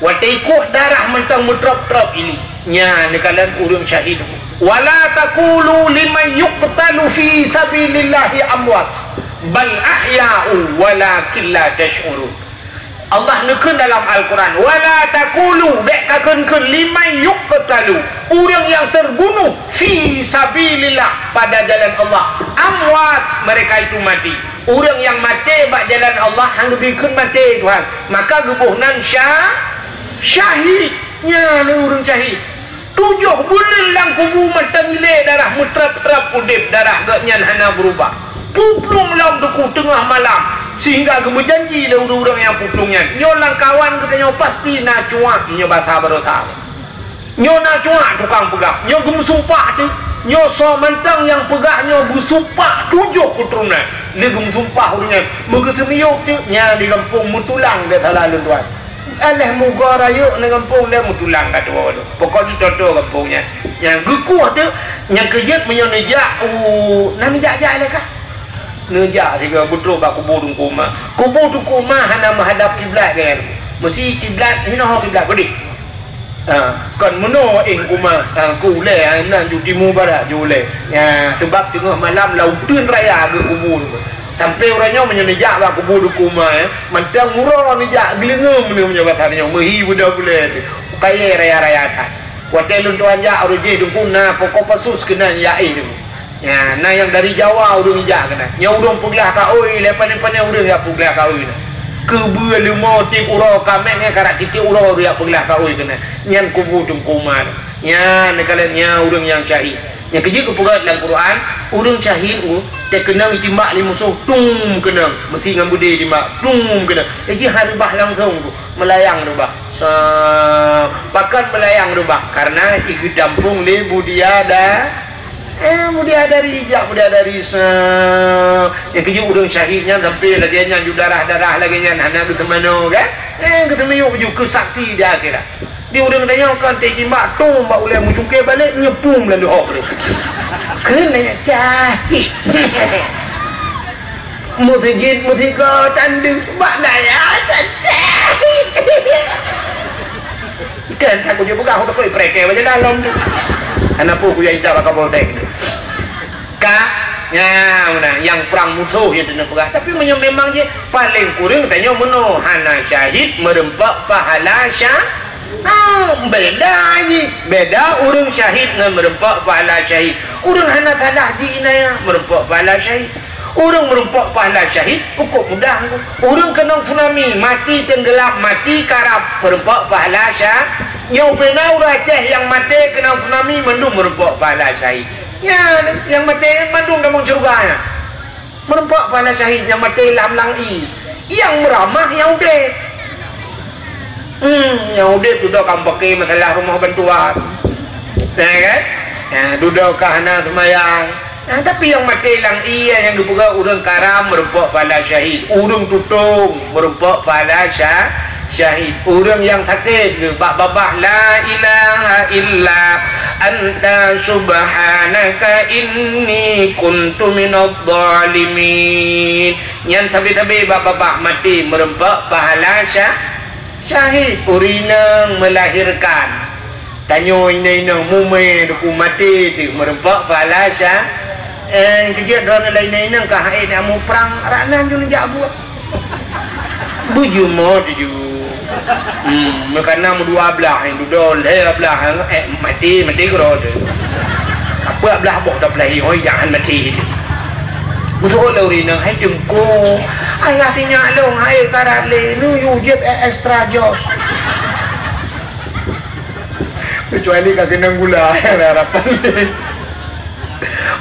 Watée ikueh darah mantong meutrôb-trôb ilé. Nyan neukalon ureuëng syahid. "Wala taqulu liman yuqtalu fi sabilillahi amwat, bal ahya'u walakin la tash'urun." Allah neukheun dalam Al-Quran, "Wala taqulu," bék kakheun-kheun, "liman yuqtalu," ureuëng nyang teubunoh, "fi sabilillah," pada jalan Allah, "amwat," mereka itu mati. Ureuëng nyang maté bak jalan Allah han geubri kheun maté Tuhan, maka geuboh nan sya-, syahid. Nyan ureuëng syahid. Tujoh buleuen lam kubu mantong ilé darah meutrab-trab udeb, darah geuh nyan hana beurubah. Puplueng lom Teungku teungoh malam, sehingga geumeujanji lé ureuëng-ureuëng nyang puplueng nyan, "Nyoe lam kawan geutanyoe pasti na cuak nyoe basa baroesa." Nyoe na cuak tukang peugah, nyoe geumeusumpah teuh. Nyoe soe mantong nyang peugah nyoe geusumpah tujoh keuturonan. Lé geumeusumpah ureuëng nyan, meugeuseumiyueb teuh, nyan di gampông Meutulang, bék salah lôn tuan. Aléh Mugo Rayeuk nyan gampông lé Meutulang ka tuwoe lôn. Pokok jih toto gampông nyan. Nyang geukueh teuh, nyang keujeuet meunyoe neujak u, na neujak-jak lé kah? Neujak sigoe beutrôk bak kubu Teungku Ma. Kubu Teungku Ma hana meuhadab kiblat kan. Meusi kiblat, hinoe kiblat beudeh. Ha, kon meunoe éh Teungku Ma, ha, keu ulée, ha, nan ju timu barat ju ulée. Ya, seubab teungoh malam lam uteuen raya geukubu. Sampoe uroe nyoe meunyoe neujak bak kubu Teungku Ma, eh, mantong uroe neujak geuleungeum meunyoe, meunyoe basa nyoe, meuhi beudôh buleuen. Kayée raya-raya that. Watée lôn tuan jak, uroe jih Teungku na pokok pasus keunan jak éh Teungku. Ya, na nyang dari Jawa ureuëng jak keunan. Nyoe ureuëng peuglah kaôi, lé pané-pané ureuëng jak peuglah kaôi na. Keubeue leumo tieb uroe kaméng nyan karak tieb uroe riyak peuglah kaôi keunan. Nyan kubu Teungku Umar. Nyan neukalon nyan ureuëng nyang syahid. Nyang keujeuet geupeugah lam Quran, ureuëng syahid u teukeunong jitimbak lé musoh, tum keunong, meusi ngon beudé timbak, tum keunong. Jadi han reubah langsung tu, meulayang reubah. Sa, pakon meulayang reubah? Karena igeudampong lé budiada, eh, budiadari, jak budiadari, sa. Nyang keujeuet ureuëng syahid nyan sampai lagée nyan, ju darah-darah lagée nyan, hana geuseumanoe kan? Eh, geuseumiyueb ju keu saksi di akhirat. Di ureuëng tanyoe kan teujimbak tom bak ulée meucungké balek nyeupum lam dohok tu. Keuneuk cahit. Meuseujid meusigoe tandeuk bak daya cahit. Kan aku je peugah aku takut prekel baca dalam tu. Anak pun kuya ijak bak kapolsek. Ka, nya, meunan, nyang prang musoh nyang teuneupeugah. Tapi meunyoe memang jih, paléng kureueng tanyoe meunoe hana syahid meureumpok pahala sya-, ah, beda jih. Beda ureuëng syahid ngon meureumpok pahala syahid. Ureuëng hana salah jih inan nyan meureumpok pahala syahid. Ureuëng meureumpok pahala syahid, cukup mudah. Ureuëng keunong tsunami, mati teunggeulam, mati karam, meureumpok pahala sya-, nyoe beuna ureuëng Aceh nyang maté keunong tsunami mandum meureumpok pahala syahid. Nyan, nyang maté nyan mandum tamong syeuruga nyan. Meureumpok pahala syahid nyang maté lam lang ié. Nyang meuramah nyang udeb. Hmm, nyang udeb dudoe ka meupaké masalah rumoh bantuan. Ya kan? Ya, dudoe ka hana seumayang. Nah, tapi nyang maté lang ié nyang geupeugah ureuëng karam meureumpok pahala syahid. Ureuëng tutong meureumpok pahala sya-, syahid. Ureuëng nyang sakét bak babah la ilaha illa anta subhanaka inni kuntu minadh dhalimin. Nyan sabe-sabe bak babah maté meureumpok pahala sya-, syahid. Ureuëng inong meulahirkan. Tanyoe inong-inong mumé duku maté teuh meureumpok pahala sya-, eh, keujeuet droeneuh lé inong-inong ka hai nak muprang, rak nan jun jak buet. Beujumoe tuju. Hmm, meukana meudua blaih, dudoe lhée blaih, eh, maté, maté keudroe teuh. Apeue blaih boh dak blaih hôi jangan maté. Beutôi lé ureuëng inong, hai Teungku. Ayah sinyak lôn, hai karat lé, nu yue jeuet, eh, extra jos. Kecuali ka keunong gula, harapan.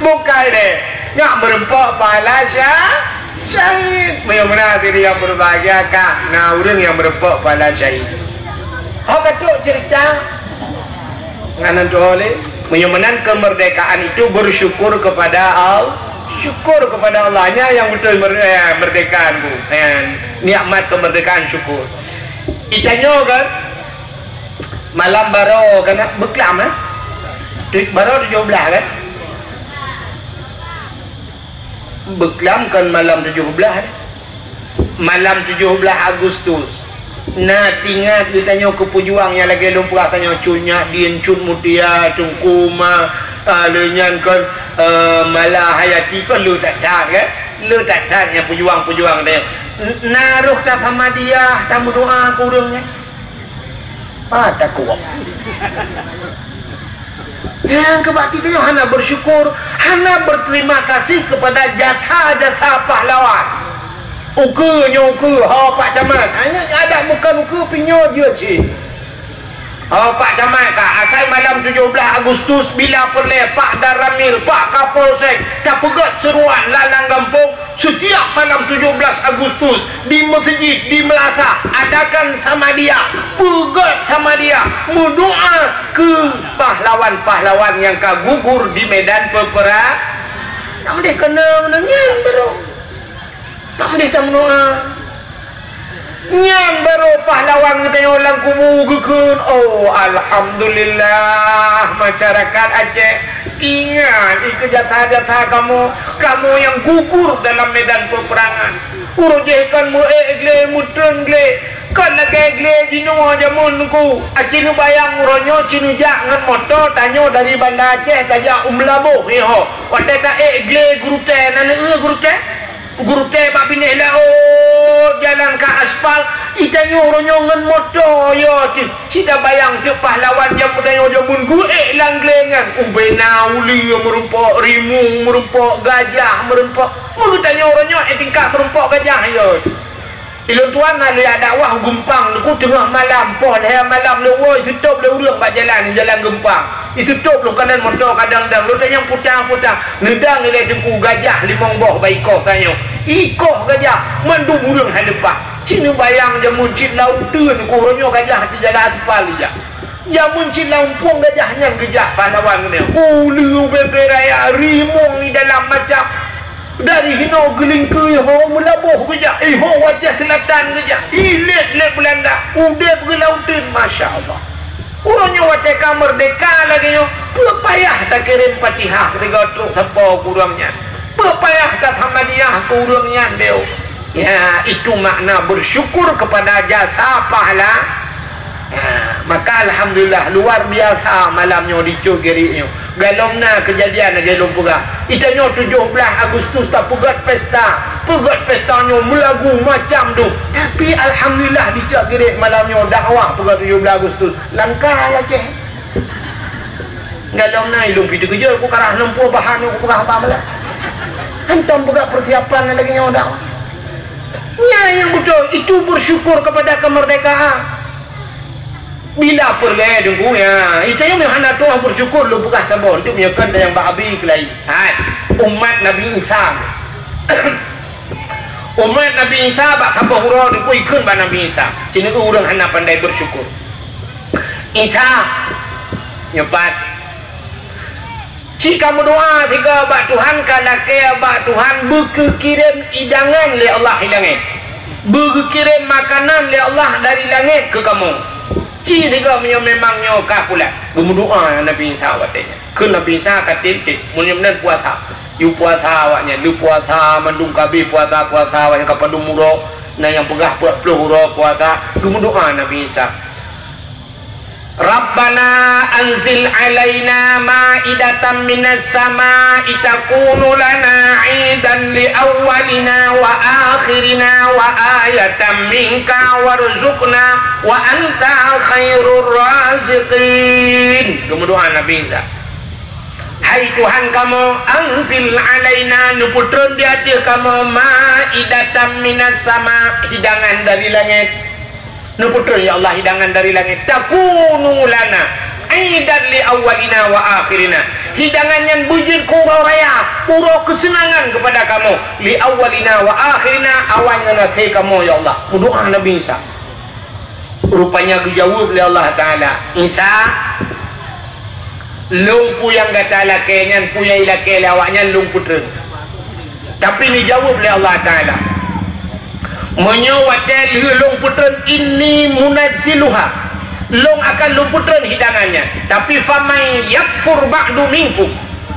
Bukai deh. Nyak meureumpok pahala sya-, syahid. Meunyoe meunan hadirin nyang berbahagia, ka na ureuëng nyang meureumpok pahala syahid. Ho ka trok cerita. Ngan nanti oleh. Meunyoe meunan kemerdekaan itu bersyukur kepada Allah. Syukur kepada Allah. Hanya yang betul mer-, eh, merdekaan tu. Eh, nikmat kemerdekaan syukur. Itanyoe kan, Malam baroe kan beuklam, eh? Tu-, baroe tujoh blaih kan? Beuklam kan malam tujoh blaih, eh? Malam tujoh blaih Agustus. Na teuingat geutanyoe keu peujuang nyang lagée lôn peugah tanyoe Cut Nyak Dien, Cut Mutia, Teungku Ma, ah, lheueh nyan kan, eh, Mala Hayati kan le that-that kan? Le that-that nyang peujuang-peujuang tanyoe. N-, na roh ka Samadiyah tameudoa keu ureuëng nyan. Ah, takwa. Nyang keu bak tanyoe hana bersyukur, hana berterima kasih kepada jasa-jasa pahlawan. Ukeue nyoe ukeue, ho Pak Camat. Hanya ada bukan ukeue pinyoe jeuet cit. Ho Pak Camat ka, asai malam tujoh blaih Agustus bila peureulée Pak Danramil, Pak Kapolsek, tapeugét seuruan lam gampông, Setiap malam tujoh blaih Agustus, di meuseujid, di meulasah, adakan samadiyah, peugét samadiyah, meudoa keu pahlawan-pahlawan nyang ka gugur di medan peupera-, nak meudeh keuneuk nyan baru. Nak meudeh tameudoa. Nyan baru pahlawan geutanyoe lam kubu geukheun, "Oh, alhamdulillah, masyarakat Aceh, ingat ikeu jasa-jasa kamoe, kamoe nyang gugur dalam medan peperangan. Uroe jéh kon meu-ék glé, meuteun glé, kon lagée glé jinoe jameun Teungku. Aci neubayang uroe nyoe ci neujak ngon moto tanyoe dari Banda Aceh tajak u Meulaboh nyoe. Watée ta-ék glé gurutée, na neueu gurutée?" Gurutée bak binéh laôt, jalan ka aspal, itanyoe uroe nyoe ngon moto, yo, cit. Cit tabayang teuk pahlawan nyang peutanyoe jameun geuék lam glé nyan. Ubena uleue meurumpok, rimueng meurumpok, gajah meurumpok. Meugeutanyoe uroe nyoe, eh, tingkat meurumpok gajah, yo. Ilôn tuan na lé dakwah geumpang, ku teungoh malam, poh lhèe malam lôn woe, seutôb lé ureueng bak jalan, jalan geumpang. Itutôb lôn kanan moto kadang-kadang, lôn tanyong puta-puta. Neudang ilèe teungku gajah limong boh bak ikoh tanyoe. Ikoh gajah, mandum ureueng hai leupah. Cit neubayang jameun cit lam uteuen ku uroe nyoe gajah di jalan aspal ija. Jameun cit lam umpung gajah nyan geujak pahlawan geuneuk. Uleue ubé-bé raya, rimueng di dalam macam. Dari hinoe geulingkeue iho Meulaboh geujak, iho Aceh Selatan geujak, ilét lé Beulanda, udép geulautin, masya Allah. Uroe nyoe watèe ka meurdéhka lagèe nyoe, peue payah takirém Fatihah sigoe trok sapo keu ureueng nyan? Peue payah tahamdalillah keu ureueng nyan, beuh? Ya, itu makna bersyukur kepada jasa pahala. Ha, maka alhamdulillah, luar biasa malam nyoe di Cot Giri nyoe. Galom na keujadian lagèe lôn peugah. Itanyoe tujoh blaih Agustus tapeugöt pesta. Peugöt pesta nyoe meulagu macam tu. Tapi alhamdulillah di Cot Giri malam nyoe dakwah peugöt tujoh blaih Agustus. Langka ya Aceh. Galom na ilôn pih teukeujot ku karah lôn peugah bahan nyoe ku peugah haba malam. Hantom peugah persiapan lagèe nyoe dakwah. Nyan nyang beutôi, itu bersyukur kepada kemerdekaan. Bila peureulèe teungku, ya, itu nyang hana tuah bersyukur lôn peugah saboh, untuk meunyoe kon nyang bak abi keulai. Hai, umat Nabi Isa. Umat Nabi Isa bak saboh uroe teungku ikheun bak Nabi Isa. Cit ureueng hana pandai bersyukur. Isa, nyoe pat. Cit ka meudoa sigoe bak Tuhan, ka lakèe bak Tuhan beugeukirém hidangan lé Allah hidangan. Beugeukirém makanan lé Allah dari langèt keu kamoe. Cit sigoe meunyoe memang nyoe ka pulan. Geumeudoa Nabi Isa watèe nyan. Kheun Nabi Isa ka tem-tem, meunyoe meunan puasa. Yue puasa awaknyan, lheuh puasa mandum ka abéh puasa-puasa awaknyan ka padum uroe. Na nyang peugah peuet ploh uroe puasa. Geumeudoa Nabi Isa. Rabbana anzil alaina ma'idatan minas sama'i takunu lana 'idan li awwalina wa akhirina wa ayatan minka warzuqna wa anta khairur raziqin. Geumeudoa Nabi Isa. Hai Tuhan kamoe, anzil alaina, neupeutreun di ateueh kamoe, ma'idatan minas sama, hidangan dari langèt. Neupeutreun, ya Allah, hidangan dari langèt. Takunu lana 'idan li awwalina wa akhirina. Hidangan nyan beujeuet keu uroe raya, uroe keuseunangan keupada kamoe. Li awwalina wa akhirina, awai ngon akhé kamoe, ya Allah. Meudoa Nabi Isa. Rupanya geujaweueb lé Allah Taala, "Isa, lôn peue nyang gata lakèe nyan, peue nyang ilakèe lé awaknyan lôn peutreun." Tapi neujaweueb lé Allah Taala, "Meunyoe watèe lheueh lôn peutreun, inni munazziluha, lôn akan lôn peutreun hidangan nyan. Tapi faman yakfur ba'du minkum,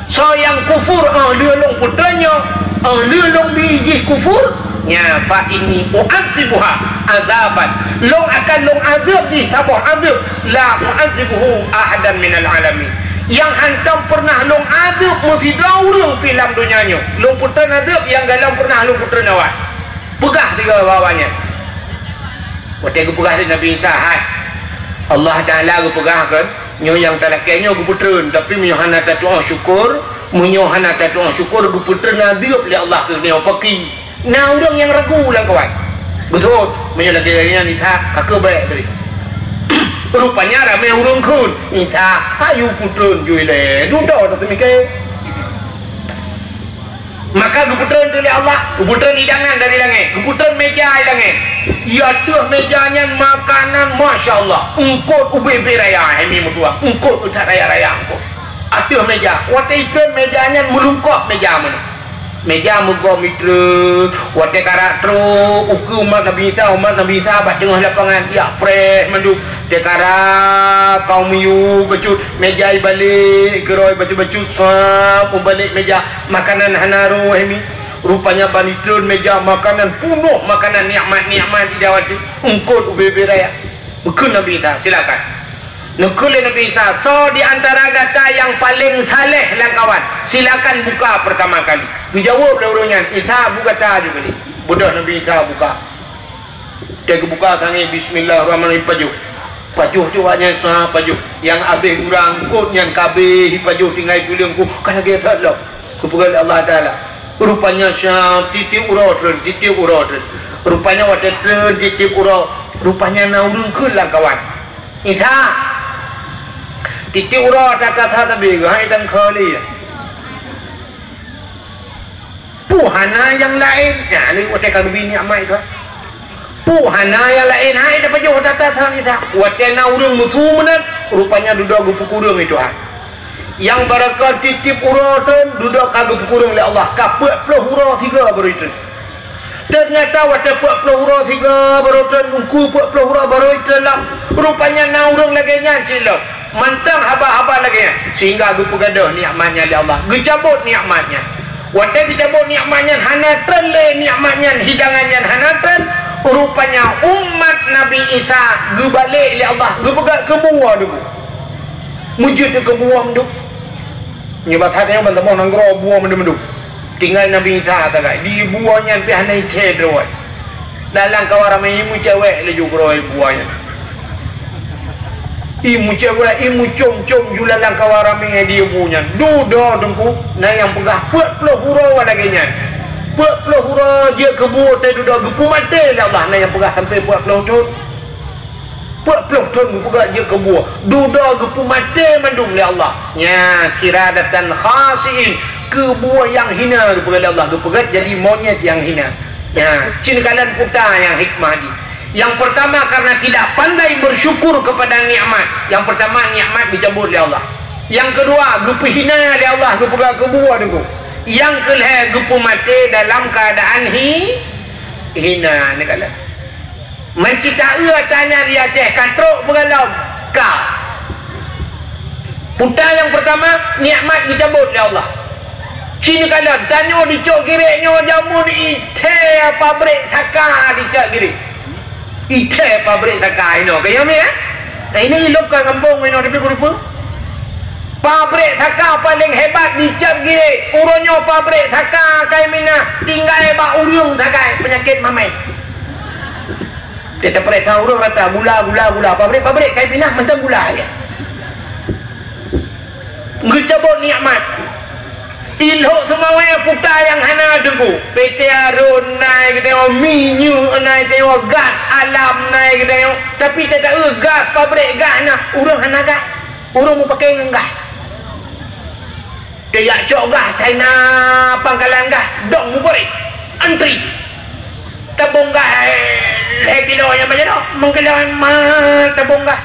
soe nyang kufur 'oh lheueh lôn peutreun nyoe, 'oh lheueh lôn bi jih kufur, nya fa inni u'adzibuha azaban, lôn akan lôn azeueb jih saboh azeueb, la u'adzibuhu ahadan minal alamin, nyang hántom peureunah lôn azeueb meusidroe ureueng pih lam donya nyoe. Lôn peutreun azeueb nyang galom peureunah lôn peutreun awai." Peugah sigoe bak awaknyan. Watèe geupeugah lé Nabi Isa, "Hai, Allah Taala geupeugah kon, nyoe nyang talakèe nyoe geupeutreun, tapi meunyoe hana tatu'oh syukur, meunyoe hana tatu'oh syukur, geupeutreun azeueb lé Allah keu nyoe paki." Na ureueng nyang ragu lam kawan. Beutôi, meunyoe lagèe nyan Isa, ka keuh bèk tadi. Rupanya ramè ureueng kheun, "Isa, ayu peutreun jui lé, dudoe taseumiké." Maka geupeutreun lé Allah, geupeutreun hidangan dari langèt, geupeutreun mèja di langèt. Di ateueh mèja nyan makanan, masya Allah, eungkôt ubé-bé raya, hai mi meutuah, eungkôt usat raya-raya eungkôt. Ateueh mèja, watèe ikheun mèja nyan meulungkop mèja meunan. Mèja meugoe mitreu, watèe karab trok ukeue umat Nabi Isa, umat Nabi Isa bak teungoh lapangan, jak preh mandum. Teukarab kaum yue bacut, mèja ibalek, keudroe bacut-bacut, sab mubalek mèja. Makanan hana roh, hai mi. Rupanya ban itreun mèja makanan, punoh makanan nikmat-nikmat di dawat tu. Eungkôt ubé-bé raya. Geukheun Nabi Isa, "Silakan." Geukheun lé Nabi Isa, "Soe di antara gata nyang paleng saleh lam kawan? Silakan buka pertama kali." Geujaweueb lé ureueng nyan, "Isa, bu gata ju kali." Beudôh Nabi Isa buka. Watèe geubuka sangé, "Bismillahirrahmanirrahim," pajoh. Pajoh tu awaknyan sa pajoh. Nyang abéh urang eungkôt nyan ka abéh jipajoh tinggai tuleueng ku, ka lagèe that lom. Geupeugah lé Allah Taala. Rupanya sa tiep-tiep uroe treun, tiep-tiep uroe treun. Rupanya watèe treun tieb uroe, rupanya na ureueng kheun lam kawan. "Isa, tieb uroe that-that sabe, hai tangkho lé." Peue hana nyang laén? Nyan lé watèe ka geubri nikmat itu. Peue hana nyang laén? Hai tapajoh that-that sabe, Isa. Watèe na ureueng meusu meunan, rupanya dudoe geupeukureueng itu, ha. Nyang barokah tieb-tieb uroe treun, dudoe ka geupeukureueng lé Allah, ka peuet ploh uroe sigoe baru treun. Teunyata watèe peuet ploh uroe sigoe baru treun, Teungku, peuet ploh uroe baru treun lom. Rupanya na ureueng lagèe nyan cit lom. Mantong haba-haba lagèe nyan, sehingga geupeugadôh nikmat nyan lé Allah, geucabot nikmat nyan. Watèe geucabot nikmat nyan, hana treun lé nikmat nyan, hidangan nyan hana treun. Rupanya umat Nabi Isa geubalek lé Allah, geupeugah keu buah debu. Meujeuet keu buah mandum. Nyoe bak that nyoe ban saboh nanggroe buah mandum-mandum. Tinggai Nabi Isa sagai. Di buah nyan pih hana ié thèe droe. Dalam kawan ramé ié meucewek laju keudroe buah nyan. Ié meucewek, ié meucom-com ju dalam kawan ramé di buah nyan. Dudoe Teungku, na nyang peugah peuet ploh uroe lagèe nyan. Peuet ploh uroe jeuet keu buah teuh dudoe geupeumaté lé Allah, na nyang peugah sampoe peuet ploh thon. Peuet ploh thon geupeugah jeuet keu buah, dudoe geupeumaté mandum lé Allah. Nya, qiradatan khasi'in, keu buah nyang hina geupeugah lé Allah, geupeugah jadi monyet nyang hina. Nya, cit kalon peue nyang hikmah di. Yang pertama, karena tidak pandai bersyukur kepada nikmat. Yang pertama, nikmat dicabut lé Allah. Yang kedua, geupeuhina lé Allah, geupeugah keu buah debu. Yang kelhèe, geupeumaté dalam keadaan hi-, hina. Ni kalon. Meucit taeu ata nyan di Aceh ka trok beugalom ka. Peue nyang peurtama, nikmat geucabot lé Allah. Cit kalon, tanyoe di Cot Girek nyoe jameun ié thèe pabrék saka di Cot Girek. Ié thèe pabrék saka inoe, ka nyoe, ya? Nah, ini lôn ka gampông inoe, tapi peue-peue. Pabrék saka paléng hebat di Cot Girek. Uroe nyoe pabrék saka ka ié minah, tinggai bak ureueng sagai, peunyakét mamai. Teupeuriksa ureueng rata, gula, gula, gula. Pabrék, pabrék ka ié pinah mantong gula, ya. Geucabot nikmat. Ilhok seumawé peue nyang hana deungoe. P T Arun na ié geutanyoe, minyeuk na ié geutanyoe, gas alam na ié geutanyoe. Tapi teuta gas, pabrék gas na, ureueng hana gas. Ureueng mupakè ngon gas. Teuyak cok gas, hai na pangkalan gas, dong mubarek, antri. Tabong gas, eh, lhèe kilo nyang bak jaroe, meukeulong ma tabong gas.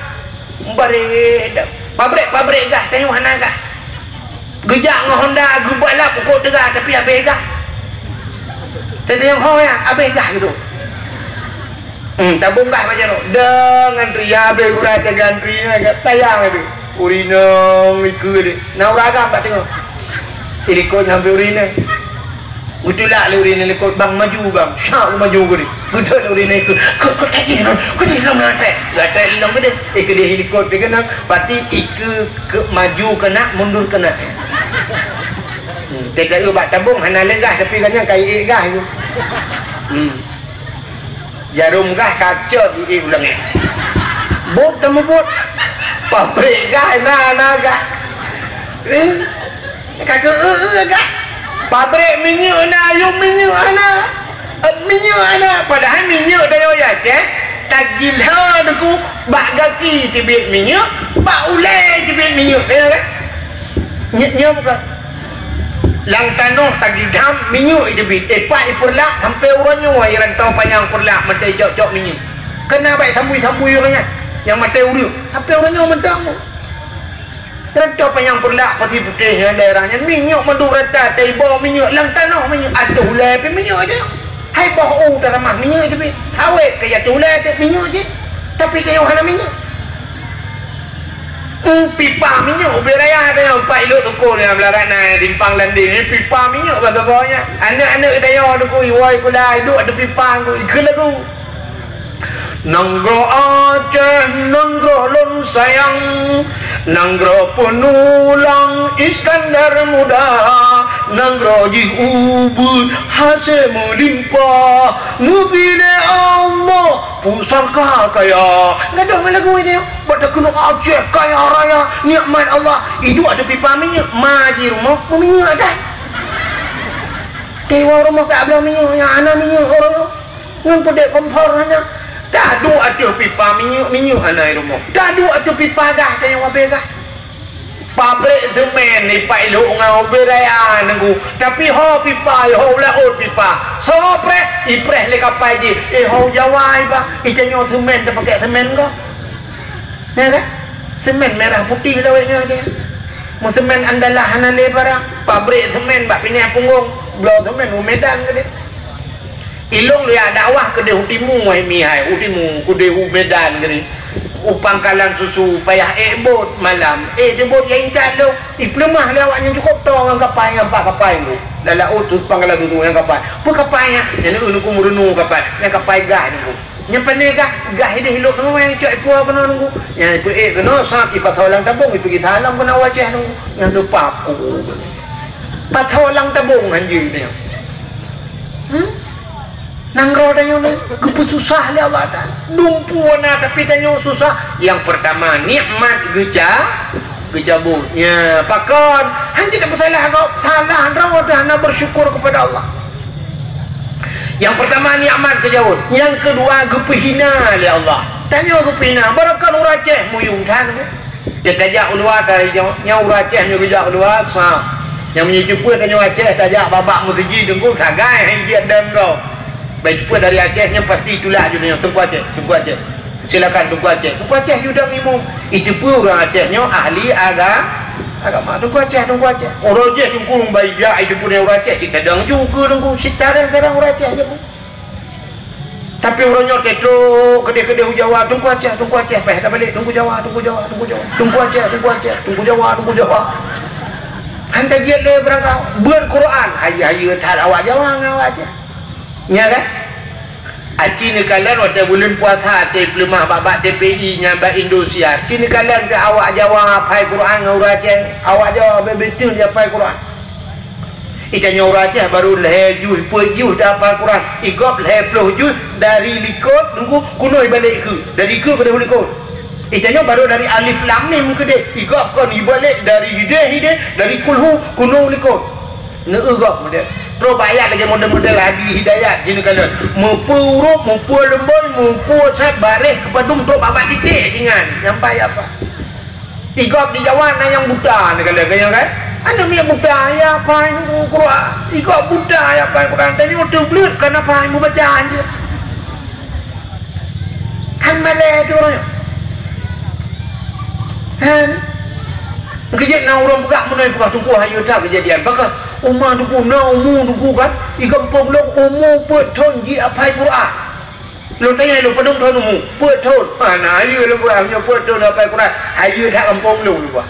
Mubarek, pabrék-pabrék gas, tanyoe hana gas. Geujak ngon Honda, geubalap u Kota Dikbud, tapi abéh gas. Teudeung ho ya, abéh gas gitu. Hmm, tabong gas macam tu. Dong antri, ya, abéh urat jaga antri, ya, kat tayang tu. Ureueng inong ikeue deh. Na ureueng agam bak teungoh. Di likot nyan abéh ureueng inong. Geutulak lé ureueng inong likot, "Bang, maju, Bang." Syak maju geuh deh. Beutôi ureueng inong ikeue. "Kok, kok tadi, Bang? Kok tadi, Bang, na até?" Até inong geuh deh. Eh, keudeh likot dia keunan. Berarti ikeue ke maju keunan, mundur keunan. Hmm, teuka bak tabong hana lé gas, tapi kan nyan ka ié gas tu. Hmm. Jarom gas kacot di uleue. Bot teumubot. Pabrék gas na, na gas. Eh, ka keu-eu gas. Pabrék minyeuk na, yum minyeuk hana. Eh, minyeuk hana. Padahai minyeuk dayoe Aceh, tagilha deungoe bak gaki teubiet minyeuk, bak ulèe teubiet minyeuk, ya kan? Nyoe, nyoe bukan. Lam tanoh tagidam minyeuk iteubiet, eh, pat ipeurlak sampoe uroe nyoe, i rantau panyang peurlak mantong icok-cok minyeuk. Keunan bèk sambui-sambui uroe nyan, nyang maté ureueng. Sampoe uroe nyoe mantong. Rantau panyang peurlak Pasir Putih nyan daerah nyan, minyeuk mandum rata, taiboh minyeuk, lam tanoh minyeuk, ateueh ulèe pih minyeuk aja. Hai boh u taramah minyeuk iteubiet. Sawét ka ateueh ulèe teuh minyeuk cit. Tapi tanyoe hana minyeuk. Hmm, pipa minyeuk ubé raya tanyoe, pat ilot uko nyan, beularat na simpang landing, eh, pipa minyeuk bak saboh nyan. Aneuk-aneuk tanyoe uko iwoe kula iduek ateueh pipa uko, ikheun lagu. Nanggroe Aceh, nanggroe lôn sayang, nanggroe peunulang Iskandar Muda, nanggroe jih ubit hasé meulimpah, neubri lé Allah pusaka kaya. Gadôh ngon lagu nyoe, bak takeuneuk Aceh kaya raya, nikmat Allah, iduek ateueh pipa minyeuk, ma jirumoh meuminyeuk atai. Tiwoe rumoh ka bloe minyeuk, nyang hana minyeuk ureueng. Ngon peudeh kompor hana. Taduek ateueh pipa minyeuk-minyeuk hana i rumoh. Taduek ateueh pipa gah tanyoe abée gah. Pabrik semen ipat ilok ngon ubé raya nunggu. Tapi ho pipa, ho u laôt pipa. Soe preh, ipreh lé kapai jih. Eh, ho Jawa iba. Itanyoe semen tapakèk semen ko. Ya kan? Semen merah putih lawét nyoe deh. Meusemen andalah hana lé barang. Pabrik semen bak Piniang Punggong. Bloe semen u Medan keudeh. Ilong lé dakwah keudeh u timu, hai mihai, u timu, keudeh u Medan keudeh. U pangkalan susu payah ék bot malam. Ék teuh bot nyang intat lom. Ipeuleumah lé awak nyan cukôp toe ngon kapai, ngon pat kapai nunggu. Lam laôt tu pangkalan susu ngon kapai. Peue kapai nyan? Nyan nunggu meureunoe kapai. Nyan kapai gah nunggu. Nyan pane gah, gah ideh ilok teuma nyang cok ipue keunoe nunggu. Nyang ipue ék keunoe, sa ipasoe lam tabong, ipeugi salam keunoe u Aceh nunggu. Nyan tu paku. Pasoe lam tabong hanjeuet nyan. Hmm? Nanggroe tanyoe nyoe geupeususah lé Allah Taala. Dumpeue na tapi tanyoe susah. Nyang peurtama nikmat geuca-, geucabot. Nya, pakon? Hanjeuet tapeusalah gob, salah droe hana bersyukur kepada Allah. Nyang peurtama nikmat geucabot, nyang keudua geupeuhina lé Allah. Tanyoe geupeuhina, barokon ureueng Aceh muyueng that. Dia tajak u luwa tadi nyoe, nyang ureueng Aceh nyoe geujak u luwa, sa. Nyang meunyoe teupeue tanyoe Aceh tajak babak meuseujid teungku sagai hai jeuet dan droe. Bai teupeue dari Aceh nyoe pasti tulak ju nyoe, Teungku Aceh, Teungku Aceh. Silakan Teungku Aceh. Teungku Aceh ju dang imum. Iteupeue ureueng Aceh nyoe ahli aga-, agama. Teungku Aceh, Teungku Aceh. Uroe jih teungku bai jak iteupeue ureueng Aceh cit kadang ju keu teungku cit tarang-tarang ureueng Aceh je. Tapi uroe nyoe tetrok keudeh-keudeh u Jawa, Teungku Aceh, Teungku Aceh, payah tabalek, Teungku Jawa, Teungku Jawa, Teungku Jawa, Teungku Aceh, Teungku Aceh, Teungku Jawa, Teungku Jawa. Han tajeuet lé beurangkat, beuet Quran, hayeue-hayeue that awak Jawa ngon awak Aceh. Nya kan? Aci neukalon watée buleuen puasa, até peuleumah bak-bak T P I nyan bak Indosiar. Ci neukalon keu awak Jawa hafai Quran ngon ureueng Aceh, awak Jawa beutôi hafai Quran. Itanyoe ureueng Aceh barô lhée juih, peuet juih tahafal Quran. Igob lhée ploh juih dari likot nunggu keunoe ibalek keue. Dari keue keudeh u likot. Itanyoe barô dari alif lam mim keudeh. Igob kon ibalek dari hideh-hideh, dari kulhu keunoe u likot. Neueu gob keudeh. Troh bak ayat lagée model-model Abi Hidayat jih neukalon. Meupeu urup, meupeu leumbôi, meupeu sat, bareh keu padum troh bak-bak titek jih nyan. Nyampai apa? Igob di Jawa na nyang buta, na kalian, kalian kan? Aneuk miet buta, ya, hafai Quran. Igob buta, ya, hafai Quran. Tanyoe teuh bleuet, kan hafai meubaca je. Kan malée tu ureueng nyoe. Kan? Keujeuet na ureueng peugah meunoe, peugah, "Teungku, hayeue that keujadian." Pakon? Uma teungku, na umu teungku kan? Di gampông lôn umu peuet thon jih hafai Quran. Lôn tanyong lôn, "Padum thon umu?" "Peuet thon." Ha, na hayeue lôn peugah, "Nyoe peuet thon hafai Quran." Hayeue that gampông lôn lôn peugah.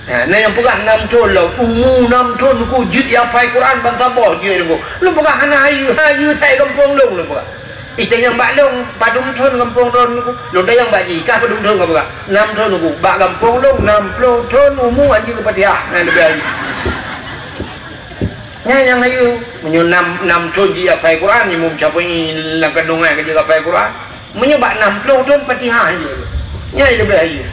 Ha, na nyang peugah nam thon lom, umu nam thon teungku jeuet hafai Quran ban saboh jeuet teungku. Lôn peugah hana hayeue, hayeue that gampông lôn lôn peugah. Itanyong bak lôn, "Padum thon gampông lôn teungku?" Lôn tanyong bak jih, "Kah padum thon kah peugah?" "Nam thon teungku." "Bak gampông lôn nam ploh thon umu han jeuet Fatihah." Na leubeh hayeue. Nyan nyang hayeue, meunyoe nam, nam thon jih hafai Quran, Imam Syafi'i lam kandungan ka jeuet hafai Quran. Meunyoe bak nam ploh thon Fatihah hayeue. Nyan leubeh hayeue.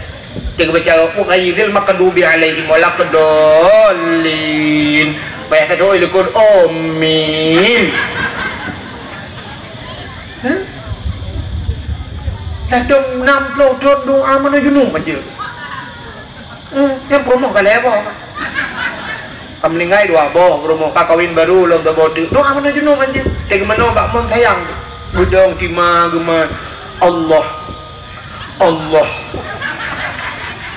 Cit geubaca, "Ghairil maghdubi alaihim waladdallin." Payah tadoa likot, "Amin." Hah? Ladôm nam ploh thon doa meunan junub aja. Hmm, nyang peurumoh ka lhèe boh. Ka meuninggai dua boh peurumoh, ka kawin baru lom saboh teuk. Doa meunan junub aja. Teuka meunoe bak mon sayang. Geudong tima geuma. Allah. Allah.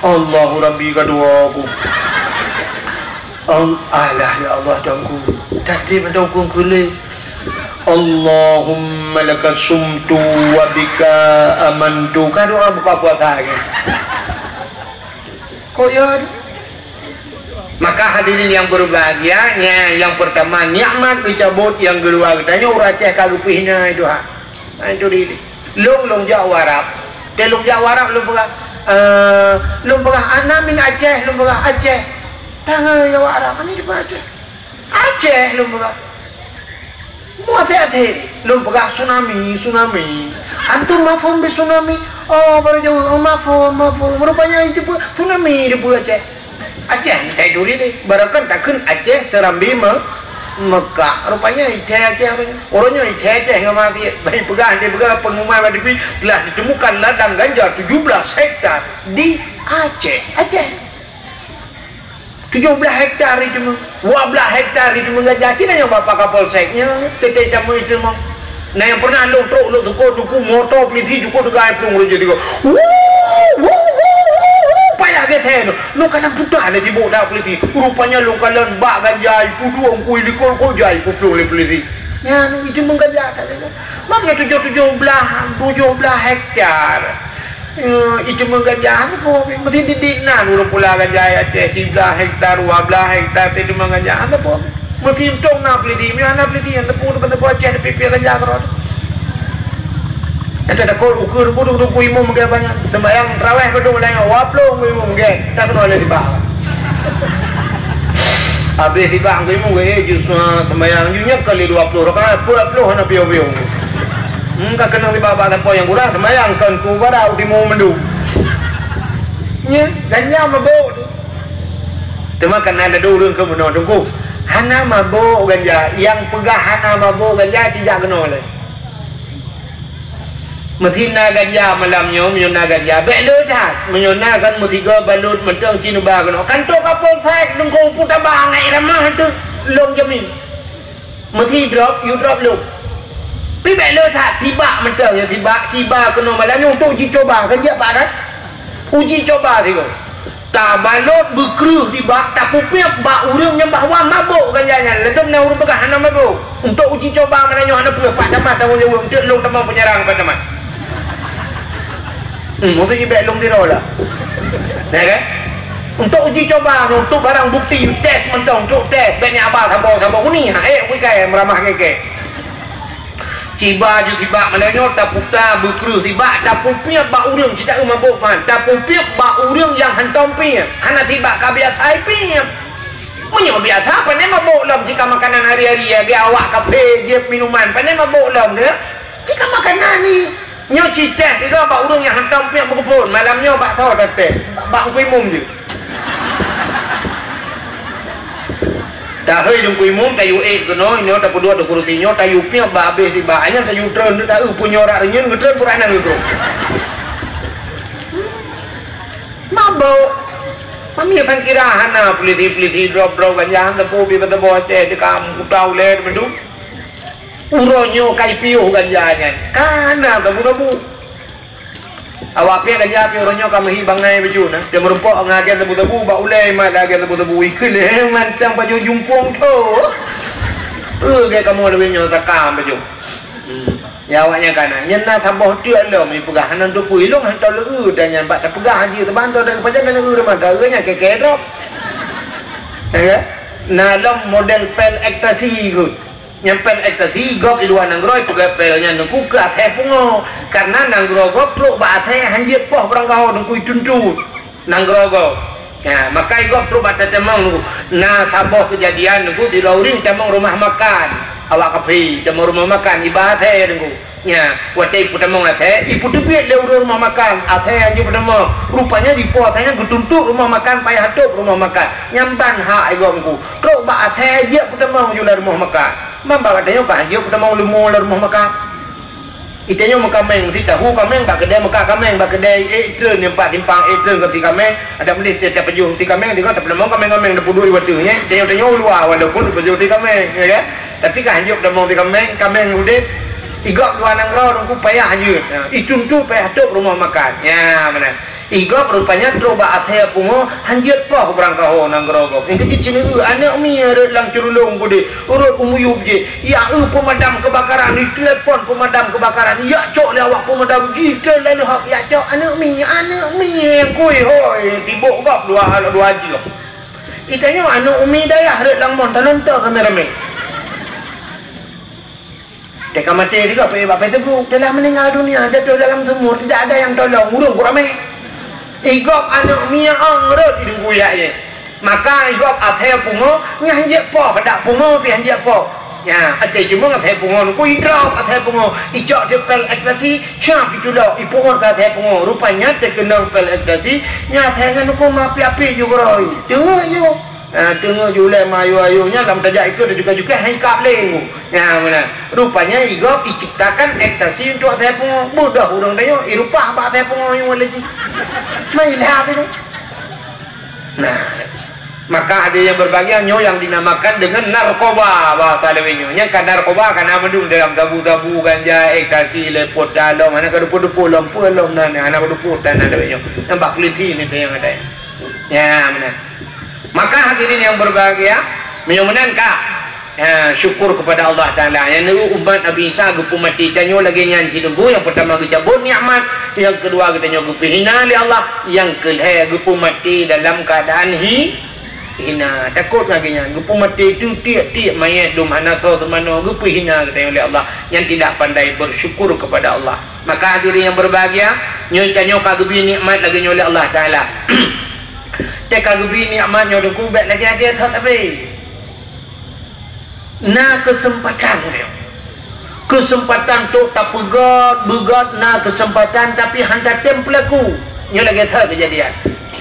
Allahu Rabbi ka dua ku. Al-, alah ya Allah Tuhanku. Tadi mantong ku keuleh. Allahumma laka sumtu wa bika amantu. Ka doa buka puasa ke? Kok ya? Maka hadirin yang berbahagia, nya yang pertama nikmat dicabut, yang kedua katanya ureueng Aceh ka geupeuhina itu ha. Ha, itu di, di. Lôn, lôn jak u Arab. Teuh lôn jak u Arab lôn peugah, eh, lôn peugah, "Ana min Aceh," lôn peugah, "Aceh." Tangai awak Arab, "Ani di Aceh?" "Aceh," lôn peugah. Mu até-até, lôn peugah, "Tsunami, tsunami. Antum mafhum bi tsunami?" Oh, baru jaweueb, "Oh, mafhum, mafhum." Rupanya itu pun tsunami di Aceh. Aceh, saya duri ni. Barangkan takheun Aceh Serambi Me-, Mekah. Rupanya ithèe Aceh ureueng nyoe. Ureueng nyoe ithèe Aceh ngon mati. Bagi peugah, dia peugah pengumuman bak T V, telah ditemukan ladang ganja tujuh belas hektar di Aceh. Aceh. Tujuh belas hektar itu mah. Dua belas hektar itu mah ganja. Cina nyang bapak Kapolsek nyan, tete sama itu mah. Nah, nyang pernah lôn trok, lôn teupeu, teupeu moto polisi jukuk teuga plueng raja tiga. Wuh, wuh, wuh, wuh, wuh, payah geusé tu. Lôn kalon puta lé sibuk dah polisi. Rupanya lôn kalon bak ganja, ipu dueng kui likot koja, ipu plueng lé polisi. Nyan, itu mah ganja tak ada. Makna tujuh, tujuh belas, tujuh belas hektar. Eh, itu mah ganja apa? Mesti didik nan ureueng pula ganja ya, Aceh, siblah hektar, dua belas hektar, itu mah ganja apa? Meusi untông na peulisi, meunyoe hana peulisi, nyang teupeu teupeu Aceh, teupeu ganja keudroe. Nyang takot ukeue, ukeue, ukeue imum meuge banyak. Sembahyang tarawih padum laén, dua ploh imum meuge. Tak keunoe lé sibak. Habéh sibak ukeue imum, eh, jus, ah, sembahyang ju nyoe kali dua ploh rakaat, dua ploh hana piôh-piôh. Hmm, ka keunong sibak bak sapo nyang kurang, sembahyang kon ku barat ukeue imum mandum. Nyan, ganja mabök tu. Teuma kana ladôm ureueng keu meunoe teungku. Hana mabök ganja, nyang peugah hana mabök ganja sijak keunoe lé. Meusi na ganja malam nyoe, meunyoe na ganja, bèk le that. Meunyoe na kan meusigoe balot mantong ci neuba keunoe. Kantor Kapolsek teungku, peue taba ngon irama tu, lôn jamin. Meusi drop, you drop lom. Pi bèk le that, sibak mantong nyan, sibak, sibak keunoe malam nyoe untuk uji coba, kan jak pakat? Uji coba sigoe. Tabalot beukreueh sibak, tapupiep bak ureueng nyang bahwa mabök ganja nyan. Ladôm na ureueng peugah hana mabök. Untuk uji coba malam nyoe hana peue, Pak Camat tanggông jaweueb, eunteuk lôn tamong peunyerang Pak Camat. Hmm, mungkin jih bèk lôn sidroe lah. Ya kan? Untuk uji coba, untuk barang bukti, tes mantong, untuk tes. Bèk nyan haba saboh-saboh kuning, ha, eh, kuikai, meuramah ngeke. Ciba ju sibak malam nyoe, taputa beukreueh sibak, tapupiep bak ureueng, cit taeu mabök man, tapupiep bak ureueng nyang hantom piep, hana sibak ka biasa piep. Meunyoe biasa, pane mabök lom, jika makanan hari-hari, ya, di awak kafe, jeuet minuman, pane mabök lom, ya. Jika makanan ni, Nyoe ci teh tiga bak ureueng nyang hantom piep meukeubon, malam nyoe bak soe tateh? Bak Teungku Imum jih. Tahôi Teungku Imum, tayue ék keunoe, nyoe tapeuduek di kurusi nyoe, tayue piep bak abéh sibak, nyan tayue treun, taeu punyoe rak reunyeun, geutreun pura nan geutreun. Mabök. Mami sangkira hana, pulisi-pulisi drop-drop ganja, teupeu pi beuteuboh Aceh, dikam, kutau lé, teumeudu. Uroe nyoe ka ipiôh ganja nyan, ka na sabu-sabu. Awak piep ganja pih uroe nyoe ka meuhi bangai bacut na. Teumeureumpok ngon agen sabu-sabu, bak ulèe mat agen sabu-sabu. Ikheun lé mantong pajoh jumpung tho. Eh, gét kamoe lawét nyoe sakam bacut. Hmm. Ya, awak nyan ka na. Nyan na saboh teuk lom ipeugah, hana teupeu ilong hantom leu dan nyan bak tapeugah haji teubantu dan pajan dan leu mata nyan keke drop. Ya kan? Na lom model pil ekstasi kot. Nyang pil ekstasi, gob i luwa nanggroe ipeugöt pil nyan teungku keu asèe pungo. Karena nanggroe gob trok bak asèe hanjeuet poh barangkaho teungku ituntut. Nanggroe gob. Nah, maka i gob trok bak tatamong teungku. Na saboh keujadian teungku, sidroe ureueng tamong rumoh makan. Awak kafe, tamong rumoh makan, iba asèe teungku. Nya, watèe ipeutamong asèe, ipeuteubiet lé ureueng rumoh makan, asèe hanjeuet peutamong. Rupanya dipo asèe nyan geutuntot rumoh makan, payah tôb rumoh makan. Nyan ban hak i gob teungku. Trok bak asèe jeuet peutamong ju lam rumoh makan. Ban bak watèe nyoe ka hanjeuet peutamong leumo lam rumoh makan. Itanyoe meukaméng, meusi tahu kaméng, bak keudè meuka kaméng, bak keudè ék treun, nyan pat simpang ék treun ka si kaméng. Adak meudeh tiep-tiep pajoh si kaméng, singoh tapeutamong kaméng-kaméng, tapeuduek i watèe nyan. Itanyoe-tanyoe u luwa, walaupun pajoh si kaméng, ya kan? Tapi ka hanjeuet peutamong si kaméng, kaméng udép. I gob luwa nanggroe teungku payah hanjeuet. Ha, ituntot payah tôb rumoh makan. Nya, meunan. I gob rupanya trok bak asèe pungo, hanjeuet poh barangkaho nanggroe gob. Nyang keuci ceuneuh, aneuk mi rhot lam ceurulông keudéh, rhot u miyueb jih. Ya, eu peumadam keubakaran, itelepon peumadam keubakaran. Ya, cok lé awak peumadam jih, keu lé leuhok, ya, cok aneuk mi, aneuk mi, kui hôi, sibok gob dua, dua jeuem. Itanyoe aneuk umi dayah rhot lam mon, tanonton ramé-ramé. Teuka maté sigoe, peuék bak Facebook, telah meninggal dunia, jatuh dalam sumur, tidak ada yang tolong, ureueng ku ramé. I gob aneuk mi ong rhot i teungku yak jih. Maka i gob asèe pungo, nyan hanjeuet poh, dak pungo pih hanjeuet poh. Nya, até cuma asèe pungo teungku, i drop asèe pungo, icok di pil ekstasi, cap iculok, ipungot keu asèe pungo. Rupanya teukeunong pil ekstasi, nya asèe nyan teungku meuapi-api ju keurôi. Teungeut ju. Ha, teungoh julai meuayue-ayue nyan lam tajak ikot teujuka-juka han ikab lé. Nyan meunan. Rupanya igob iciptakan ék tasi untuk asai pungo. Beudoh ureuëng tanyoe, irupah bak asai pungo nyang lé jih. Mailah tu. Nah, maka ada yang berbahagia nyoe yang dinamakan dengan narkoba bahasa Laweue nyoe. Nyang ka narkoba kana mandum dalam sabu-sabu, ganja, ék tasi, lepot, talom, hana ka dupo-dupo lom, peue lom nan, hana ka dupo tan Laweue nyoe. Nyang bak kulisi ni nyang ada. Ya, benar. Maka hadirin yang berbahagia, meunyoe meunan ka, ha, syukur kepada Allah Taala. Nyang neu umat Nabi Isa geupeumaté tanyoe lagée nyan sileubeu, yang pertama geucabut nikmat, yang kedua geutanyoe geupeuhina lé Allah, yang keulhée geupeumaté dalam keadaan hi-, hina. Takot lagée nyan, geupeumaté tu tiek-tiek mayét dum hana soe seumanoe, geupeuhina geutanyoe lé Allah. Nyang tidak pandai bersyukur kepada Allah. Maka hadirin yang berbahagia, nyoe tanyoe ka geubri nikmat lagée nyoe lé Allah Taala. Teuka geubri nikmat nyoe Teungku, bék lagée-lagée that tapi. Na keuseumpatan nyoe. Keuseumpatan untuk tapeugét, beugét na keuseumpatan tapi han tatem peulaku. Nyoe lagée that keujadian.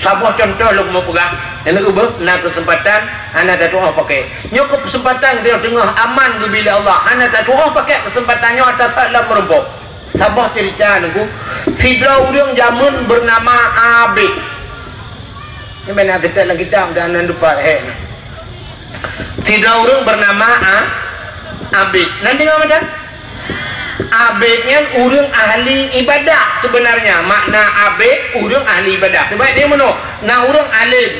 Saboh cuntoh lôn keumeung peugah, nyang na keuseumpatan hana tatuoh pakai. Nyoe keuseumpatan nyoe teungoh aman geubri lé Allah, hana tatuoh pakai keuseumpatan nyoe ata that lam meurumpok. Saboh cerita Teungku, sidroe ureuëng jameun bernama Abid. Ini banyak tetap lagi kitab dan nan lupa, eh. Sidroe ureuëng bernama A-, Abid. Nan dengar macam? Abid nyan ureuëng ahli ibadah sebenarnya. Makna abid, ureuëng ahli ibadah. Sebab dia meunoe, na ureuëng alim.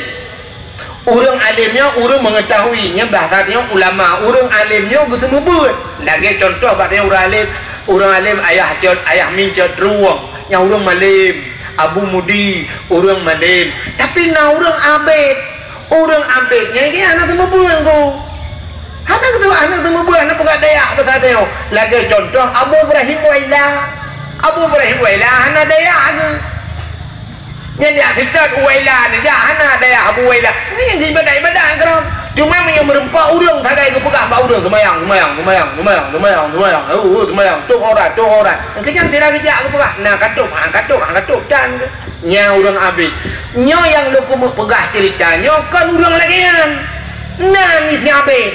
Ureuëng alim nyoe ureuëng mengetahui, nyan bahasa nyoe ulama. Ureuëng alim nyoe geuseumeubeuet. Lagée contoh bak nyoe ureuëng alim, ureuëng alim Ayah Cot, Ayah Min Cot Ruwong, nyang ureuëng malem, Abu Mudi, ureuëng malem. Tapi na ureuëng abid. Ureuëng abid nyan hana seumeubeuet Teungku. Hana seumeubeuet, hana seumeubeuet, hana peugah daya bahasa nyoe. Lagée contoh Abu Ibrahim Waila. Abu Ibrahim Waila hana daya geuh. Nyan jak seutôt u Waila nyan jak hana daya Abu Waila. Nyan ibadat-ibadat keudroe. Cuma meunyoe meurumpok ureuëng sagai geupeugah bak ureuëng seumayang, seumayang, seumayang, seumayang, seumayang, seumayang, oh, seumayang, tôb aurat, tôb aurat. Keujang sira geujak geupeugah, na ka tôb, ha ka tôb, ha ka tôb, tan geuh. Nyan ureuëng abid. Nyoe nyang lôn keumeung peugah cerita nyoe kon ureuëng lagée nyan. Na nyan si abid.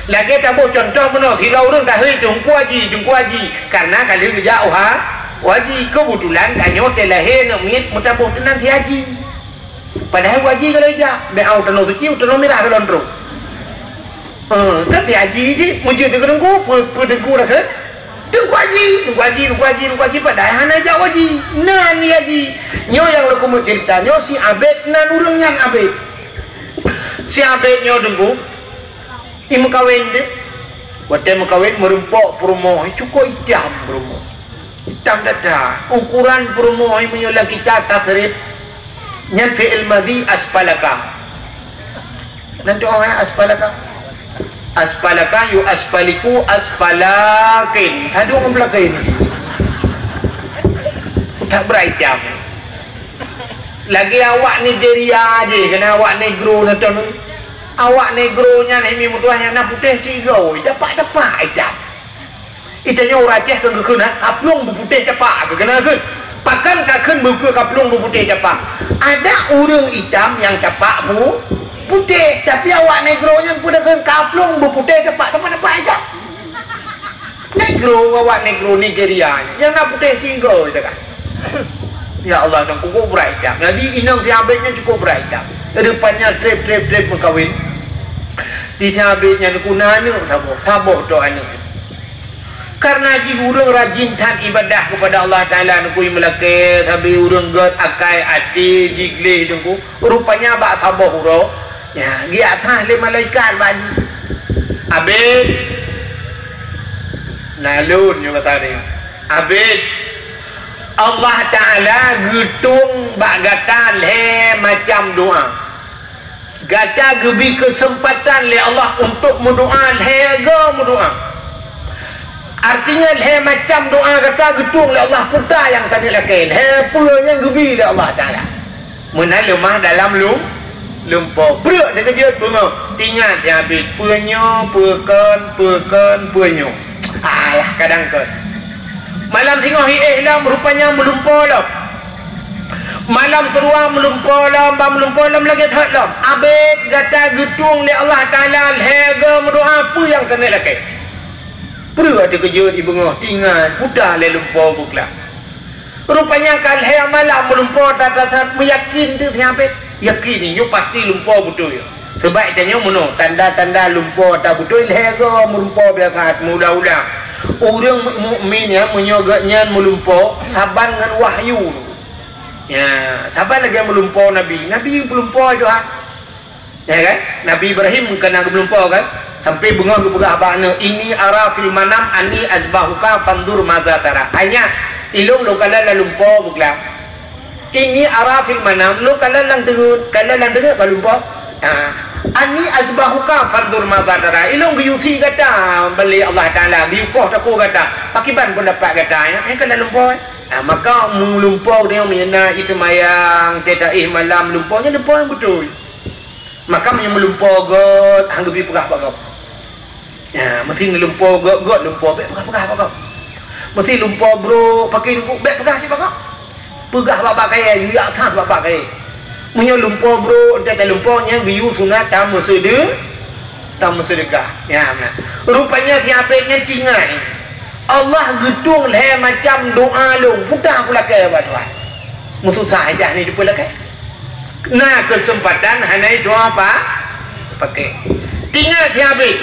Lagée taboh contoh meunoe, sidroe ureuëng tahôi Teungku Haji, Teungku Haji. Karena ka lheueh geujak u ha-, u haji, keubeutulan tanyoe teuh lahé aneuk miet meutaboh teunan si haji. Padahai u haji ka lheueh jak, bék u Tanoh Suci, u Tanoh Mirah ka lôn troh. Eh, kan si haji cit, meujeuet keu Teungku, peu-, peu Teungku dah kheun? Teungku haji, Teungku haji, Teungku haji, Teungku haji, padahai hana jak u haji. Nan si haji. Nyoe nyang lôn keumeung cerita, nyoe si abid, nan ureuëng nyan abid. Si abid nyoe Teungku, imeukawen deh. Watée meukawen meurumpok peurumoh, cukôp itam peurumoh. Itam that-that. Ukuran peurumoh meunyoe lam kitab tasrif, nyan fi'il madhi asfalaka. Nan tu orang asfalaka. Asfalaka yu asfaliku asfalakin. Sadu ngon belakin. Tak berai jam. Lagi awak Nigeria je, kena awak negro na tu. Awak negro nyan himi mutuah nyang na putéh sigoe, tapak-tapak itam. Itanyoe ureuëng Aceh keu geukheun, ha, kaplueng beuputéh tapak, keu keunan kheun. Pakon ka kheun beukeue kaplueng beuputéh tapak? Ada ureuëng itam nyang tapak bu-, putéh, tapi awak negro nyan peue kheun kaplueng beuputéh tapak, tapak-tapak itam. Negro, awak negro Nigeria nyang na putéh sigoe, kata kan. Ya Allah, nyang cukup berat itam. Jadi, inong si abid nyan cukup berat itam. Rupanya trép-trép-trép meukawen. Di si abid nyan ku na aneuk saboh, saboh tok aneuk. Karena jih ureuëng rajin that ibadah kepada Allah Taala, neukui meulakée, sabe ureuëng gét akai até jigleh Teungku. Rupanya bak saboh uroe, ya, geujak that lé malaikat bak jih. Abid. Na lôn nyoe kata dia. Abid. Allah Taala geutueng bak gata lhée macam doá. Gata geubri keuseumpatan lé Allah untuk meudoá lhée goe meudoá. Artinya, lhée macam doá gata geutueng lé Allah, peue nyang ka neulakée, lhée peue nyang geubri lé Allah Taala. Meunan leumah dalam lum-, lumpoe. Breuek teukeujot beungoh. Teuingat nyan Abid, peue nyoe, peue kon, peue kon, peue nyoe. Alah, kadang kon. Malam singoh hi éh lom, rupanya meulumpoe lom. Malam keudua meulumpoe lom, ban meulumpoe lom lagèe that lom. Abéh gata geutueng lé Allah Taala lhèe goe meudoa, peue nyang keuneuk lakèe? Peue teukeujot ibeungoh, tinggai puta lé lumpoe beuklam. Rupanya ka lhèe malam meulumpoe, that-that meuyakin teuh si Abéh. Yakin nyoe pasti lumpoe beutôi. Sabab tanyoe meunoe, tanda-tanda lumpoe ata beutôi lhèe goe meulumpoe biasa meuulang-ulang. Ureueng mukmin nyan meunyoe geuhnyan meulumpoe saban ngon wahyu. Ya, saban lagèe meulumpoe Nabi. Nabi meulumpoe Tuhan. Ya kan? Nabi Ibrahim ka na geumeulumpoe kan? Sampai beungoh geupeugah bak aneuk, "Inni ara fil manam anni azbahuka fanzur madza tara." Hanya ilôn lôn kalon lam lumpoe beuklam. "Inni ara fil manam," lôn kalon lam teungeut, kalon lam teungeut bak lumpoe. Ha. "Anni azbahuka fanzur madza tara." Ilôn geuyue sie gata, bak lé Allah Taala, geuyue poh takue gata. Pakiban peundapat gata, ya? Nyang kalon lumpoe. Ha, maka meulumpoe tanyoe meunyoe na ie seumayang, teuh taéh malam lumpoe, nyan lumpoe nyang beutôi. Maka meunyoe meulumpoe göt, han geubi peugah bak gob. Ya, meusti meulumpoe göt-göt lumpoe, bèk peugah-peugah bak gob. Meusti lumpoe brôk, paké lumpoe, bèk peugah cit bak gob. Peugah bak-bak kayèe, yue yak that bak-bak kayèe. Meunyoe lumpoe brôk, teuh talumpoe, nyan geuyue sunat tameuseude-, tameuseudeukah. Ya, meunan. Rupanya si Abéh nyan teuingat, Allah geutueng lhèe macam doa lôn, peue nyang kulakèe bak Tuhan. Meususah aja ni dipeulakèe. Na keuseumpatan hana doa pa-, paké. Teuingat si Abéh.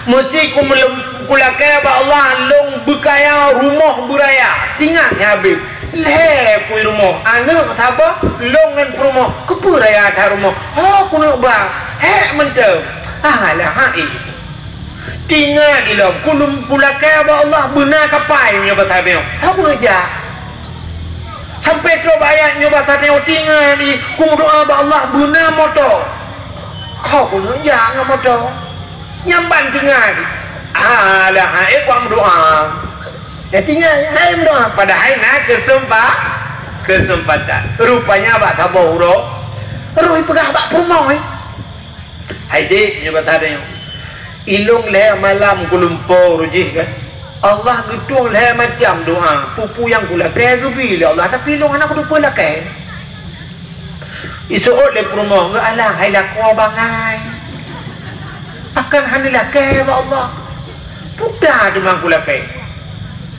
Meusti ku meulum-, kulakèe bak Allah lôn beukaya rumoh beuraya. Teuingat si Abéh. Lhèe kui rumoh, aneuk saboh, lôn ngon peurumoh. Keupeue raya that rumoh? Ho kuneuk ba. Hék mantong. Ah, alah, hai. Teuingat ilôn, kulum-, kulakèe bak Allah beuna kapai meunyoe basa tanyoe. Ho kuneuk jak. Sampai trok bak ayat nyoe basa tanyoe teuingat, kumeudoa bak Allah beuna moto. Ho kuneuk jak ngon moto. Nyan ban teuingat. Alah, hai kumedoa. Ya teuingat, hai meudoa. Padahai na keuseumpah-, keuseumpatan. Rupanya bak saboh uroe, roh ipeugah bak peurumoh, eh. Hai dék, nyoe basa tanyoe. Ilôn lhèe malam kulumpoe rujih kan. Allah geutueng lhèe macam doa. Peue-peue nyang kulakèe geubi lé Allah, tapi ilôn hana kuteupeue lakèe. Iseuôt lé peurumoh, "Geuh alah, hai lakoe bangai. Pakon hana lakèe bak Allah? Peue teuma kulakèe?"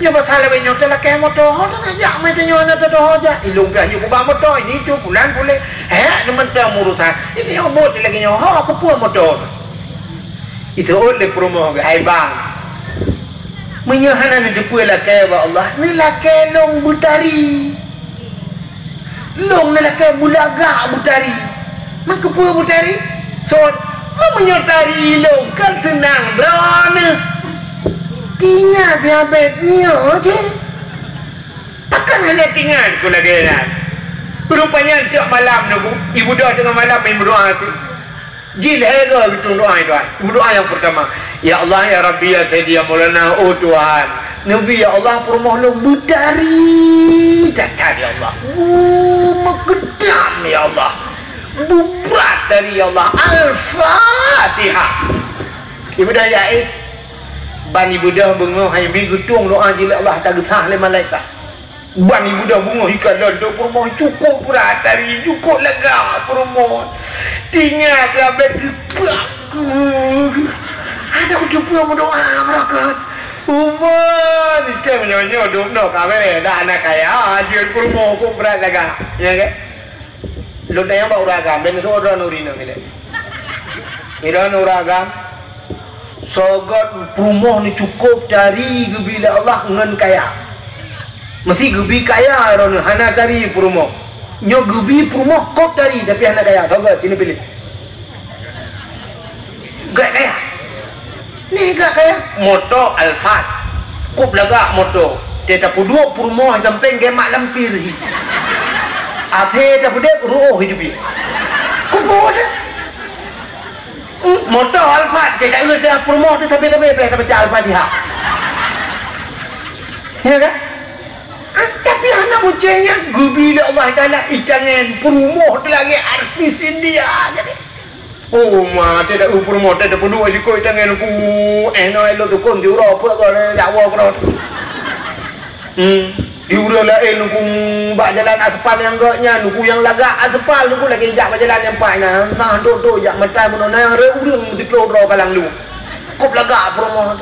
Nyoe pasal lagèe nyoe teulakèe moto, ho teuma jak meutanyoe hana teudoho jak. Ilôn pih nyoe kuba moto, ini itu, pulan puléh. Hék, neumantong urosan. Ini nyoe buet lagèe nyoe, ho keupeue moto. Iseuôt lé peurumoh geuh, "Hai bang, meunyoe hana neuteupeue lakèe bak Allah, neulakèe lôn beutari." Lôn neulakèe beulagak beutari. Meukeupeu beutari? Sot, meunyoe tari lôn kan seunang droeneuh. Teuingat si Abéh nyoe cit. Pakon hana teuingat ku lagèe nyan. Rupanya tiep malam nunggu, ibudoh teungoh malam meudoa tu. Jih lhèe goe geutueng doa, Tuhan. Doa nyang peurtama, "Ya Allah, ya Rabbi, ya Sayyidi, ya Maulana, oh Tuhan, neubi, ya Allah, peurumoh lôn beutari that-that, ya Allah. Uh, meukeudam, ya Allah. Beubrat tari, ya Allah. Al-Fatihah." Ibudoh jak, eh. Ban ibudoh beungoh hai bi geutueng doa jih lé Allah, tageusah lé malaikat. Ban ibudoh beungoh ikalon dok peurumoh, cukôp brat tari, cukôp lagak peurumoh. Teuingat Abéh geupak. Adak kuteupeue meudoa beurangkat. Uma, ni kan meunyoe-nyoe dok noe ka bèk, dak na kaya, jeuet peurumoh kok brat lagak. Ya kan? Lôn tanyong bak ureueng agam, ben seuôt droeneuh ureueng inong ilèe. Droeneuh ureueng agam, sogot peurumoh neuh cukôp tari geubi lé Allah ngon kaya. Meusti geubi kaya droeneuh, hana tari peurumoh. Nyoe geubi peurumoh kôp tari, tapi hana kaya. Sogot, sinoe piléh. Gèt kaya. Ni gèt kaya. Moto Alphard. Kôp lagak moto. Teuh tapeuduek peurumoh sampéng geumat lampir hi. Aphé tapeudép ruoh hi teubiet. Keupeue teuh? Hmm, moto Alphard, teuh taeu teuh peurumoh teuh sabe-sabe payah tabaca Al-Fatihah. Ya kan? Ah, tapi hana bucéh nyan geubi lé Allah Taala itangen peurumoh teuh lagèe artis India jadi. Oh, ma, teuh dak peurumoh teuh tapeuduek jikoi tangan ku, eh, noe lo tukon diuroe peuet goe dak woe keudroe. Hmm. Di ureueng laén Teungku bak jalan aspal nyang gèt nyan, Teungku nyang lagak aspal, Teungku lagèe jak bak jalan nyang pat nyan. Nah, dok-dok jak mata meunoe, na nyang rhot ureueng meusiplôh droe kalang lu. Kop lagak peurumoh.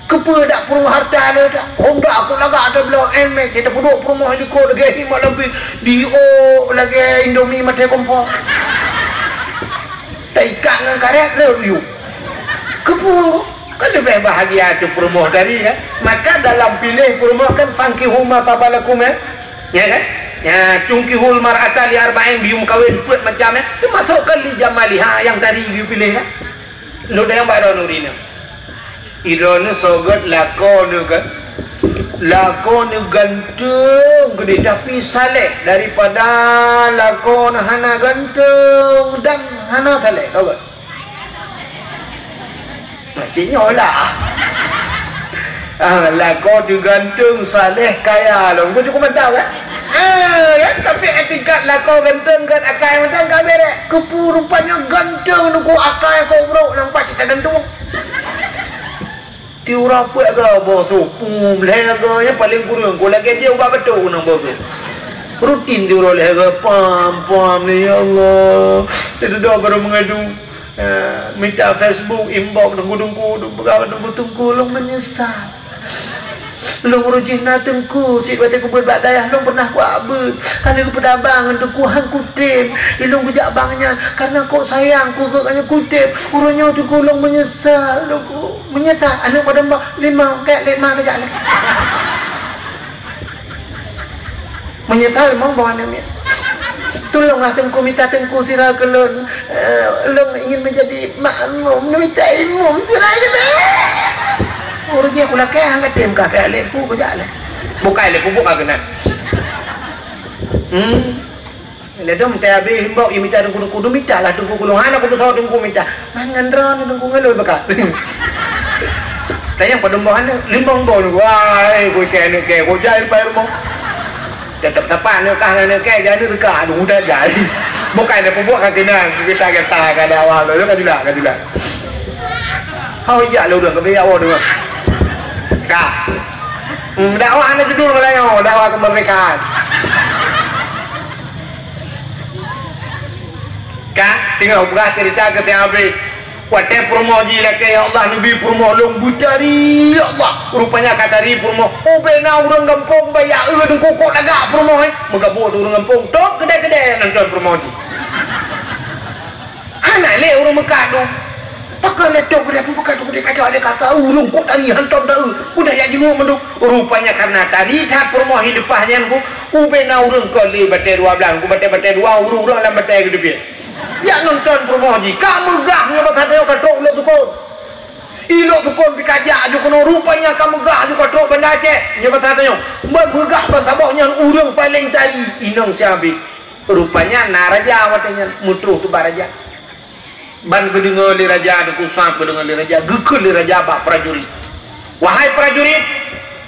Keupeue dak peurumoh hareuta nyoe dak? Honda kop lagak tabloe, Nmax, tapeuduek peurumoh di kop lagèe himak lampi, diok lagèe Indomie maté kompor. Taikat ngon karét rhot yue. Keupeue? Kan leubeh bahagia teuh peurumoh tadi, kan? Maka dalam piléh peurumoh kan, "Fankihu ma taba lakum," ya? Ya kan? Ya, "Tunkihul mar'ata li arba'in," biyeu meukawen peuet macam, ya. Teumasuk kan li jamaliha nyang tadi biyeu piléh, kan? Lôn dayang bak droeneuh ri nyoe. Droeneuh soe gèt lakoe neuh kan? Lakoe neuh ganteng keudéh, tapi saleh, daripada lakoe neuh hana ganteng dan hana saleh, soe gèt? Macam nyoe lah. Ah, lakoe teuh ganteng, saleh, kaya lom. Keu cukup mantap, kan? Ah, kan? Tapi etikat lakoe ganteng, gèt akai mantong ka bèrèh. Keupeue rupanya ganteng Teungku, akai kok brok, nampak cit ganteng. Tiura peuet ga boh su, pum, lhèe ga, nyang paleng kureueng, kok lagèe jih ubat batuk nang boh su. Rutin tiura lhèe ga, pam, pam, ya Allah. Teududoe baru mengadu. Eh, mita Facebook, inbox, teungku-teungku, peugah bak teungku, "Teungku, lôn meunyeusal. Lôn uroe jih na teungku, sit watèe kubuet bak dayah lôn pernah kuabeuet. Ka lheueh kupeudabang ngon teungku han kutem. Ilôn kujak bang nyan, karena kok sayang ku keu nyan kutem. Uroe nyoe teungku lôn meunyeusal, teungku. Meunyeusal." Aneuk padum boh, limong, kèk, lima kejak lé. Meunyeusal mong boh aneuk miet. Tulonglah teungku, mita teungku sira keu lôn. Eh, lôn ingin menjadi makmum, mita imum sira keu lôn. Ureueng jih kulakèe han katem ka kèk lé pu kujak lé. Bukai lé pu bukai keunan. Hmm. Lé dum teuhabéh himbok, imita teungku-teungku, dumita lah teungku keu lôn. Hana kutusoe teungku mita. Man ngon droeneuh teungku ngon lôn beuka. Tanyong padum boh aneuk, limong boh teungku. Wah, eh, keu kèe aneuk kèe, keu jai leupah rumoh. Teutap sapat aneuk kah ngon aneuk kèe, jai aneuk teuka, aduh, udah jai. Bukai na peubuet ka keunan, geuta-geuta ka dakwah lôn, ka jula, ka jula. Hao jak lé ureueng, ka beuyak woe deungon. Ka. Hmm, dakwah hana judul meulayeue, dakwah kemerdekaan. Ka, teungoh peugah cerita keu si Abid. Watèe peurumoh jih lakèe, "Ya Allah, neubi peurumoh lôn beutari, ya Allah." Rupanya ka tari peurumoh. Ubé na ureueng gampông baya eu deungku kok lagak peurumoh, eh. Meugabuk ureueng gampông, tôp keudè-keudè nonton peurumoh jih. Hana lé ureueng meukat dum. Pakon lé tôp keudè, pakon tôp keudè, kacau lé kaka, ureueng kok tari hantom ta eu. Udah jak jinguk mandum. Rupanya karena tari that peurumoh hi leupah nyan ku, ubé na ureueng kon lé batèe dua blang, ku batèe-batèe dua, ureueng-ureueng lam batèe geuteubiet. Jak nonton peurumoh jih, ka meugah nyoe bak saboh ka trok u Lhoksukon. I Lhoksukon pih ka jak aju keunoe, rupanya ka meugah aju ka trok Banda Aceh. Nyoe bak saboh nyoe, meugah bak saboh nyan ureueng paleng tari, inong si Abid. Rupanya na raja watèe nyan, meutroh teuh bak raja. Ban geudeungoe lé raja, Teungku Sam geudeungoe lé raja, geukheun lé raja bak prajurit, "Wahai prajurit,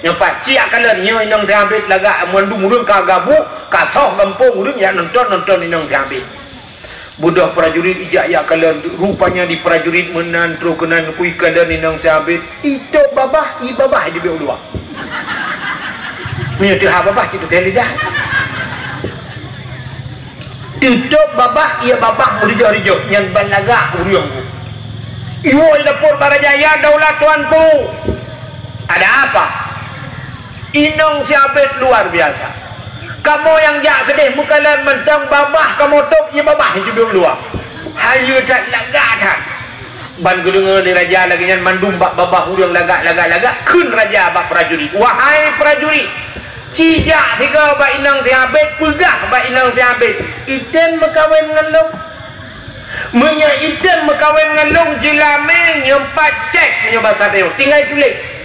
nyoe pat, ciyak kalon nyoe inong si Abid lagak mandum ureueng ka gabuk, ka soh gampông ureueng jak nonton-nonton inong si Abid." Beudôh prajurit ijak-jak kalon, rupanya di prajurit meunan troh keunan kui kalon inong si Abid. Itôb babah, ié babah di bak u luwa. Meunyoe teuhah babah, cit teuka lidah. Teutôb babah, ié babah meurijôh-rijôh, nyan ban lagak ureueng. Iwoe lapor bak raja, "Ya daulat tuanku, ada apa?" Inong si Abid luar biasa. Kamoe nyang jak keudeh meukalon mantong babah kamoe tôb, ié babah di bak u luwa. Hayeue that, lagak that. Ban geudeungoe lé raja lagèe nyan, mandum bak babah ureueng lagak, lagak, lagak, kheun raja bak prajurit, "Wahai prajurit, cijak sigoe bak inong si Abid, peugah bak inong si Abid, item meukawen ngon lôn. Meunyoe item meukawen ngon lôn, jeulamé nyoe pat cèk, nyoe basa teuh, tinggai tuléh."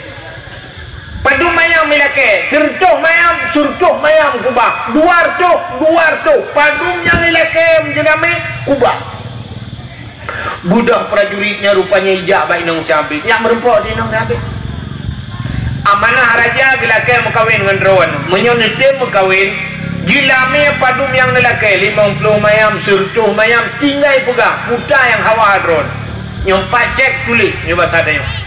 Padum manyam ilakèe, seureutôh manyam, seureutôh manyam kubah, dua reutôh, dua reutôh, padum nyang ilakèe meujeulamé kubah. Beudôh prajurit nyan rupanya ijak bak inong si Abid, jak meurumpok di inong si Abid. Amanah raja geulakèe meukawen ngon droeneuh. Meunyoe neutem meukawen, jeulamé padum nyang neulakèe, limong ploh manyam, seureutôh manyam, tinggai peugah, puta nyang hawa droeneuh. Nyoe pat cèk tuléh, nyoe basa tanyoe.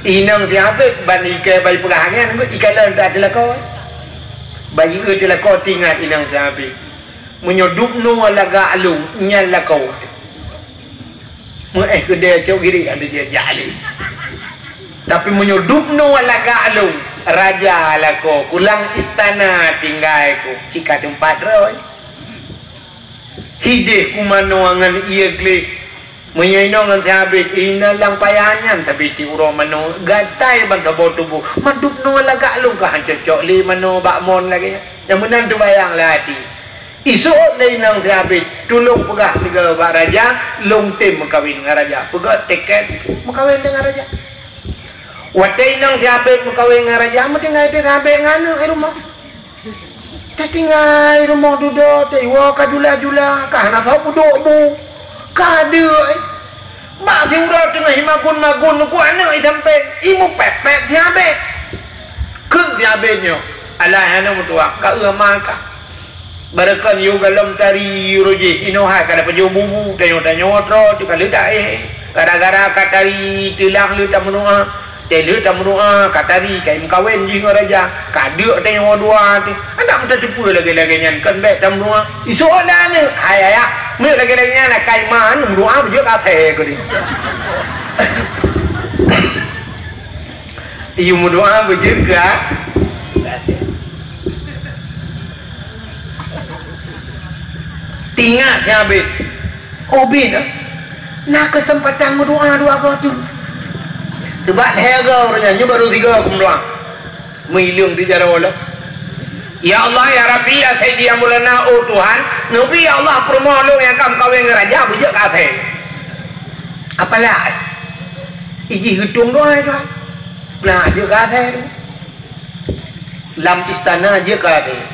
Inong si Abid ban ikèe bai peugah angén, ikalon that di lakoe. Bayi eu teuh lakoe teuingat inong sabe. Meunyoe dubnoe lagak lôn, nyan lakoe. Meuéh keudè cok girik ada jejak lé. Tapi meunyoe dubnoe lagak lôn, raja lakoe, kulang istana tinggai ku, cika teumpat roi. Hideh ku manoe ngon ié gleh. Meunyoe inong ngon sabe, ina lam paya nyan sabe ti uroe manoe, gatai ban saboh tuboh. Meudubnoe lagak lôn ka han cocok lé manoe bak mon lagée nyan. Nyang meunan teubayang lé até. Iseuôt lé inong sabe, tulông peugah sigoe bak raja, lôn tem meukawen ngon raja. Peugah tiket meukawen deungon raja. Watée inong sabe meukawen ngon raja, meutinggai teuh sabe ngon aneuk di rumoh. Tatinggai rumoh dudoe teuh, iwoe ka jula-jula, ka hana soe peuduek bu. Ka deuek, eh. Bak siuroe teungoh imagun-magun, ku aneuk isampe, imupék-pék siabet. Kheun siabet nyoe, alah aneuk meutuah, ka eu ma ka. Barakon yue galom tari uroe jih, inoe hai ka dapat jeuet bubu, tanyoe-tanyoe droe teuh ka leudak, eh. Gara-gara ka tari teulang leuh tameudoa. Teuh lheueh tameudoa, ka tari, ka imeukawen jih ngon raja, ka deuek tanyoe dua teuh. Adak meutateupeue lagée-lagée nyan, kon bék tameudoa. Iseuôt lé aneuk, hai ayah, meunyoe lagée-lagée nyan akai ma, meudoa beujeuet keu asèe keu di. Iyue meudoa beujeuet keu a-, Teuingat nyan abéh. Ubit, na keuseumpatan meudoa dua goe tu. Teubak lhèe goe ureueng nyan, nyoe barô sigoe keumeudoa. Meuileueng di jaroe lom. Ya Allah, ya Rabbi, ya Sayyidi, ya Maulana, oh Tuhan, neubi ya Allah peurumoh lôn nyang ka meukawen ngon raja beujeuet keu asèe. Apalai ijih geutueng doa, Tuhan. Nah, jeuet keu asèe tu. Lam istana jeuet keu asèe.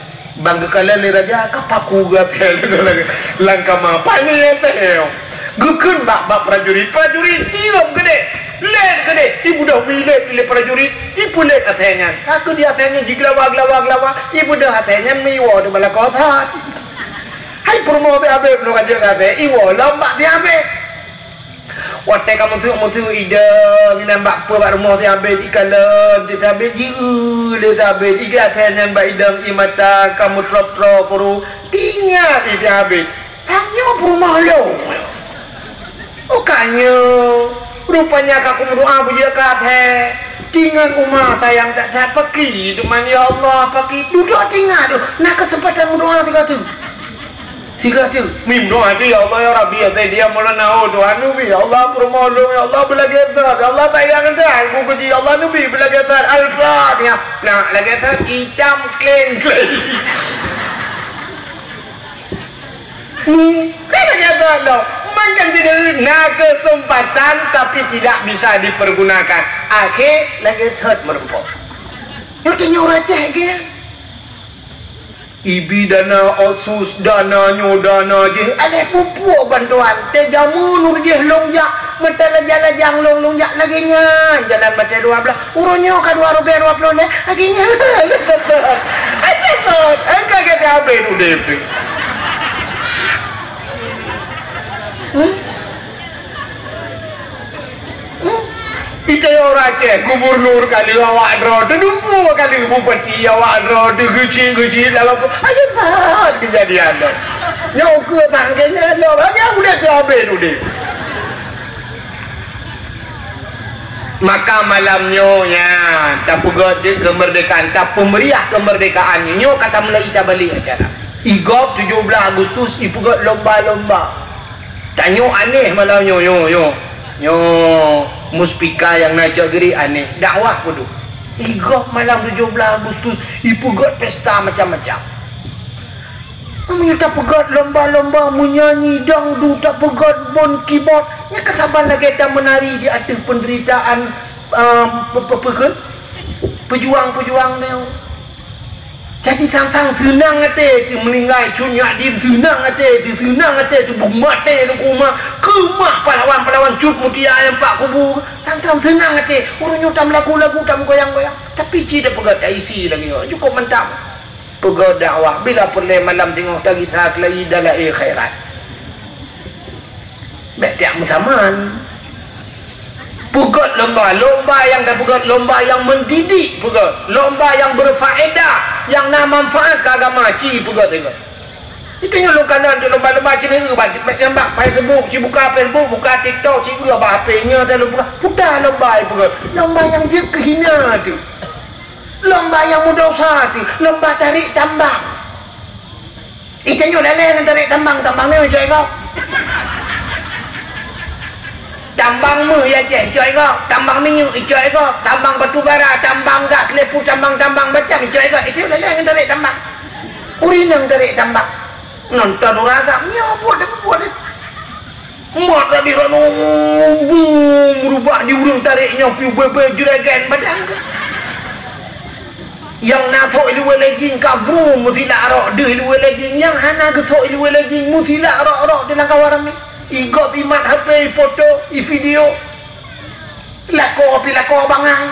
Ban geukalon lé raja, ka paku geuasèe lam kama. Pané asèe. Geukheun bak, bak prajurit. Prajurit, tiep keudéh. Lét keudéh. Ibeudôh mi lét lé prajurit. Ipeulét asèe nyan. Ka keuh di asèe nyan jigeulawa, geulawa, geulawa. Ibeudôh asèe nyan meuiwoe di bak lakoe that. Hai peurumoh abéh-abéh, peurumoh ka jeuet keu asèe. Iwoe lom bak si abéh. Watèe ka meuseuek-meuseuek idong inan bak peue bak rumoh si abéh, ikalon si abéh, jieu lé si abéh, igeulakèe nyan bak idong, ié mata ka meutrôp-trôp peuru. Teuingat si abéh, tanyoe peurumoh lôn. Oh, ka nyoe, rupanya ka kumeudoa beujeuet keu asèe. Teuingat uma sayang that-that, pakri teuma, ya Allah, pakri. Dudoe teuingat, na keuseumpatan meudoa sigoe teuk. Sigoe teuk. Meudoa teuh, "Ya Allah, ya Rabbi, ya Sayyidi, ya Maulana, oh Tuhan, neubi, ya Allah, peurumoh lôn, ya Allah, beulagèe that, ya Allah, sayang that, ku keuji, ya Allah, neubi beulagèe that." Al-Fatihah. Nah, lagèe that, itam kléng-kléng. Hmm, kan lagèe that, noh. Macam tu, na keuseumpatan, tapi tidak bisa dipergunakan. Akhé, lagèe that meurumpok. Nyoe teuh nyoe ureueng Aceh, gé. Ibi dana otsus, dana nyoe, dana jéh, aléh pupuk bantuan. Teuh jameun ureueng jéh lôn jak, meuteulajang-lajang lôn, lôn jak lagèe nyan. Jalan batèe dua blah, uroe nyoe ka dua ribèe dua ploh lhèe, lagèe nyan. Aléh kot, engka gata habéh udép. Hmm? Hmm? Ita nyoe ureueng Aceh, gubernur ka lheueh awak droe, teudumpu ka lheueh bupati awak droe, teugeucit-geucit lam apa. Ayo that keujadian nyoe. Nyoe keuh tangke nyan nyoe, lagèe udép teuh habéh udép. Maka malam nyoe nyan, tapeugöt jeuet keumeurdekaan, tapeumeriah keumeurdekaan nyoe, nyoe ka tamulai tabalek acara. Igob tujoh blah Agustus ipeugöt lomba-lomba. Tanyoe aneh malam nyoe, nyoe, nyoe. Nyoe muspika nyang na cok giri aneh. Dakwah peuduek. Igob malam tujoh blah Agustus ipeugöt pesta macam-macam. Meunyoe tapeugöt lomba-lomba meunyanyi dangdut, tapeugöt bon keyboard, nyan ka saban lagèe tameunari di ateueh peunderitaan, ehm, pe-, pe-, pe-, peujuang-peujuang nyoe. Jadi sang-sang seunang até teuh meuninggai Cut Nyak Dhien, seunang até teuh, seunang até teuh, beumaté teuh keu uma, keumah pahlawan-pahlawan Cut Mutia nyang bak kubu, sang-sang seunang até. Ureueng nyoe tameulagu-lagu, tameugoyang-goyang, tapi cit tapeugöt taisi lagèe nyoe, cukôp mantap. Peugöt dakwah, bila peureulèe malam singoh tagisa keulayi dan lahé khairat. Bèk tiak meusaman. Peugöt Lomba, lomba nyang tapeugét, lomba nyang mendidik peugét, lomba nyang berfaedah, nyang na manfaat keu agama ci peugét, peugét. Itu nyang lôn kalon untuk lomba-lomba ci neu, bak, bak nyang bak Facebook, ci buka Facebook, buka TikTok, ci neu bak H P nyoe dan lomba, bukan lomba peugét. Lomba nyang jeuet keu hina tu. Lomba nyang meudosa tu, lomba tarék tambang. Ih, tanyoe lalée ngon tarék tambang, tambang nyoe icok iko. Tambang méuh ya Aceh, icok iko. Tambang minyeuk, icok iko. Tambang batu bara, tambang gas, leupah tambang-tambang macam, icok iko. Ih, tanyoe lalée ngon tarék tambang. Ureueng inong tarék tambang. Nonton ureueng agam, nyoe buet, buet. Mat tadi rano, bum, rubah di ureueng tarék nyoe piu bebe juragan badan. Nyang na sok iluwa lejing ka bum, meusilak rok deuh iluwa lejing. Nyang hana geusok iluwa lejing, meusilak rok-rok di lam kawan ramé. Igop imat H P, ipoto, ivideo. Lakoe pih lakoe bangai.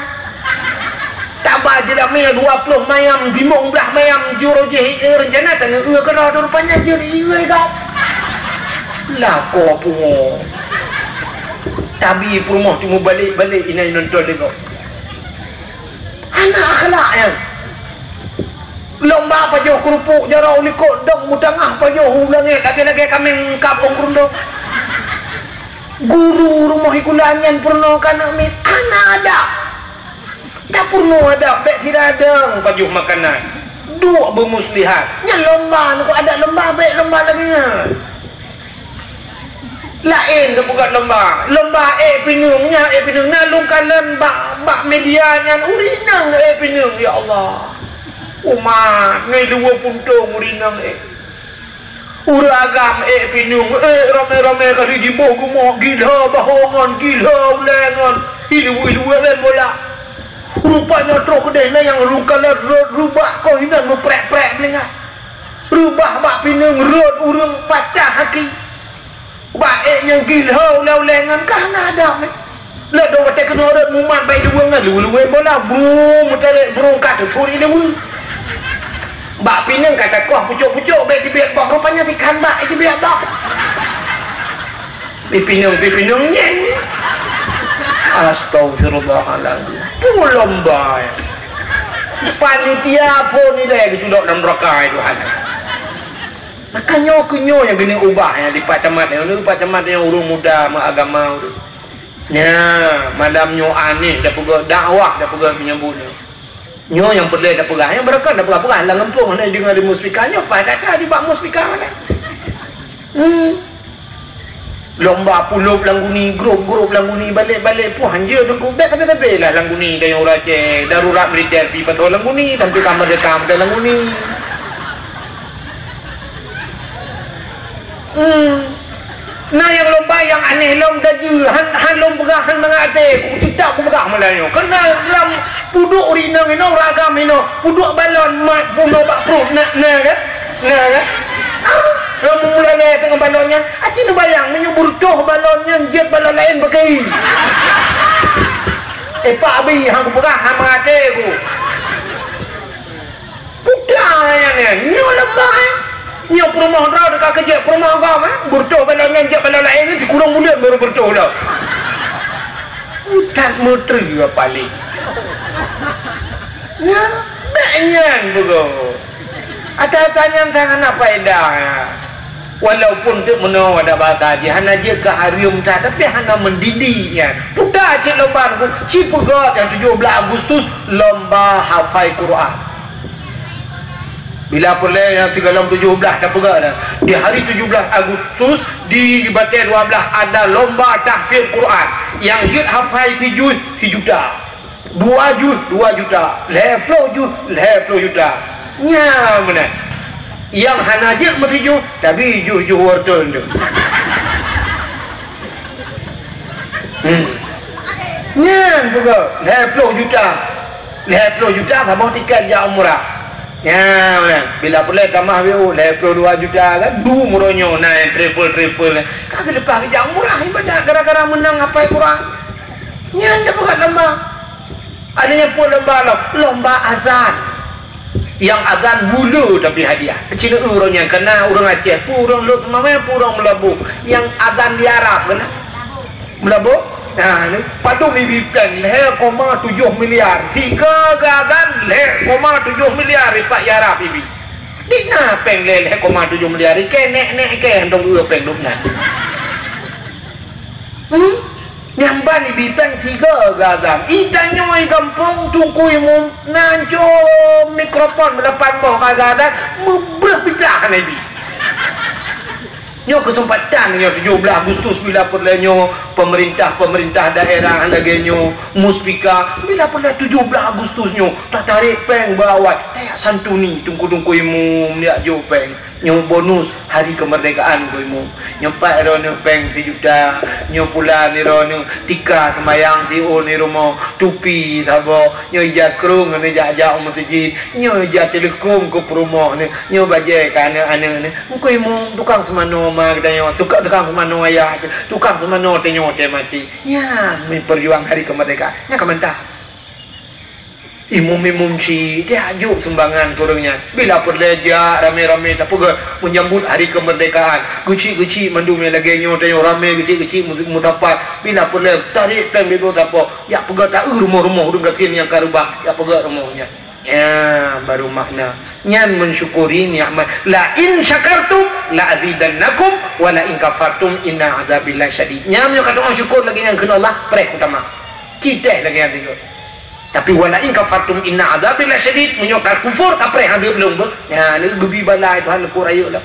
Taba jeulamé dua ploh mayam, limong blaih mayam jurujih, eh, reuncana tanyoe eu keudroe, rupanya jeuet ieu gop. Lakoe pungo. Tabi peurumoh cuma balek-balek inan nonton deungoe. Hana akhlak nyan. Lomba pajoh keurupuk jaroe u likot dong, meutangah pajoh u langét lagée-lagée kaméng kab ôn keurundong. Guru rumoh sikula nyan peurunoe keu aneuk miet, hana adab. Tapeurunoe adab, bék sira dong pajoh makanan. Duek beumuslihat. Nyan lomba, nyoe adat lomba, bék lomba lagée nyan. Laén geupeugah lomba. Lomba ék pineung, nyan ék pineung. Na lôn kalon bak, bak media nyan, ureueng inong ék pineung, ya Allah. Umat, ngai luwa puntông ureueng inong ék. Ureueng agam ék pineung, ék ramé-ramé kali jiboh geumoe, gila bahongon, gila ulée ngon, ilu-ilu lé bola. Rupanya troh keudeh na nyang luka lé rot rubah, koh inan meuprek-prek beulingat. Rubah bak pineung rot ureueng patah haki. Bak ék nyang gila ulée-ulée ngon kah na adab, eh. Lé dong watée keunoe rot mumat bai luweue ngon luweue bola, brum, meutarek burung ka teupuri luweue. Bak pineung ka takoh pucok-pucok, bék jibiet boh, rupanya sikan bak jibiet boh. Pi pineung, pi pineung nyan. Astagfirullahalazim. Peue lomba, eh. Panitia phon ilée geucudok lam neuraka, eh, Tuhan. Maka nyoe keuh nyoe nyang keuneuk ubah, nyang di Pak Camat nyoe, Pak Camat nyoe ureueng muda meuagama ureueng. Nya, malam nyoe aneh tapeugah, dakwah tapeugah meunyoe bunoe. Nyoe nyang peureulée tapeugah, nyang beureukat tapeugah-peugah lam gampông, hana deungoe di muspika, nyoe paih that-that di bak muspika mana. Hmm. Lomba pulop lam guni, grup-grup lam guni, balek-balek, puih hanjeuet teungku, bék sabe-sabe lah lam guni, dan ureueng Aceh, darurat militer pi pasoe lam guni, sampai ka meurdeka lam guni. Hmm. Na nyang lomba nyang aneh lom daju, han, han lom peugah, han mangat até, ku cicak ku peugah malam nyoe. Keureuna lam peuduek ureueng inong inoe, ureueng agam inoe, peuduek balon mat bunoe bak pruet, na, na kan? Na kan? Ah, lom mulai lé teungoh balon nyan, aci neubayang meunyoe beureutoh balon nyan jeuet balon laén bagi. Eh, Pak Abi, han ku peugah, han mangat até ku. Peue nyan, nyan, nyoe lomba, eh. Nyoe peurumoh droe teuka keujeuet peurumoh gob, eh. Beureutoh balon nyan jeuet balon laén, sikurong buleuen baru beureutoh lom. Utat meutri paléng. Nyan, bék nyan beugöt. Ata-ata nyan sang hana faedah. Walaupun teuk meunoe ada bahasa jih, hana jeuet keu hareuem that, tapi hana mendidik nyan. Peue cit lomba nyan, ci peugöt nyang tujoh blaih Agustus, lomba hafai Quran. Bila peureulée nyang sigohlom tujoh blaih tapeugah dah. Di hari tujoh blaih Agustus, di, di batée dua blaih ada lomba tahfiz Quran. Nyang jeuet hafai sijuz, sijuta. Dua juz, dua juta. Lhée ploh juz, lhée ploh juta. Nyan meunan. Nyang hana jeuet meusijuz, tapi juz-juz wortel tu. Hmm. Nyan peugah, lhée ploh juta. Lhée ploh juta saboh tiket jak umrah. Nyan, bila peureulée tamah bieu, lhée ploh dua juta kan, dum uroe nyoe na nyang travel-travel. Ka geuleupah jak umrah ibadat gara-gara meunang hafai Quran. Nyan tapeugah lomba. Ada nyang peue lomba lom, lomba azan. Nyang azan buleue tapi hadiah. Cina ureueng nyang kena ureueng Aceh, peue ureueng Lhokseumawe, peue ureueng Meulaboh. Nyang azan di Arab kena. Meulaboh? Nah, ni padum ibi péng lhèe koma tujoh miliar. Sigoe geuazan lhèe koma tujoh miliar ipak i Arab ibi. Di na péng lhèe, lhèe koma tujoh miliar. Ikèe nèk-nèk ikèe hana dong eu péng dum nyan. Hmm? Nyang ban ibi péng sigoe geuazan. I tanyoe i gampông Teungku Imum na cok mikrofon meulapan boh ka geuazan, meubreuh picah hana ibi. Nyoe keuseumpatan nyoe tujoh blaih Agustus bila peureulèe nyoe pemerintah-pemerintah daerah lagèe nyoe, muspika, bila peureulèe tujoh blaih Agustus nyoe tatarek péng bak awai, tajak santuni teungku-teungku imum jak jok péng. Nyoe bonus hari kemerdekaan teungku imum. Nyoe pat droeneuh péng sijuta, nyoe pula droeneuh tika seumayang siôn di rumoh, tupi saboh, nyoe ija krông ngon jak-jak u meuseujid, nyoe ija teuleukom keu peurumoh nyoe, nyoe bajèe keu aneuk-aneuk nyoe. Teungku imum, tukang seumanoe ma geutanyoe, tukang, tukang seumanoe ayah, tukang seumanoe tanyoe teuh maté. Nyan meupeurjuang hari kemerdekaan. Nyan ka mantap. Imum-imum syiek, tajak jok sumbangan keu ureueng nyan. Bila peureulèe jak ramè-ramè tapeugah menyambut hari kemerdekaan. Keuchik-keuchik mandum nyang lagèe nyoe tanyoe ramè keuchik-keuchik mu-, musapat. Bila peureulèe tarek péng beudoh sapo, jak peugah taeu rumoh-rumoh ureueng gasien nyang ka reubah, jak peugah rumoh nyan. Nyan baru makna. Nyan mensyukuri nikmat. "La in syakartum la azidannakum wa la in kafartum inna azabi lasyadid." Nyan meunyoe ka tu'oh syukur lagèe nyan kheun Allah, preh kutamah. Cit teuh lagèe nyan sigoe. Tapi, "Wa la in kafartum inna azabi lasyadid," meunyoe ka kufur, ka preh hadeup lôn beuh. Nyan, geubri bala Tuhan neupeurunoe lah.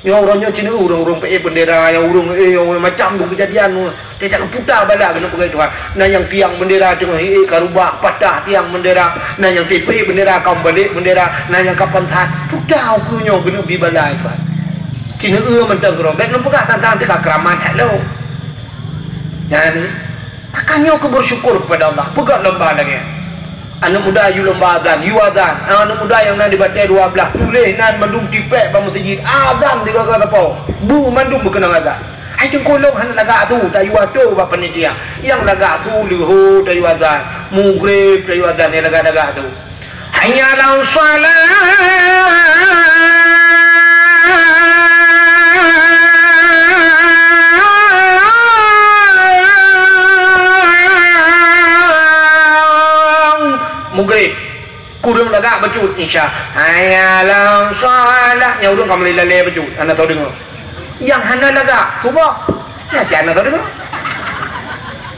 Nyoe uroe nyoe cit ureueng-ureueng peuék bendera, nyang ureueng, eh, nyang macam tu keujadian tu. Teuh puta bala keuneuk peugah Tuhan. Na nyang tiang bendera teungoh ék ka reubah, patah tiang bendera. Na nyang teupeuék bendera ka meubalek bendera. Na nyang ka pansat. Puta ukeue nyoe keuneuk bri bala Tuhan. Cit eu mantong keudroe. Bèk lôn peugah tantang teuka keuramat that lom. Nyan, maka nyoe keu bersyukur kepada Allah. Peugah lomba lagèe. Aneuk muda yue lomba azan, yue azan. Aneuk muda nyang na di batèe dua blaih, tuléh nan mandum tipèk bak meuseujid. Azan sigoe-goe sapo. Bu mandum beukeunong azan. Hai teungku lôn hana lagak su, tayue atô bak panitia. Nyang lagak su leuhô tayue azan. Mugreb tayue azan nyang lagak-lagak su. Hayya 'alas shalah. Mugreb. Kureueng lagak bacut isya. Hayya 'alas shalah. Nyang ureueng ka mulai lalè bacut. Hana tau deungö. Nyang hana lagak, suboh. Nyan cit hana tau deungö.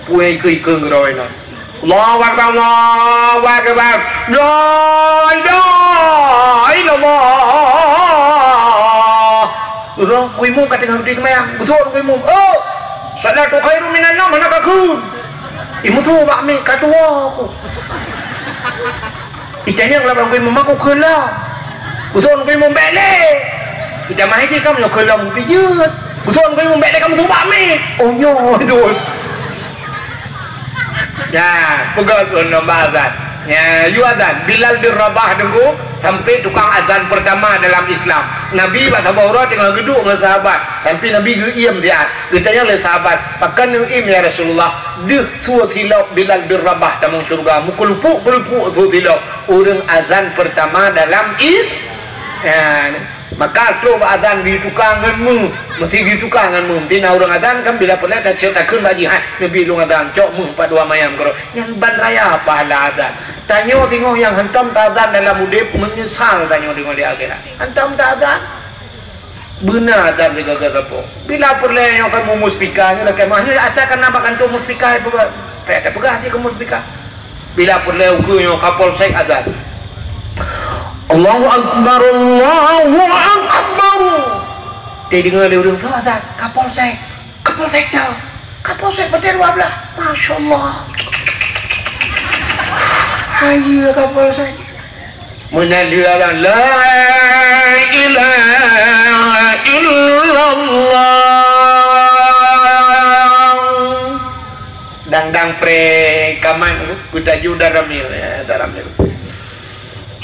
Puih ikeue-ikeue ngeurôi nyan. Allahu Akbar, Allahu Akbar. La ilaha illallah. Uroe Teungku Imum ka teungoh duduk seumayang. Beutôi Teungku Imum. Oh, salatu khairum minan naum, hana ka kheun. Imum tu bak mi ka tuwo ku. Itanyong lam Teungku Imum, "Aku kheun lom." Beutôi Teungku Imum, "Bèk lé." Itamah iji kamoe kheun lom pijeut. Beutôi Teungku Imum, "Bèk lé, kamoe subak mi." Oh, nyoe beutôi. Ya, peugah keu lomba azan. Ya, yue azan. Bilal bin Rabah teungku, sampai tukang azan pertama dalam Islam. Nabi bak saboh uroe teungoh geuduek ngon sahabat. Sampai Nabi geuiem siat. Geutanyong lé sahabat, "Pakon neuiem, ya Rasulullah?" "Deuh sue silop Bilal bin Rabah tamong syeuruga, meukeulupuk-keulupuk sue silop." Ureueng azan pertama dalam Is-, ya, maka trok bak azan geuyue tuka ngon meuh, meusti geuyue tuka ngon meuh. Meusti na ureueng azan kan bila peureulèe tacok takheun bak jih, "Hai, neubi lôn azan, cok meuh pat dua mayam keudroe." Nyan ban raya pahala azan. Tanyoe singoh nyang hantom taazan dalam udép, meunyeusal tanyoe singoh di akhirat. Hantom taazan. Beuna azan sigoe-goe sapo. Bila peureulèe nyoe ka muspika nyoe lakèe meuh nyoe ata kana bak kantô muspika peugah. Payah tapeugah cit keu muspika. Bila peureulèe ukeue nyoe Kapolsek azan. Allahu Akbar, Allahu Akbar. Teudeungoe lé ureueng tu azan, Kapolsek. Kapolsek tau. Kapolsek batèe dua blaih. Masya Allah. Hayeue Kapolsek. Meunan lheueh azan, "La ilaha illallah." Dang-dang pré kaman, peutaju dan ramil, ya, dan ramil.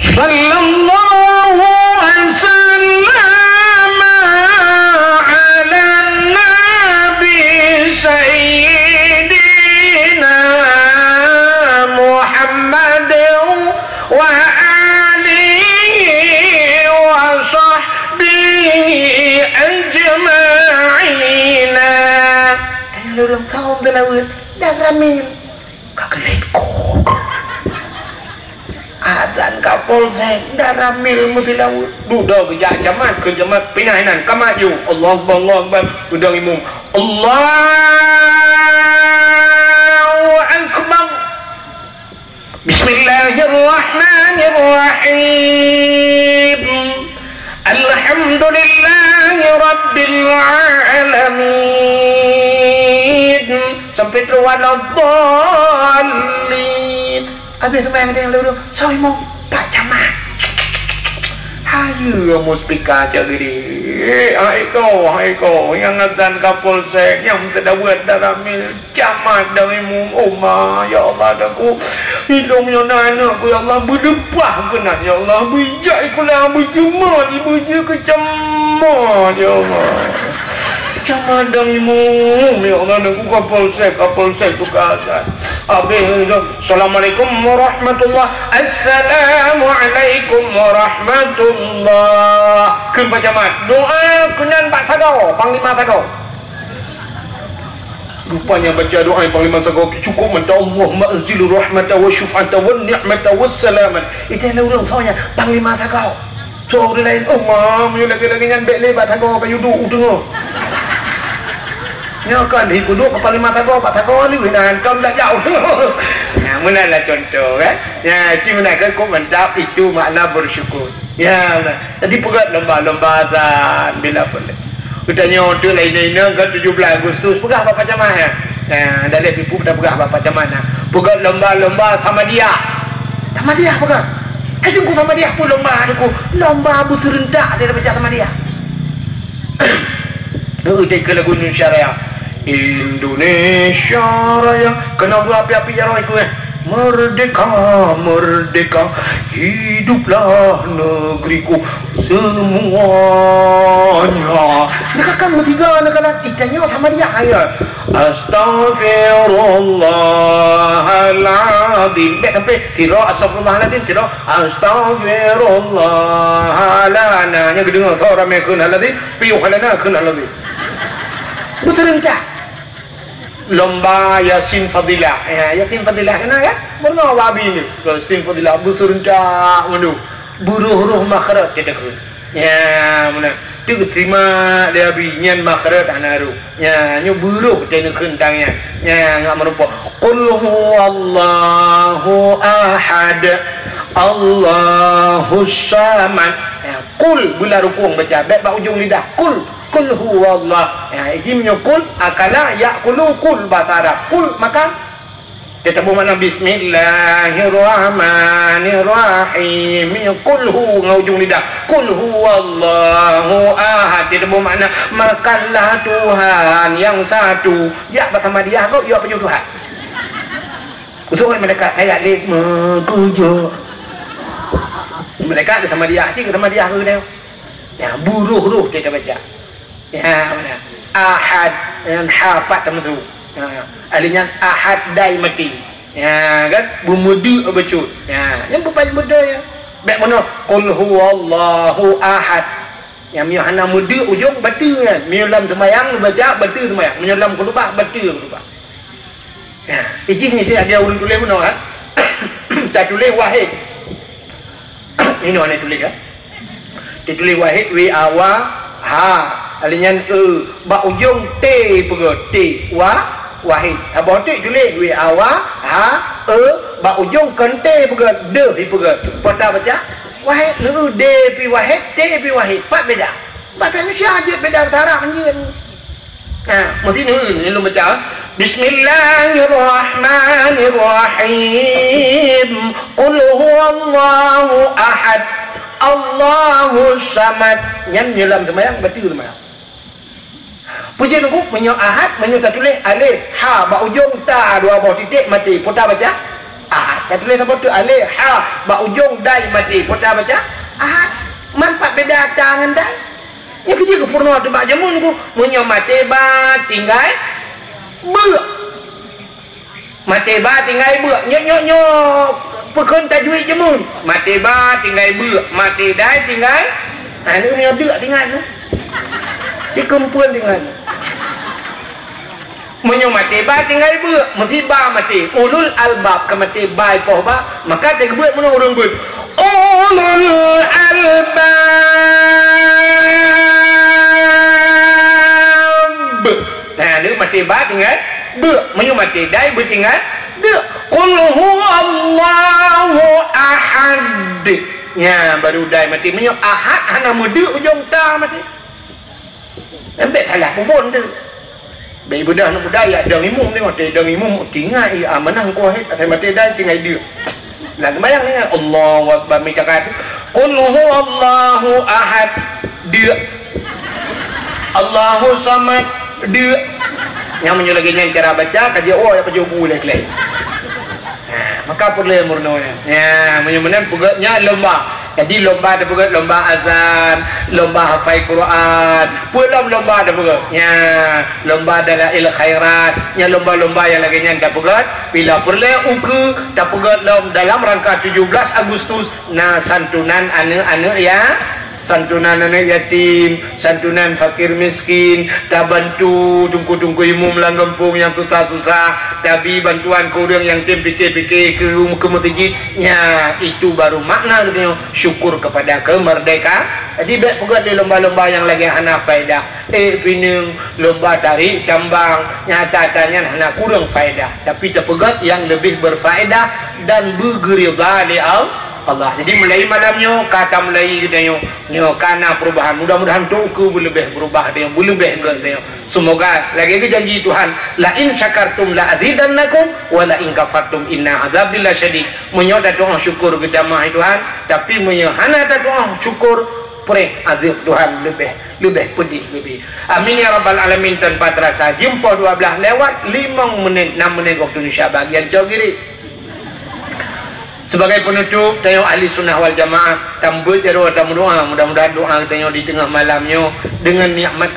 Sallallahu wasallam ala nabi sayyidina Muhammad wa alihi wa sahbihi ajma'in. Tanyoe lôn kaum teulaweuet. Danramil. Ka keulet kok. Azan Kapolsek, Danramil meusilaweuet. Dudoe geujak camat, keu camat pinah inan, ka maju. Allahu Akbar, Allahu Akbar. Geudong imum. Allahu Akbar. Bismillahirrahmanirrahim. Alhamdulillahirabbil alamin. Sampai tu waladdallin. Habis sembahyang dia lalu, "Soe imum?" "Pak Camat." Hayeue mu speaker cak geude. Hai ko, hai ko, nyang azan Kapolsek, nyang teudaweut Danramil. Camat dan imum, oh ma, ya Allah, dan ku, ilong nyoe na aneuk ku, ya Allah, beudeupah keunan, ya Allah, beujak ikula, beujeumah, beujeukeucamah, ya Allah. Camat dan imum, ya Allah, dan ku Kapolsek, Kapolsek tu ka azan. Habis tu, "Assalamualaikum warahmatullah." "Assalamualaikum warahmatullah." Kheun Pak Camat, doa keunan bak sagoe, panglima sagoe. Rupanya baca doa nyang panglima sagoe cukôp mantong, "Allahumma anzil rahmata wa syuf'ata wa ni'mata wa salaman." Itu yang ureueng soe nyan, panglima sagoe. Soe ureueng laén, "Oh, ma, meunyoe lagèe-lagèe nyan bèk lé bak sagoe kayu duek u teungoh." Nyoe kan hi kuduek keu panglima sagoe, bak sagoe lé nan, kon dak jauh. Nah, meunan lah contoh, kan? Ya, ci meunan kan kok mantap, itu makna bersyukur. Ya, nah. Jadi peugöt lomba-lomba azan bila boleh. Geutanyoe teuk laén inong kan tujoh belas Agustus peugah bak Pak Camat, ya. Nah, daleh pipu kita peugah bak Pak Camat, nah. Peugöt lomba-lomba Samadiyah. Samadiyah peugah. Ka jeuet ku Samadiyah pun lomba, ada ku lomba beuseurentak dia baca Samadiyah. Heueh, teuka lagu Indonesia Raya. Indonesia Raya. Keunoe beuapi-api jaroe ku, eh. Merdeka, merdeka, hiduplah negeriku semuanya. Neuka kan meusigoe, neuka kan, ih, tanyoe Samadiyah, ya. Astaghfirullahaladzim. Bèk sampai, tiro, astaghfirullahaladzim, tiro. Astaghfirullahaladzim. Nyan geudeungoe, soe ramè kheun haladzim, piôh halana kheun haladzim. Beuteurencah. Lomba Yasin Fadilah. Ya, Yasin Fadilah keunan, ya? Meurunoe bak abi nyoe. Yasin Fadilah beuseureuntak mandum. Beuroh-roh makhraj teuka. Ya, meunan. Teuk teurimong lé abi nyan makhraj hana roh. Ya, nyoe beuroh teuneukheun tang nyan. Ya, ngat meurumpok. Qul huwallahu ahad. Allahus samad. Ya, qul beulah rukung baca. Bèk bak ujong lidah. Qul. Qul huwallah. Ya, izin nyoe qul, akala, ya'kulu, qul bahasa Arab. Qul, makan. Teutabong makna bismillahirrahmanirrahim. Nyoe qul hu ngon ujong lidah. Qul huwallahu ahad. Teutabong makna makanlah Tuhan yang satu. Jak bak Samadiyah kok, ya peunyoe Tuhan. Utok malaikat ayat lé meukeujot. Malaikat Samadiyah, cit Samadiyah ke dia. Ya, beuroh-roh teuka baca. Ya, meunan. Ahad, nyan ha pat tameusu. Ha, ahli nyan ahad dai maté. Ya, kan? Beumeudeuk bacut. Ya, nyan bukan beutôi, ya. Bèk meunoe, qul huwallahu ahad. Nyang meunyoe hana meudeuk ujong, bateue nyan. Meunyoe lam seumayang, baca bateue seumayang. Meunyoe lam khutubah, bateue khutubah. Ya, ijih nyan ada ureueng tuléh meunoe, ha? Tatuléh wahid. Inoe hana tuléh, ha? Tatuléh wahid, W A wa, ha. Ahli nyan e. Bak ujong T peugöt, T, wa, wahid. Saboh teuk tuléh, W A wa, ha, e. Bak ujong kon T peugöt, deuh ipeugöt. Peue ta baca? Wahid, neu D pi wahid, T pi wahid. Pat beda. Bahasa Indonesia jeuet beda bahasa Arab jeuet. Nah, mesti neu, neu lôn baca. Bismillahirrahmanirrahim. Qul huwallahu ahad. Allahus samad. Nyan nyoe lam seumayang, bateue seumayang. Peue jeuet Teungku, meunyoe ahad, meunyoe tatuléh alif, ha, bak ujong ta dua boh titék maté, peue ta baca? Ahad. Tatuléh saboh teuk alif, ha, bak ujong dai maté, peue ta baca? Ahad. Man pat beda ta ngon dai? Nyoe keujeuet geupeurunoe teuma bak jameun Teungku, meunyoe maté ba tinggai beuk. Maté ba tinggai beuk. Nyoe, nyoe, nyoe peukon tajwid jameun. Maté ba tinggai beuk, maté dai tinggai, ah, nyoe, nyoe deuk tinggai nyoe. Sikumpulan tinggai nyoe. Meunyoe maté ba tinggai beuek, meusiba maté. Ulul albab ka maté ba ipoh ba, maka teugeubeuet meunyoe ureuëng beuet. Ulul albab. Nah, dia maté ba tinggai beuek. Meunyoe maté dai beutinggai deuek. Qul huwallahu ahad. Nya baru dai maté. Meunyoe ahad hana meudeuek ujong ta maté. Embek salah pubon tu. Bèk ibeudôh aneuk muda ya dong imum ni, maté dong imum, tinggai, ah, manah engkau hai, asai maté dai tinggai deuek. Lah sembahyang ni, Allahu Akbar, mita kat. Qul huwallahu ahad. Deuek. Allahu samad. Deuek. Nyang meunyoe lagèe nyan cara baca, ka jeuet, oh, ya pajoh bu lé klé. Ha, maka peureulèe meurunoe nyan. Ya, meunyoe meunan peugöt nyan lomba. Jadi lomba tapeugöt lomba azan, lomba hafai Quran, peue lom lomba tapeugöt. Ya, lomba dalail khairat, nyan lomba-lomba nyang lagèe nyan tapeugöt. Bila peureulèe ukeue tapeugöt lom dalam rangka tujuh belas Agustus, na santunan aneuk-aneuk ya Santunan aneuk yatim, santunan fakir miskin, tabantu teungku-teungku imum lam gampông nyang susah-susah, tabi bantuan keu ureuëng nyang tem pike-pike keu, keu meuseujid. Nya, itu baru makna geutanyoe syukur kepada kemerdekaan. Jadi, bèk peugöt lé lomba-lomba nyang lagèe hana faedah. Eh, pineung, lomba tarék tambang, nyata-nyata nyan hana kureueng faedah. Tapi, tapeugöt nyang leubeh berfaedah dan beugeurida lé Al-, Allah. Jadi, mulai malam nyoe, ka tamulai geutanyoe. Nyoe ka na perubahan. Mudah-mudahan tu ukeue beuleubeh beurubah tanyoe, beuleubeh göt tanyoe. Seumoga lagèe geujanji Tuhan, "La in syakartum la azidannakum, wa la in kafartum inna azabi lasyadid." Meunyoe tatu'oh syukur geutamah Tuhan, tapi meunyoe hana tatu'oh syukur, preh azab Tuhan leubeh, leubeh peudeh leubeh. Amin ya rabbal alamin. Tanpa terasa, jeuem poh dua belas lewat limong menit, enam menit waktu Indonesia bagian cok kiri. Sebagai penutup, tanyoe ahli sunnah wal jamaah, tambeuet jaroe tameudoa, mudah-mudahan doa tanyoe di teungoh malam nyoe deungon nikmat